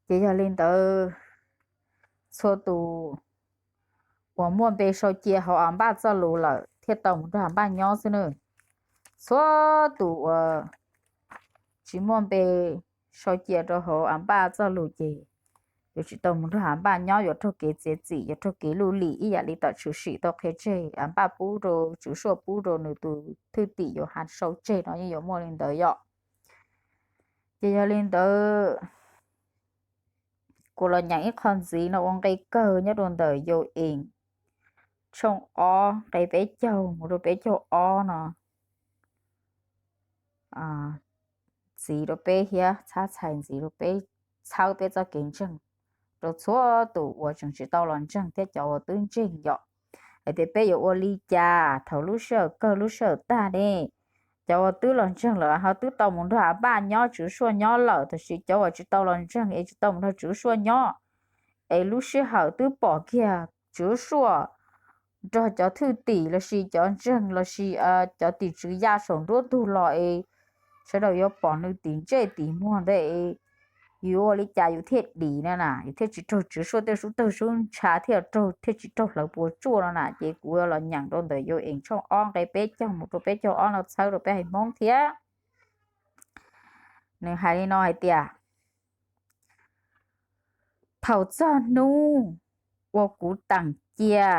Ces yog li ntawd, txhua tus uas muaj npe sau cia hauv av npaj txoj lus lawm thiaj tau mus nrog av npaj nyob xwb nawb. Txhua tus uas tsis muaj npe sau cia rau hauv av npaj txoj lus ces yuav tsis tau mus nrog av npaj nyob, yuav raug kev txiav txim, yuav raug kev luj lim ib yam li tom tshwm sim tau qhia tseg av npaj pub rau Tswv Suaj pub rau nws tus thwj tim Yauhas sau tseg no yeej yuav muaj li ntawd yom. Ces yog li ntawd, kuv los nyeem ib qho ntxiv no ua nqe kawg nyob rau ntawm Yau-ees tshooj ob nqe peb caug mus rau peb caug ob no, ntxiv rau peb thiab txhab txhais ntxiv rau peb, txhawb peb txoj kev ntseeg rau txhua tus uas tseem tsis tau los ntseeg thiab cov uas twb ntseeg yom, hais tias peb yuav ua li cas thaum lub sij hawm kawg lub sij hawm tag ne. Cov uas twb los ntseeg lawm ho twb tau mus nrog Anpaj nyob, Tswv Suaj nyob lawm, tab sis cov uas tsis tau los ntseeg es tsis tau mus nrog Tswv Suaj nyob, es lub sij hawm twb pom kiag Tswv Suaj nrog cov thwj tim lossis cov ntseeg lossis cov tim tswv ya saum nruab ntug los es sawv daws yuav pom nws tim ntsej tim muag ntawd es yus ua li cas yus thiaj dim no na, yus thiaj tsis raug Tswv Suaj tej sub tawg sub ntsha thiaj raug, thiaj tsis raug hlawv puas tsuaj no na. Ces kuv yuav los nyeem rau ntawm UN tshooj ob nqe peb caug mus rau peb caug ob no txhawb rau peb haiv Hmoob thiab. Nws hais li no hais tias, thaum txog hnub uas kuv teem cia,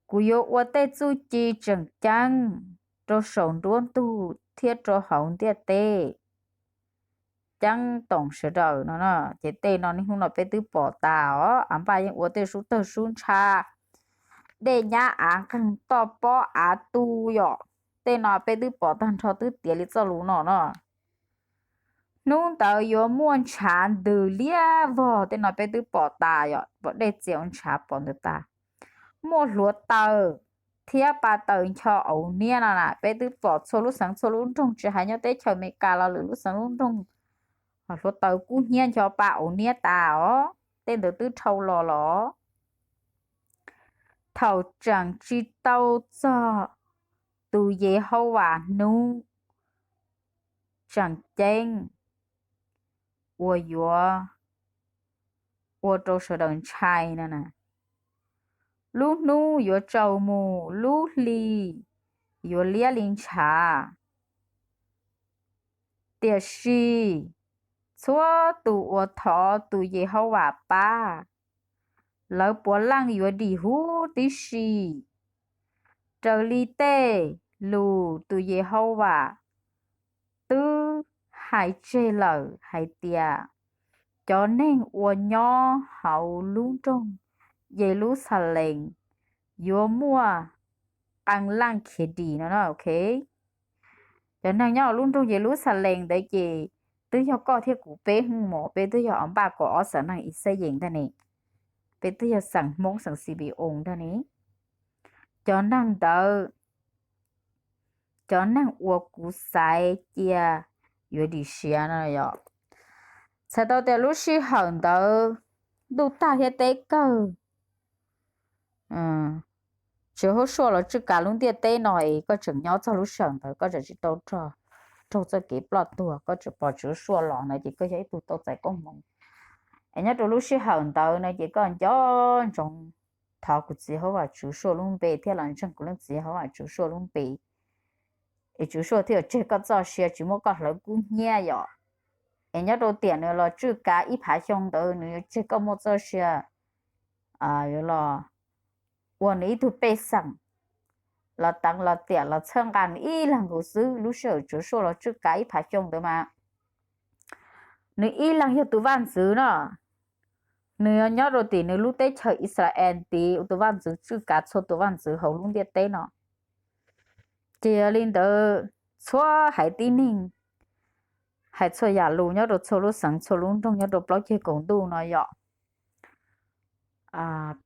kuv yuav ua tej txuj ci tseem ceeb rau saum nruab ntug thiab rau hauv ntiaj teb. Ceeb toom sawv daws no, ces tej no niaj hnub no peb twb pom tas os. Anpaj yeej ua tej sub tawg sub ntsha, dej nyab av nqeeg, toj pob av tu yom. Tej no peb twb pom tag nrho, twb tiav li txoj lus no no. Hnub ntawd yuav muaj ntshav ntws liab vog, tej no peb twb pom tas yom, pom dej txias ua ntshav pom ntws tas. Muaj hluav taws thiab pa taws ncho auv niab no na, peb twb pom txhua lub xeev txhua lub nroog, tsis hais nyob teb chaws Amelikas los lwm lub xeev lub nroog, hluav taws kub hnyiab ncho pa auv niab tas os. Tej ntawd twb dhau los los. Thaum tseem tsis tau txog tus Yehauvas hnub tseem ceeb uas yuav ua rau sawv daws ntshai no na, lub hnub yuav tsaus mus, lub hli yuav liab li ntshav. Tiam sis txhua tus uas thov tus Yehauvas pab, lawv puav leej yuav dim huv tib si, raws li tej lus tus Yehauvas twb hais tseg lawm hais tias, cov neeg uas nyob hauv lub nroog Yeluxalees yuav muaj qee leej khiav dim no. Cov neeg nyob hauv lub nroog Yeluxalees ntawd ces twb yog koj thiab kuv peb mus, peb twb yog Anpaj kaum ob xeem neeg Ixayees ntag ne, peb twb yog xeem Hmoob xeem Xi Bi Oos ntag ne. Cov neeg ntawd, cov neeg uas kuv xaiv cia yuav dim siav no yom. Txhais tau tias lub sij hawm ntawd ntuj tag thiab teb kawg. Tswv Suaj los tswj kav lub ntiaj teb no es koj tseem nyob txog lub sij hawm ntawd, koj tseem tsis tau raug txoj kev ploj tuag, koj tseem pom Tswv Suaj los ntawd ces koj yog ib tug tau txais koob hmoov. Es nyob rau lub sij hawm ntawd no ces koj nco ntsoov thov kuv txiv Yehauvas Tswv Suaj lub npe thiab los ntseeg kuv leej txiv Yehauvas Tswv Suaj lub npe, es Tswv Suaj thiaj yuav tseg koj txoj sia, tsis muab koj hlawv kub hnyiab yom. Es nyob rau tiam nws los tswj kav ib phav xyoo ntawd nws yuav tseg koj muaj txoj sia, yuav los ua nws ib tug pej xeem, los teev los tiam los txhawb nqa nws ib leeg nkaus xwb. Lub sij hawm Tswv Suaj los tswj kav ib phav xyoo ntawd mas nws ib leeg yog tus vaj ntxwv no. Nws nyob rau tim nws lub teb chaws Ixayees tid ua tus vaj ntxwv tswj kav txhua tus vaj ntxwv hauv lub ntiaj teb no. Ces yog li ntawd txhua haiv tib neeg hais txhua yam lus nyob rau txhua lub xeev txhua lub nroog nyob rau plaub ceg kaum ntuj no yom,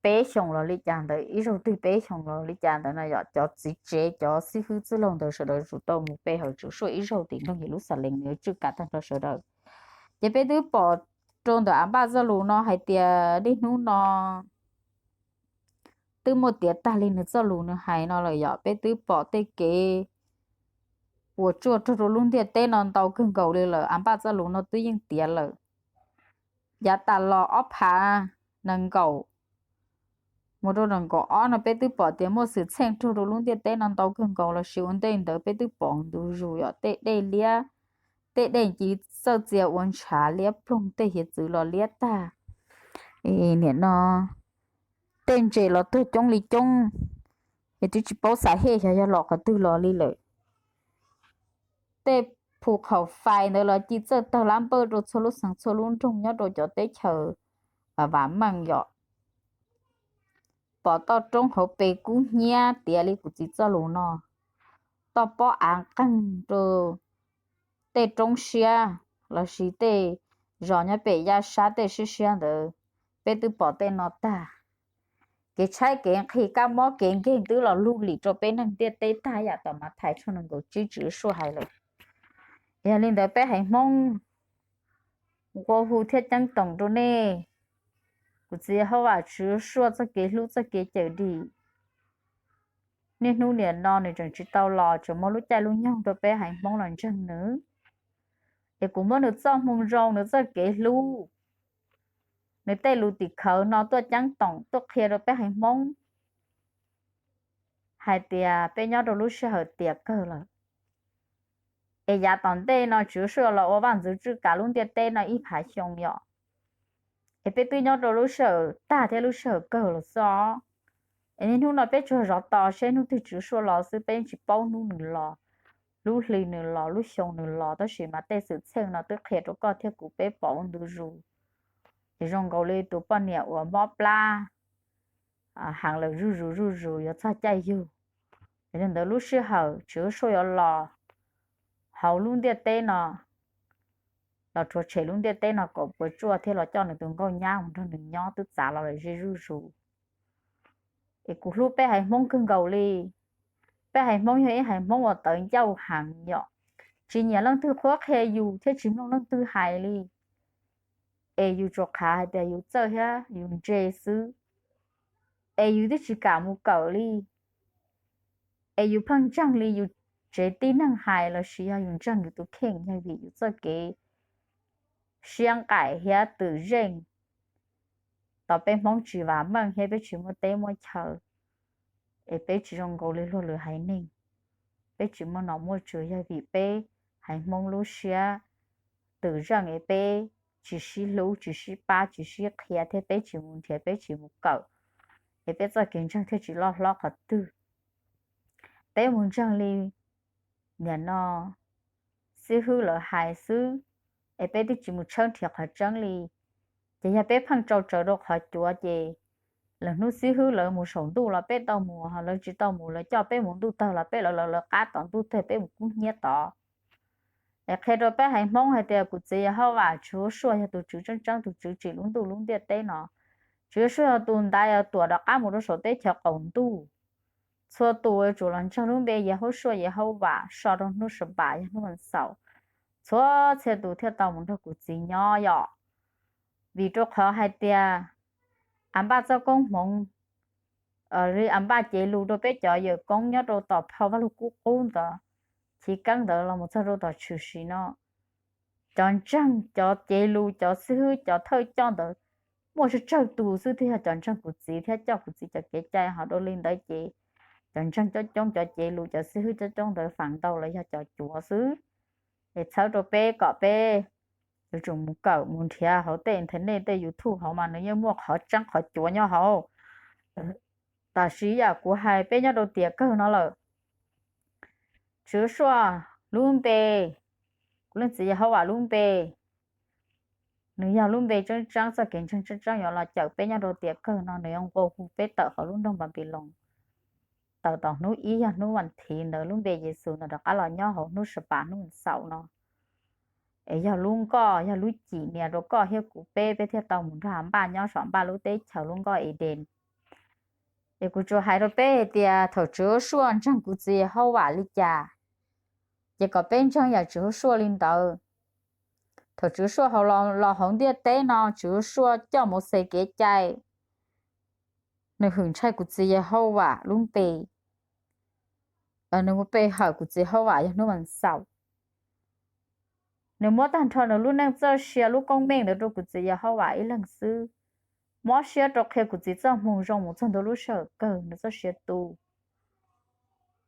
peb xyoos los li cas ntawd, ib zaug twg peb xyoos los li cas ntawd no yom, cov txiv tsev cov xib hwb txwj laug ntawd sawv daws yuav tsum tau mus pe hawm Tswv Suaj ib zaug tim nroog Yeluxalees, nws yuav tswj kav tag nrho sawv daws. Ces peb twb pom rau ntawm Anpaj txoj lus no hais tias niaj hnub no twb muaj tiav tag li nws txoj lus nws hais no lawm yom. Peb twb pom tej kev puas tsuaj raug rau lub ntiaj teb no ntau kawg nkaus li lawm, Anpaj txoj lus no twb yeej tiav lawm. Yav tas los ob phav nees nkaum mus rau nees nkaum ob no peb twb pom tias muaj xwm txheej raug rau lub ntiaj teb no ntau kawg nkaus, los sis ua ntej ntawd peb twb pom ntu zus yom, tej dej liab, tej dej ci txawj txia ua ntshav liab ploog, tej hiav txwv los liab tag. Nim no tej ntses los tuag coob li coob, es twb tsis paub xav hej xyov yog los qhov twg los li lawm. Tej phu qhaum fais ntawd los ci txawj tawg lab npawj rau txhua lub xeev txhua lub nroog nyob rau cov teb chaws vam meej yom. Pom toj roob hauv pes kub hnyiab tiav li kuv txiv txoj lus no, toj pob av nqeeg rau tej roob siab los sis tej zos nyob pem yaj sab tej siab siab ntawd, peb twb pom tej no tag. Kev tshaib kev nqhis kab mob kev nkeeg twb los lug lim rau peb neeg ntiaj teb tag yam tom Mathais tshooj nees nkaum tsib Tswv Suaj hais lawm. Yog li ntawd peb haiv Hmoob nqua hu thiab ceeb toom rau nej, kuv txiv Yehauvas Tswv Suaj txoj kev hlub txoj kev cawm dim. Niaj hnub nim no nws tseem tsis tau los, tseem muaj lub caij lub nyoog rau peb haiv Hmoob los ntseeg nws. Es kuv muab nws txoj hmoo zoo, nws txoj kev hlub, nws tej lus tim khawv no tuaj ceeb toom tuaj qhia rau peb haiv Hmoob hais tias peb nyob rau lub sij hawm tiam kawg lawm. Es yav tom ntej no Tswv Suaj los ua vaj ntxwv tswj kav lub ntiaj teb no ib phav xyoo yom. Es peb twb nyob rau lub sij hawm tag thiab lub sij hawm kawg los xwb os. Es niaj hnub no peb tsuas zov tos seb hnub twg Tswv Suaj los xwb, peb tsis paub hnub nws los, lub hli nws los, lub xyoo nws los, tab sis mas tej xwm txheej no twb qhia rau koj thiab kuv peb pom ua ntu zus. Es zoo nkaus li tus poj niam uas mob plab heev lawm zuj zus zuj zus yuav txog caij yug. Yog li ntawd lub sij hawm Tswv Suaj yuav los hauv lub ntiaj teb no, los rhuav tshem lub ntiaj teb no kom puas tsuaj thiab los coj nws tus nkauj nyab mus nrog nws nyob twb txav los lawm ze zuj zus. Es kuv hlub peb haiv Hmoob kawg nkaus li. Peb haiv Hmoob yog ib haiv Hmoob uas tawv ncauj heev yom, tsis nyiam leej twg qhuab qhia yus thiab tsis mloog leej twg hais li. Es yus tsuas qhav hais tias yus txawj thiab yus ntse xwb. Es yus twb tsis kam mus kawm li. Es yus pheej ntseeg li yus tsev tib neeg hais los sis yog yus ntseeg yus tus kheej, yog vim yus txoj kev siab nqaim thiab twm zeej. Tos peb Hmoob tsis vam meej thiab peb tsis muaj teb muaj chaw, es peb tsis zoo nkaus li luag lwm haiv neeg, peb tsis muaj nom muaj tswv, yog vim peb haiv Hmoob lub siab twm zeej es peb tsis sib hlub tsis sib pab tsis sib qhia thiab peb tsis mus nrhiav peb tsis mus kawm, es peb txoj kev ntseeg thiaj tsis loj hlob qhov twg. Peb mus ntseeg li nim no xib hwb lawv hais xwb, es peb twb tsis mus tshawb nrhiav qhov tseeb li. Ces yog peb pheej tsau tsawv rau qhov cuav ces lawv hnub xib hwb lawv mus saum ntuj los peb tau mus, lawv tsis tau mus lawv coj peb mus ntuj tawg los peb lawv lawv lawv qab tom ntuj tawg peb mus kub hnyiab tod. Es qhia rau peb haiv Hmoob hais tias kuv txiv Yehauvas Tswv Suaj yog tus tswv tseeb tseeb, tus tswv tsim lub ntuj lub ntiaj teb no. Tswv Suaj yog tus ntaiv uas tuam rov qab mus rau saum teb chaws qaum ntuj. Txhua tus yuav tsum los ntseeg lub npe Yehauvas, Yehauvas so rau hnub Sabbath yog hnub vas xaum, txhua txhia tus thiaj tau mus nrog kuv txiv nyob yom. Vim rau qhov hais tias a npaj txoj koob hmoov li a npaj cev lus rau peb cov yawm koob nyob rau tom phau Vaj Lug Kub Qub ntawd, chiv keeb ntawd los mus txog rau tom tshwm sim no, cov ntseeg cov cev lus cov xib hwb cov thawj coj ntawd muaj tsawg tsawg tus xwb thiaj yog cov ntseeg kuv txiv thiab coj kuv txiv cov kev cai. Ho dua li ntawd ces cov ntseeg coob coob cov cev lus cov xib hwb coob coob ntawd feem ntau lawv yog cov cuav xwb. Es txhawb rau peb kom peb yuav tsum mus kawm mus nrhiav hauv tej internet tej YouTube hauv mas nws yeej muaj qhov tseeb qhov cuav nyob hauv. Tam sim yam kuv hais peb nyob rau tiam kawg no lawm, Tswv Suaj lub npe, kuv leej txiv Yehauvas lub npe, nws yog lub npe tseeb tseeb, txoj kev ntseeg tseeb tseeb yuav los cawm peb nyob rau tiam kawg no, nws yuav nqua hu peb tawm hauv lub nroog Npanpiloos. Tawm tom hnub ib yog hnub vas thiv ntawd lub npe Yexus ntawd rov qab los nyob hauv hnub Sabbath hnub vas xaum no. Es yog lub nkoj yog lub cim nias rau koj thiab kuv peb, peb thiaj tau mus nrog a npaj nyob saum npaj lub teb chaws lub nkoj Eden. Es kuv tsuas hais rau peb hais tias thaum Tswv Suaj ntseeg kuv txiv Yehauvas li cas, ces kom peb ntseeg yam Tswv Suaj li ntawd. Thaum Tswv Suaj los hauv ntiaj teb no Tswv Suaj coj Mauxes kev cai, nws hwm ntshai kuv txiv Yehauvas lub npe, nws mus pe hawm kuv txiv Yehauvas yog hnub vas xaum. Nws muab tag nrho nws lub neej txoj sia lub koob meej ntawd rau kuv txiv Yehauvas ib leeg xwb. Mob siab rau qhia kuv txiv txoj hmoo zoo mus txog ntua lub sij hawm kawg nws txoj sia tu.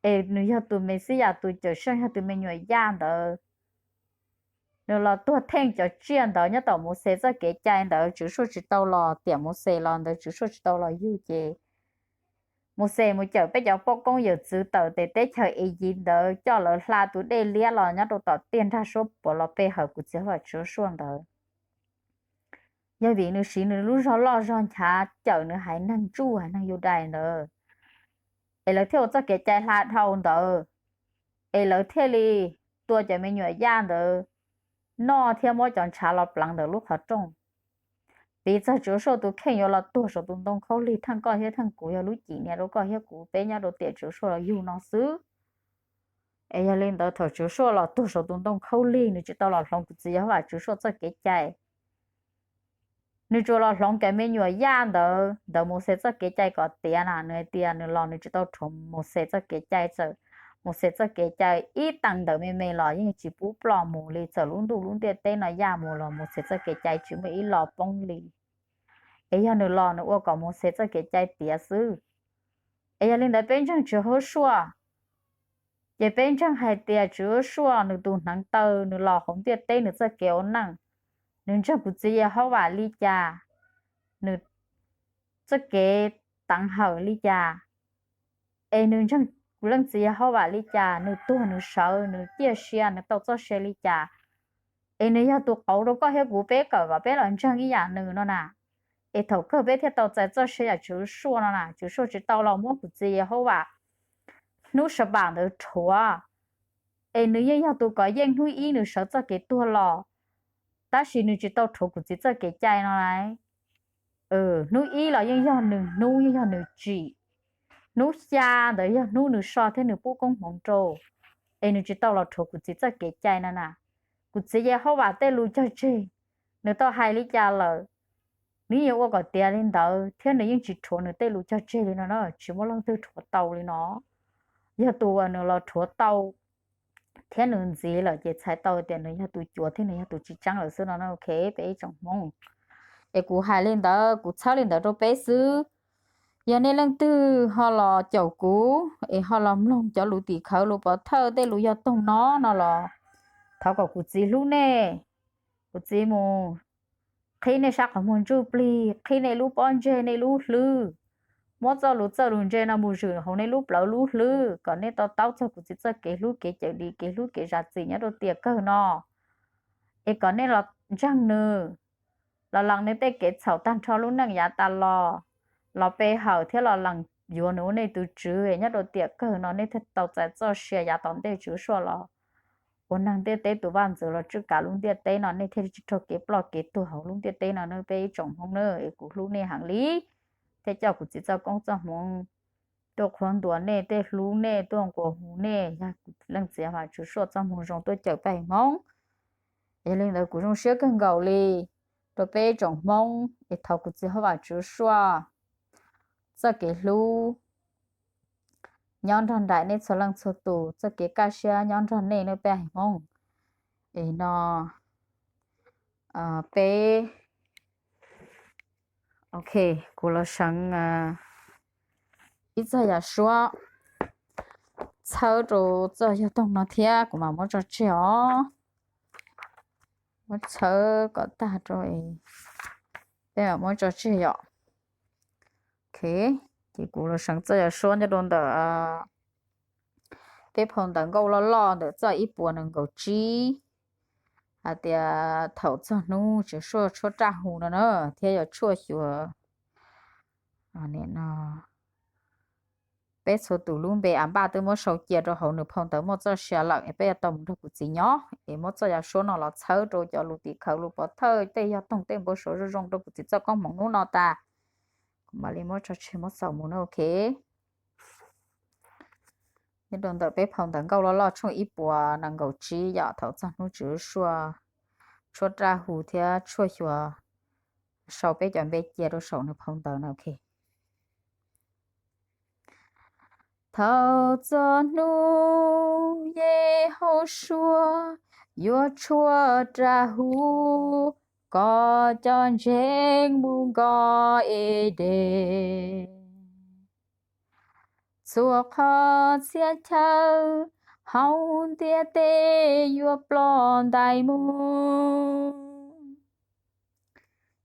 Es nws yog tus Mexiyas tus cawm seej yog tus me nyuam yaj ntawd. Nws los tuag theej cov tsiaj ntawd nyob tom Mauxes txoj kev cai ntawd Tswv Suaj tsis tau los tiam Mauxes los ntawd Tswv Suaj tsis tau los yug ces Mauxes mus cawm peb cov poj koob yawm txwv tawm tes teb chaws Eyiv ntawd coj lawv hla tus dej liab los nyob rau tom tiaj nrag suab puam los pe hawm kuv txiv Yehauvas Tswv Suaj ntawd. Yog vim nws siv nws lub zog loj zog nchav cawm nws haiv neeg Jew haiv neeg Yudais ntawd, es lawv thiaj ua txoj kev cai hla dhau ntawd, es lawv thiaj li tua cov me nyuam yaj ntawd noj thiab muab cov ntshav los pleev ntawm lub qhov rooj. Piv txog Tswv Suaj tus kheej yuav los tuag saum tus ntoo khaub lig theej koj thiab theej kuv, yog lub cim niam rau koj thiab kuv peb nyob rau tiam Tswv Suaj los yug no xwb. Es yog li ntawd thaum Tswv Suaj los tuag saum tus ntoo khaub lig, nws tsis tau los hloov kuv txiv Yehauvas Tswv Suaj txoj kev cai. Nws tsuas los hloov cov me nyuam yaj ntawd ntawm Mauxes txoj kev cai kom tiav na. Nws hais tias nws los nws tsis tau rhuav Mauxes txoj kev cai, txawm Mauxes txoj kev cai ib teev ntawm me me los yeej tsis pub ploj mus li, txawm lub ntuj lub ntiaj teb no yaj mus los Mauxes txoj kev cai tsis muaj ib lo poob li. Es yog nws los nws ua kom Mauxes txoj kev cai tiav xwb. Es yog li ntawd peb ntseeg Tswv Suaj, ces peb ntseeg hais tias Tswv Suaj nws tus hneev taw nws los hauv ntiaj teb nws txoj kev ua neej, nws ntseeg kuv txiv Yehauvas li cas, nws txoj kev teev hawm li cas, es nws ntseeg kuv leej txiv Yehauvas li cas, nws tuag nws sawv nws ciaj sia nws tau txoj sia li cas, es nws yog tus qauv rau koj thiab kuv peb kawm kom peb los ntseeg ib yam nws no na. Es thaum kawg peb thiaj tau txais txoj sia yam Tswv Suaj no na. Tswv Suaj tsis tau los muab kuv txiv Yehauvas hnub Sabbath ntawd rhuav, es nws yeej yog tus kov yeej hnub ib nws sawv txoj kev tuag los, tab sis nws tsis tau rhuav kuv txiv txoj kev cai no lauj. Hnub ib los yeej yog nws hnub, yeej yog nws tsim. Hnub xya ntawd yog hnub nws so thiab nws pub koob hmoov rau, es nws tsis tau los rhuav kuv txiv txoj kev cai no na. Kuv txiv Yehauvas tej lus cog tseg, nws tau hais li cas lawm, nws yeej ua kom tiav li ntawd thiab nws yeej tsis rhuav nws tej lus cog tseg li no na, tsis muaj leej twg rhuav tau li no. Yog tus uas nws los rhuav tau thiab nws ntxiv lawm ces txhais tau tias nws yog tus cuav thiab nws yog tus tsis tseeb lawm xwb no na. Ok, peb ib tsoom Hmoob, es kuv hais li ntawd kuv txhawb li ntawd rau peb xwb. Yog nej leej twg ho los caum kuv es ho los mloog cov lus tim khawv lus pov thawj tej lus yog toog no no los thov kom kuv txiv hlub nej, kuv txiv mus qhib nej sab qhov muag ntsuj plig, qhib nej lub pob ntseg nej lub hlwb, muab txoj lus txawj lus ntse no mus zwm hauv nej lub plawv lub hlwb kom nej to taub txog kuv txiv txoj kev hlub kev cawm dim kev hlub kev zam txim nyob rau tiam kawg no. Es kom nej los ntseeg nws, los lees nws tej kev txhaum tag nrho lub neej yav tas los, los pe hawm thiab los lees yuav nws ua nej tus Tswv nyob rau tiam kawg no nej thiaj tau txais txoj sia yav tom ntej Tswv Suaj los ua neeg ntiaj teb tus vaj ntxwv los tswj kav lub ntiaj teb no nej thiaj li tsis raug kev ploj kev tuag hauv lub ntiaj teb no na peb ib tsoom Hmoob na. Es kuv hlub nej heev li thiab coj kuv txiv txoj koob txoj hmoov tuaj qhuab ntuas nej, tej hlub nej, tuaj nqua hu nej, yog leej txiv Yehauvas Tswv Suaj txoj hmoo zoo tuaj cawm peb Hmoob. Yog li ntawd kuv zoo siab kawg nkaus li rau peb ib tsoom Hmoob es thov kuv txiv Yehauvas Tswv Suaj txoj kev hlub nyob nrog nraim nej txhua leej txhua tus, txoj kev kaj siab nyob nrog nej nawb peb Hmoob. Es no peb, ok, kuv los seev ib txoj yam suab txhawb rau txoj yog toog no thiab kuv mam muab tso tseg os. Muab txhawb kom tag rau, peb mam muab tso tseg yom. Ok, ces kuv los seev txoj yam suab nyob rau ntawm peb phau ntawv nkauj loj loj ntawm txoj ib puas nees nkaum tsib, hais tias thaum txog hnub Tswv Suaj tshuab raj hu no na, thiab yuav tshuaj xyuas no, peb txhua tus lub npe a npaj twb muab sau cia rau hauv nws phau ntawv muaj txoj sia lawm es peb yuav tau mus nrog kuv txiv nyob es muab txoj yam suab no los txhawb rau cov lus tim khawv lus pov thawj tej yog toog tej npau suav zoo zoo rau kuv txiv txoj koob hmoov hnub no tas. Kuv mam li muab tso tseg muab xaus mus na, ok. Nyob rau ntawm peb phau ntawv nkauj loj loj tshooj ib puas nees nkaum tsib yom, thaum txog hnub Tswv Suaj tshuab raj hu thiab tshuaj xyuas, sau peb cov npe cia rau saum nws phau ntawv na, ok. Thaum txog hnub Yehaus Suav yuav tshuab raj hu, kom cov ntseeg mus nkoj Edes. Txhua qhov txhia chaw hauv ntiaj teb yuav ploj ntais mus.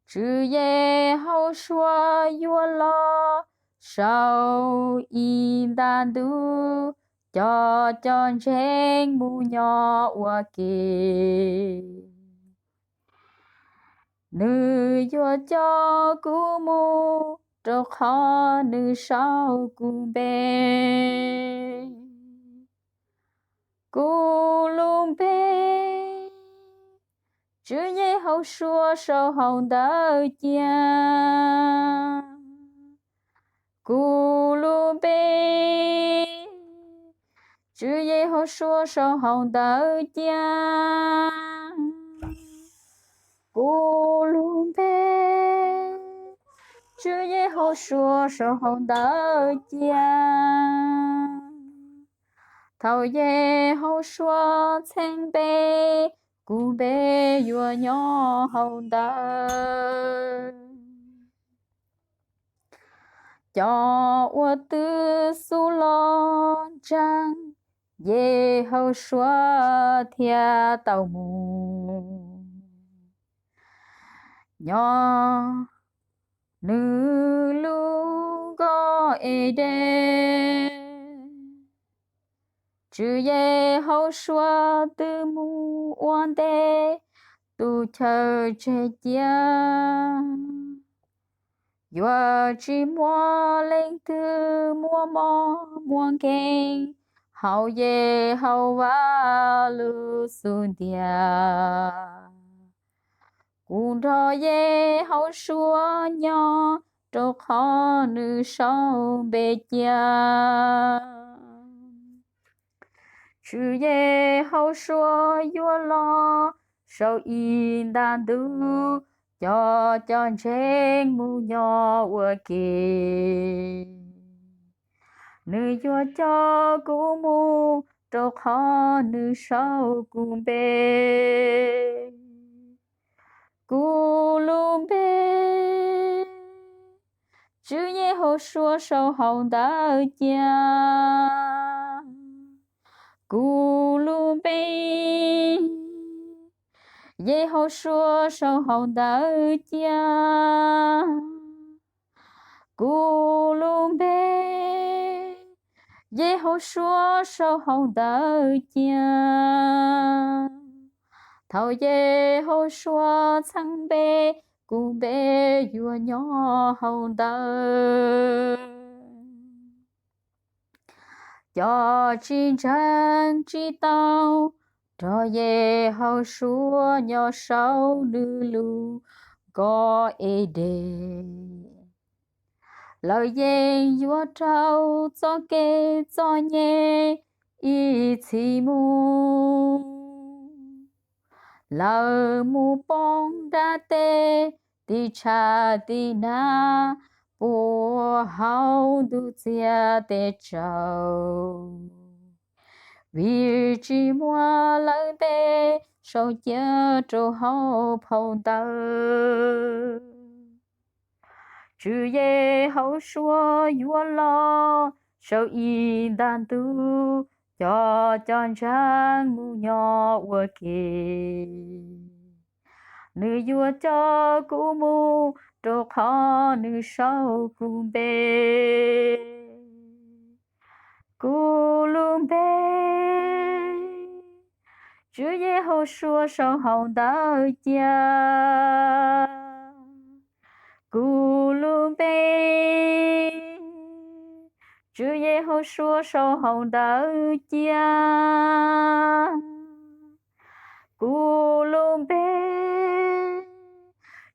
Tswv Yehaus Suav yuav los saum ib nta ntug, coj cov ntseeg mus nyob ua ke. Nws yuav coj kuv mus rau qhov nws sau kuv npe. Kuv lub npe Tswv Yehausua sau hauv ntawv cia kuv lub npe. Tswv Yehausua sau hauv ntawv cia kuv lub npe. Tswv Yehausua sau hauv ntawv cia. Thaum Yehausua txheeb npe, kuv npe yuav nyob hauv ntawv. Cov uas twb xub los ntseeg Yehausua thiaj tau mus nyob nws lub nkoj Edes. Tswv Yehausua twb mus ua ntej tus chaw tseg cia. Yuav tsis muaj leej twg muaj mob muaj nkeeg hauv Yehauvas lub xub ntiag. Kuv nrog Yehausua nyob rau qhov nws sau npe cia. Tswv Yehausua yuav los sau ib nta ntuj coj cov ntseeg mus nyob ua ke. Nws yuav coj kuv mus rau qhov nws sau kuv npe. Kuv lub npe, Tswv Yehausua sau hauv ntawv cia. Kuv lub npe, Yehausua sau hauv ntawv cia. Kuv lub npe, Yehausua sau hauv ntawv cia. Thaum Yehausua txheeb npe, kuv npe yuav nyob hauv ntawv. Cov tsis ntseeg tsis tau nrog Yehausua nyob saum nws lub nkoj Edes, lawv yeej yuav raug txoj kev txom nyem ib txhis mus. Lawv mus poob nruab teb, tim tshav tim nag, puag hauv ntuj txiag teb tsaus, vim tsis muab lawv npe sau cia rau hauv phau ntawv. Tswv Yehausua yuav los sau ib nta ntuj coj cov ntseeg mus nyob ua ke. Nws yuav coj kuv mus rau qhov nws sau kuv npe. Kuv lub npe, Tswv Yehausua sau hauv ntawv cia. Kuv lub npe, Tswv Yehausua sau hauv ntawv cia. Kuv lub npe,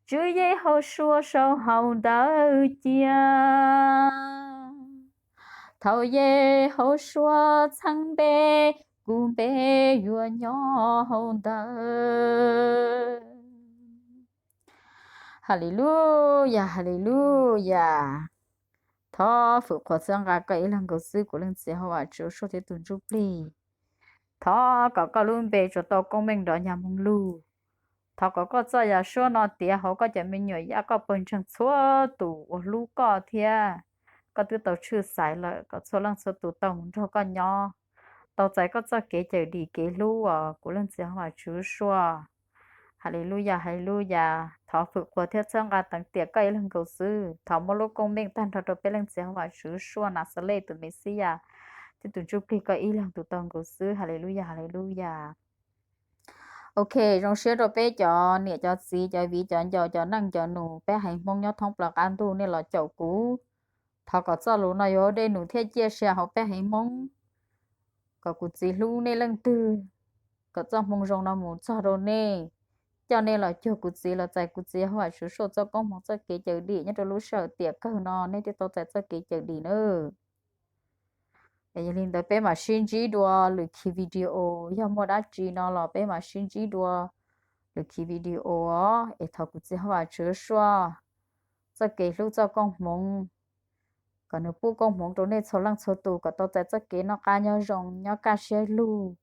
Tswv Yehausua sau hauv ntawv cia. Thaum Yehausua txheeb npe, kuv npe yuav nyob hauv ntawv. Haleluyas, haleluyas. Thov fwm qhuas txhawb nqa koj ib leeg nkaus xwb kuv leej txiv Huab Vam Tswv Suaj thiab tus Ntsuj Plig. Thov kom koj lub npe tsuas tau koob meej nrov nyag moog lug. Thov kom koj txoj yam suab no tiav hauv koj cov me nyuam yaj koj pawg ntseeg txhua tus uas hlub koj thiab koj twb tau tshwj xaiv lawm kom txhua leej txhua tus tau mus nrog koj nyob, tau txais koj txoj kev cawm dim kev hlub os kuv leej txiv Huab Vam Tswv Suaj. Haleluyas, haleluyas. Thov fwm qhuas thiab txhawb nqa teev tiam koj ib leeg nkaus xwb. Thov muab lub koob meej tag nrho rau peb leej txiv Huab Vam Tswv Suaj Naxales tus Mexiyas thiab tus Ntsuj Plig koj ib leeg tus tau nkaus xwb. Haleluyas, haleluyas. Ok, zoo siab rau peb cov niam cov txiv, cov viv cov ncaus, cov neej cov nus, peb haiv Hmoob nyob thoob plaws qab ntuj nej los caum kuv. Thov kom txoj lus no yuav ua dej num thiab ciaj sia hauv peb haiv Hmoob, kom kuv txiv hlub nej leej twg, kom txoj hmoo zoo no mus txog rau nej, coj nej los cuag kuv txiv los txais kuv txiv Hauj Vam Tswv Suaj txoj koob hmoov txoj kev cawm dim nyob rau lub sij hawm tiam kawg no, nej thiaj tau txais txoj kev cawm dim nawb. Yog li ntawd peb mam sib ntsib dua lwm khi video, yog muaj dab tsi no los peb mam sib ntsib dua lwm khi video os. Es thov kuv txiv Hauj Vam Tswv Suaj txoj kev hlub txoj koob hmoov, kom nws pub koob hmoov rau nej txhua leej txhua tus kom tau txais txoj kev noj qab nyob zoo nyob kaj siab lug,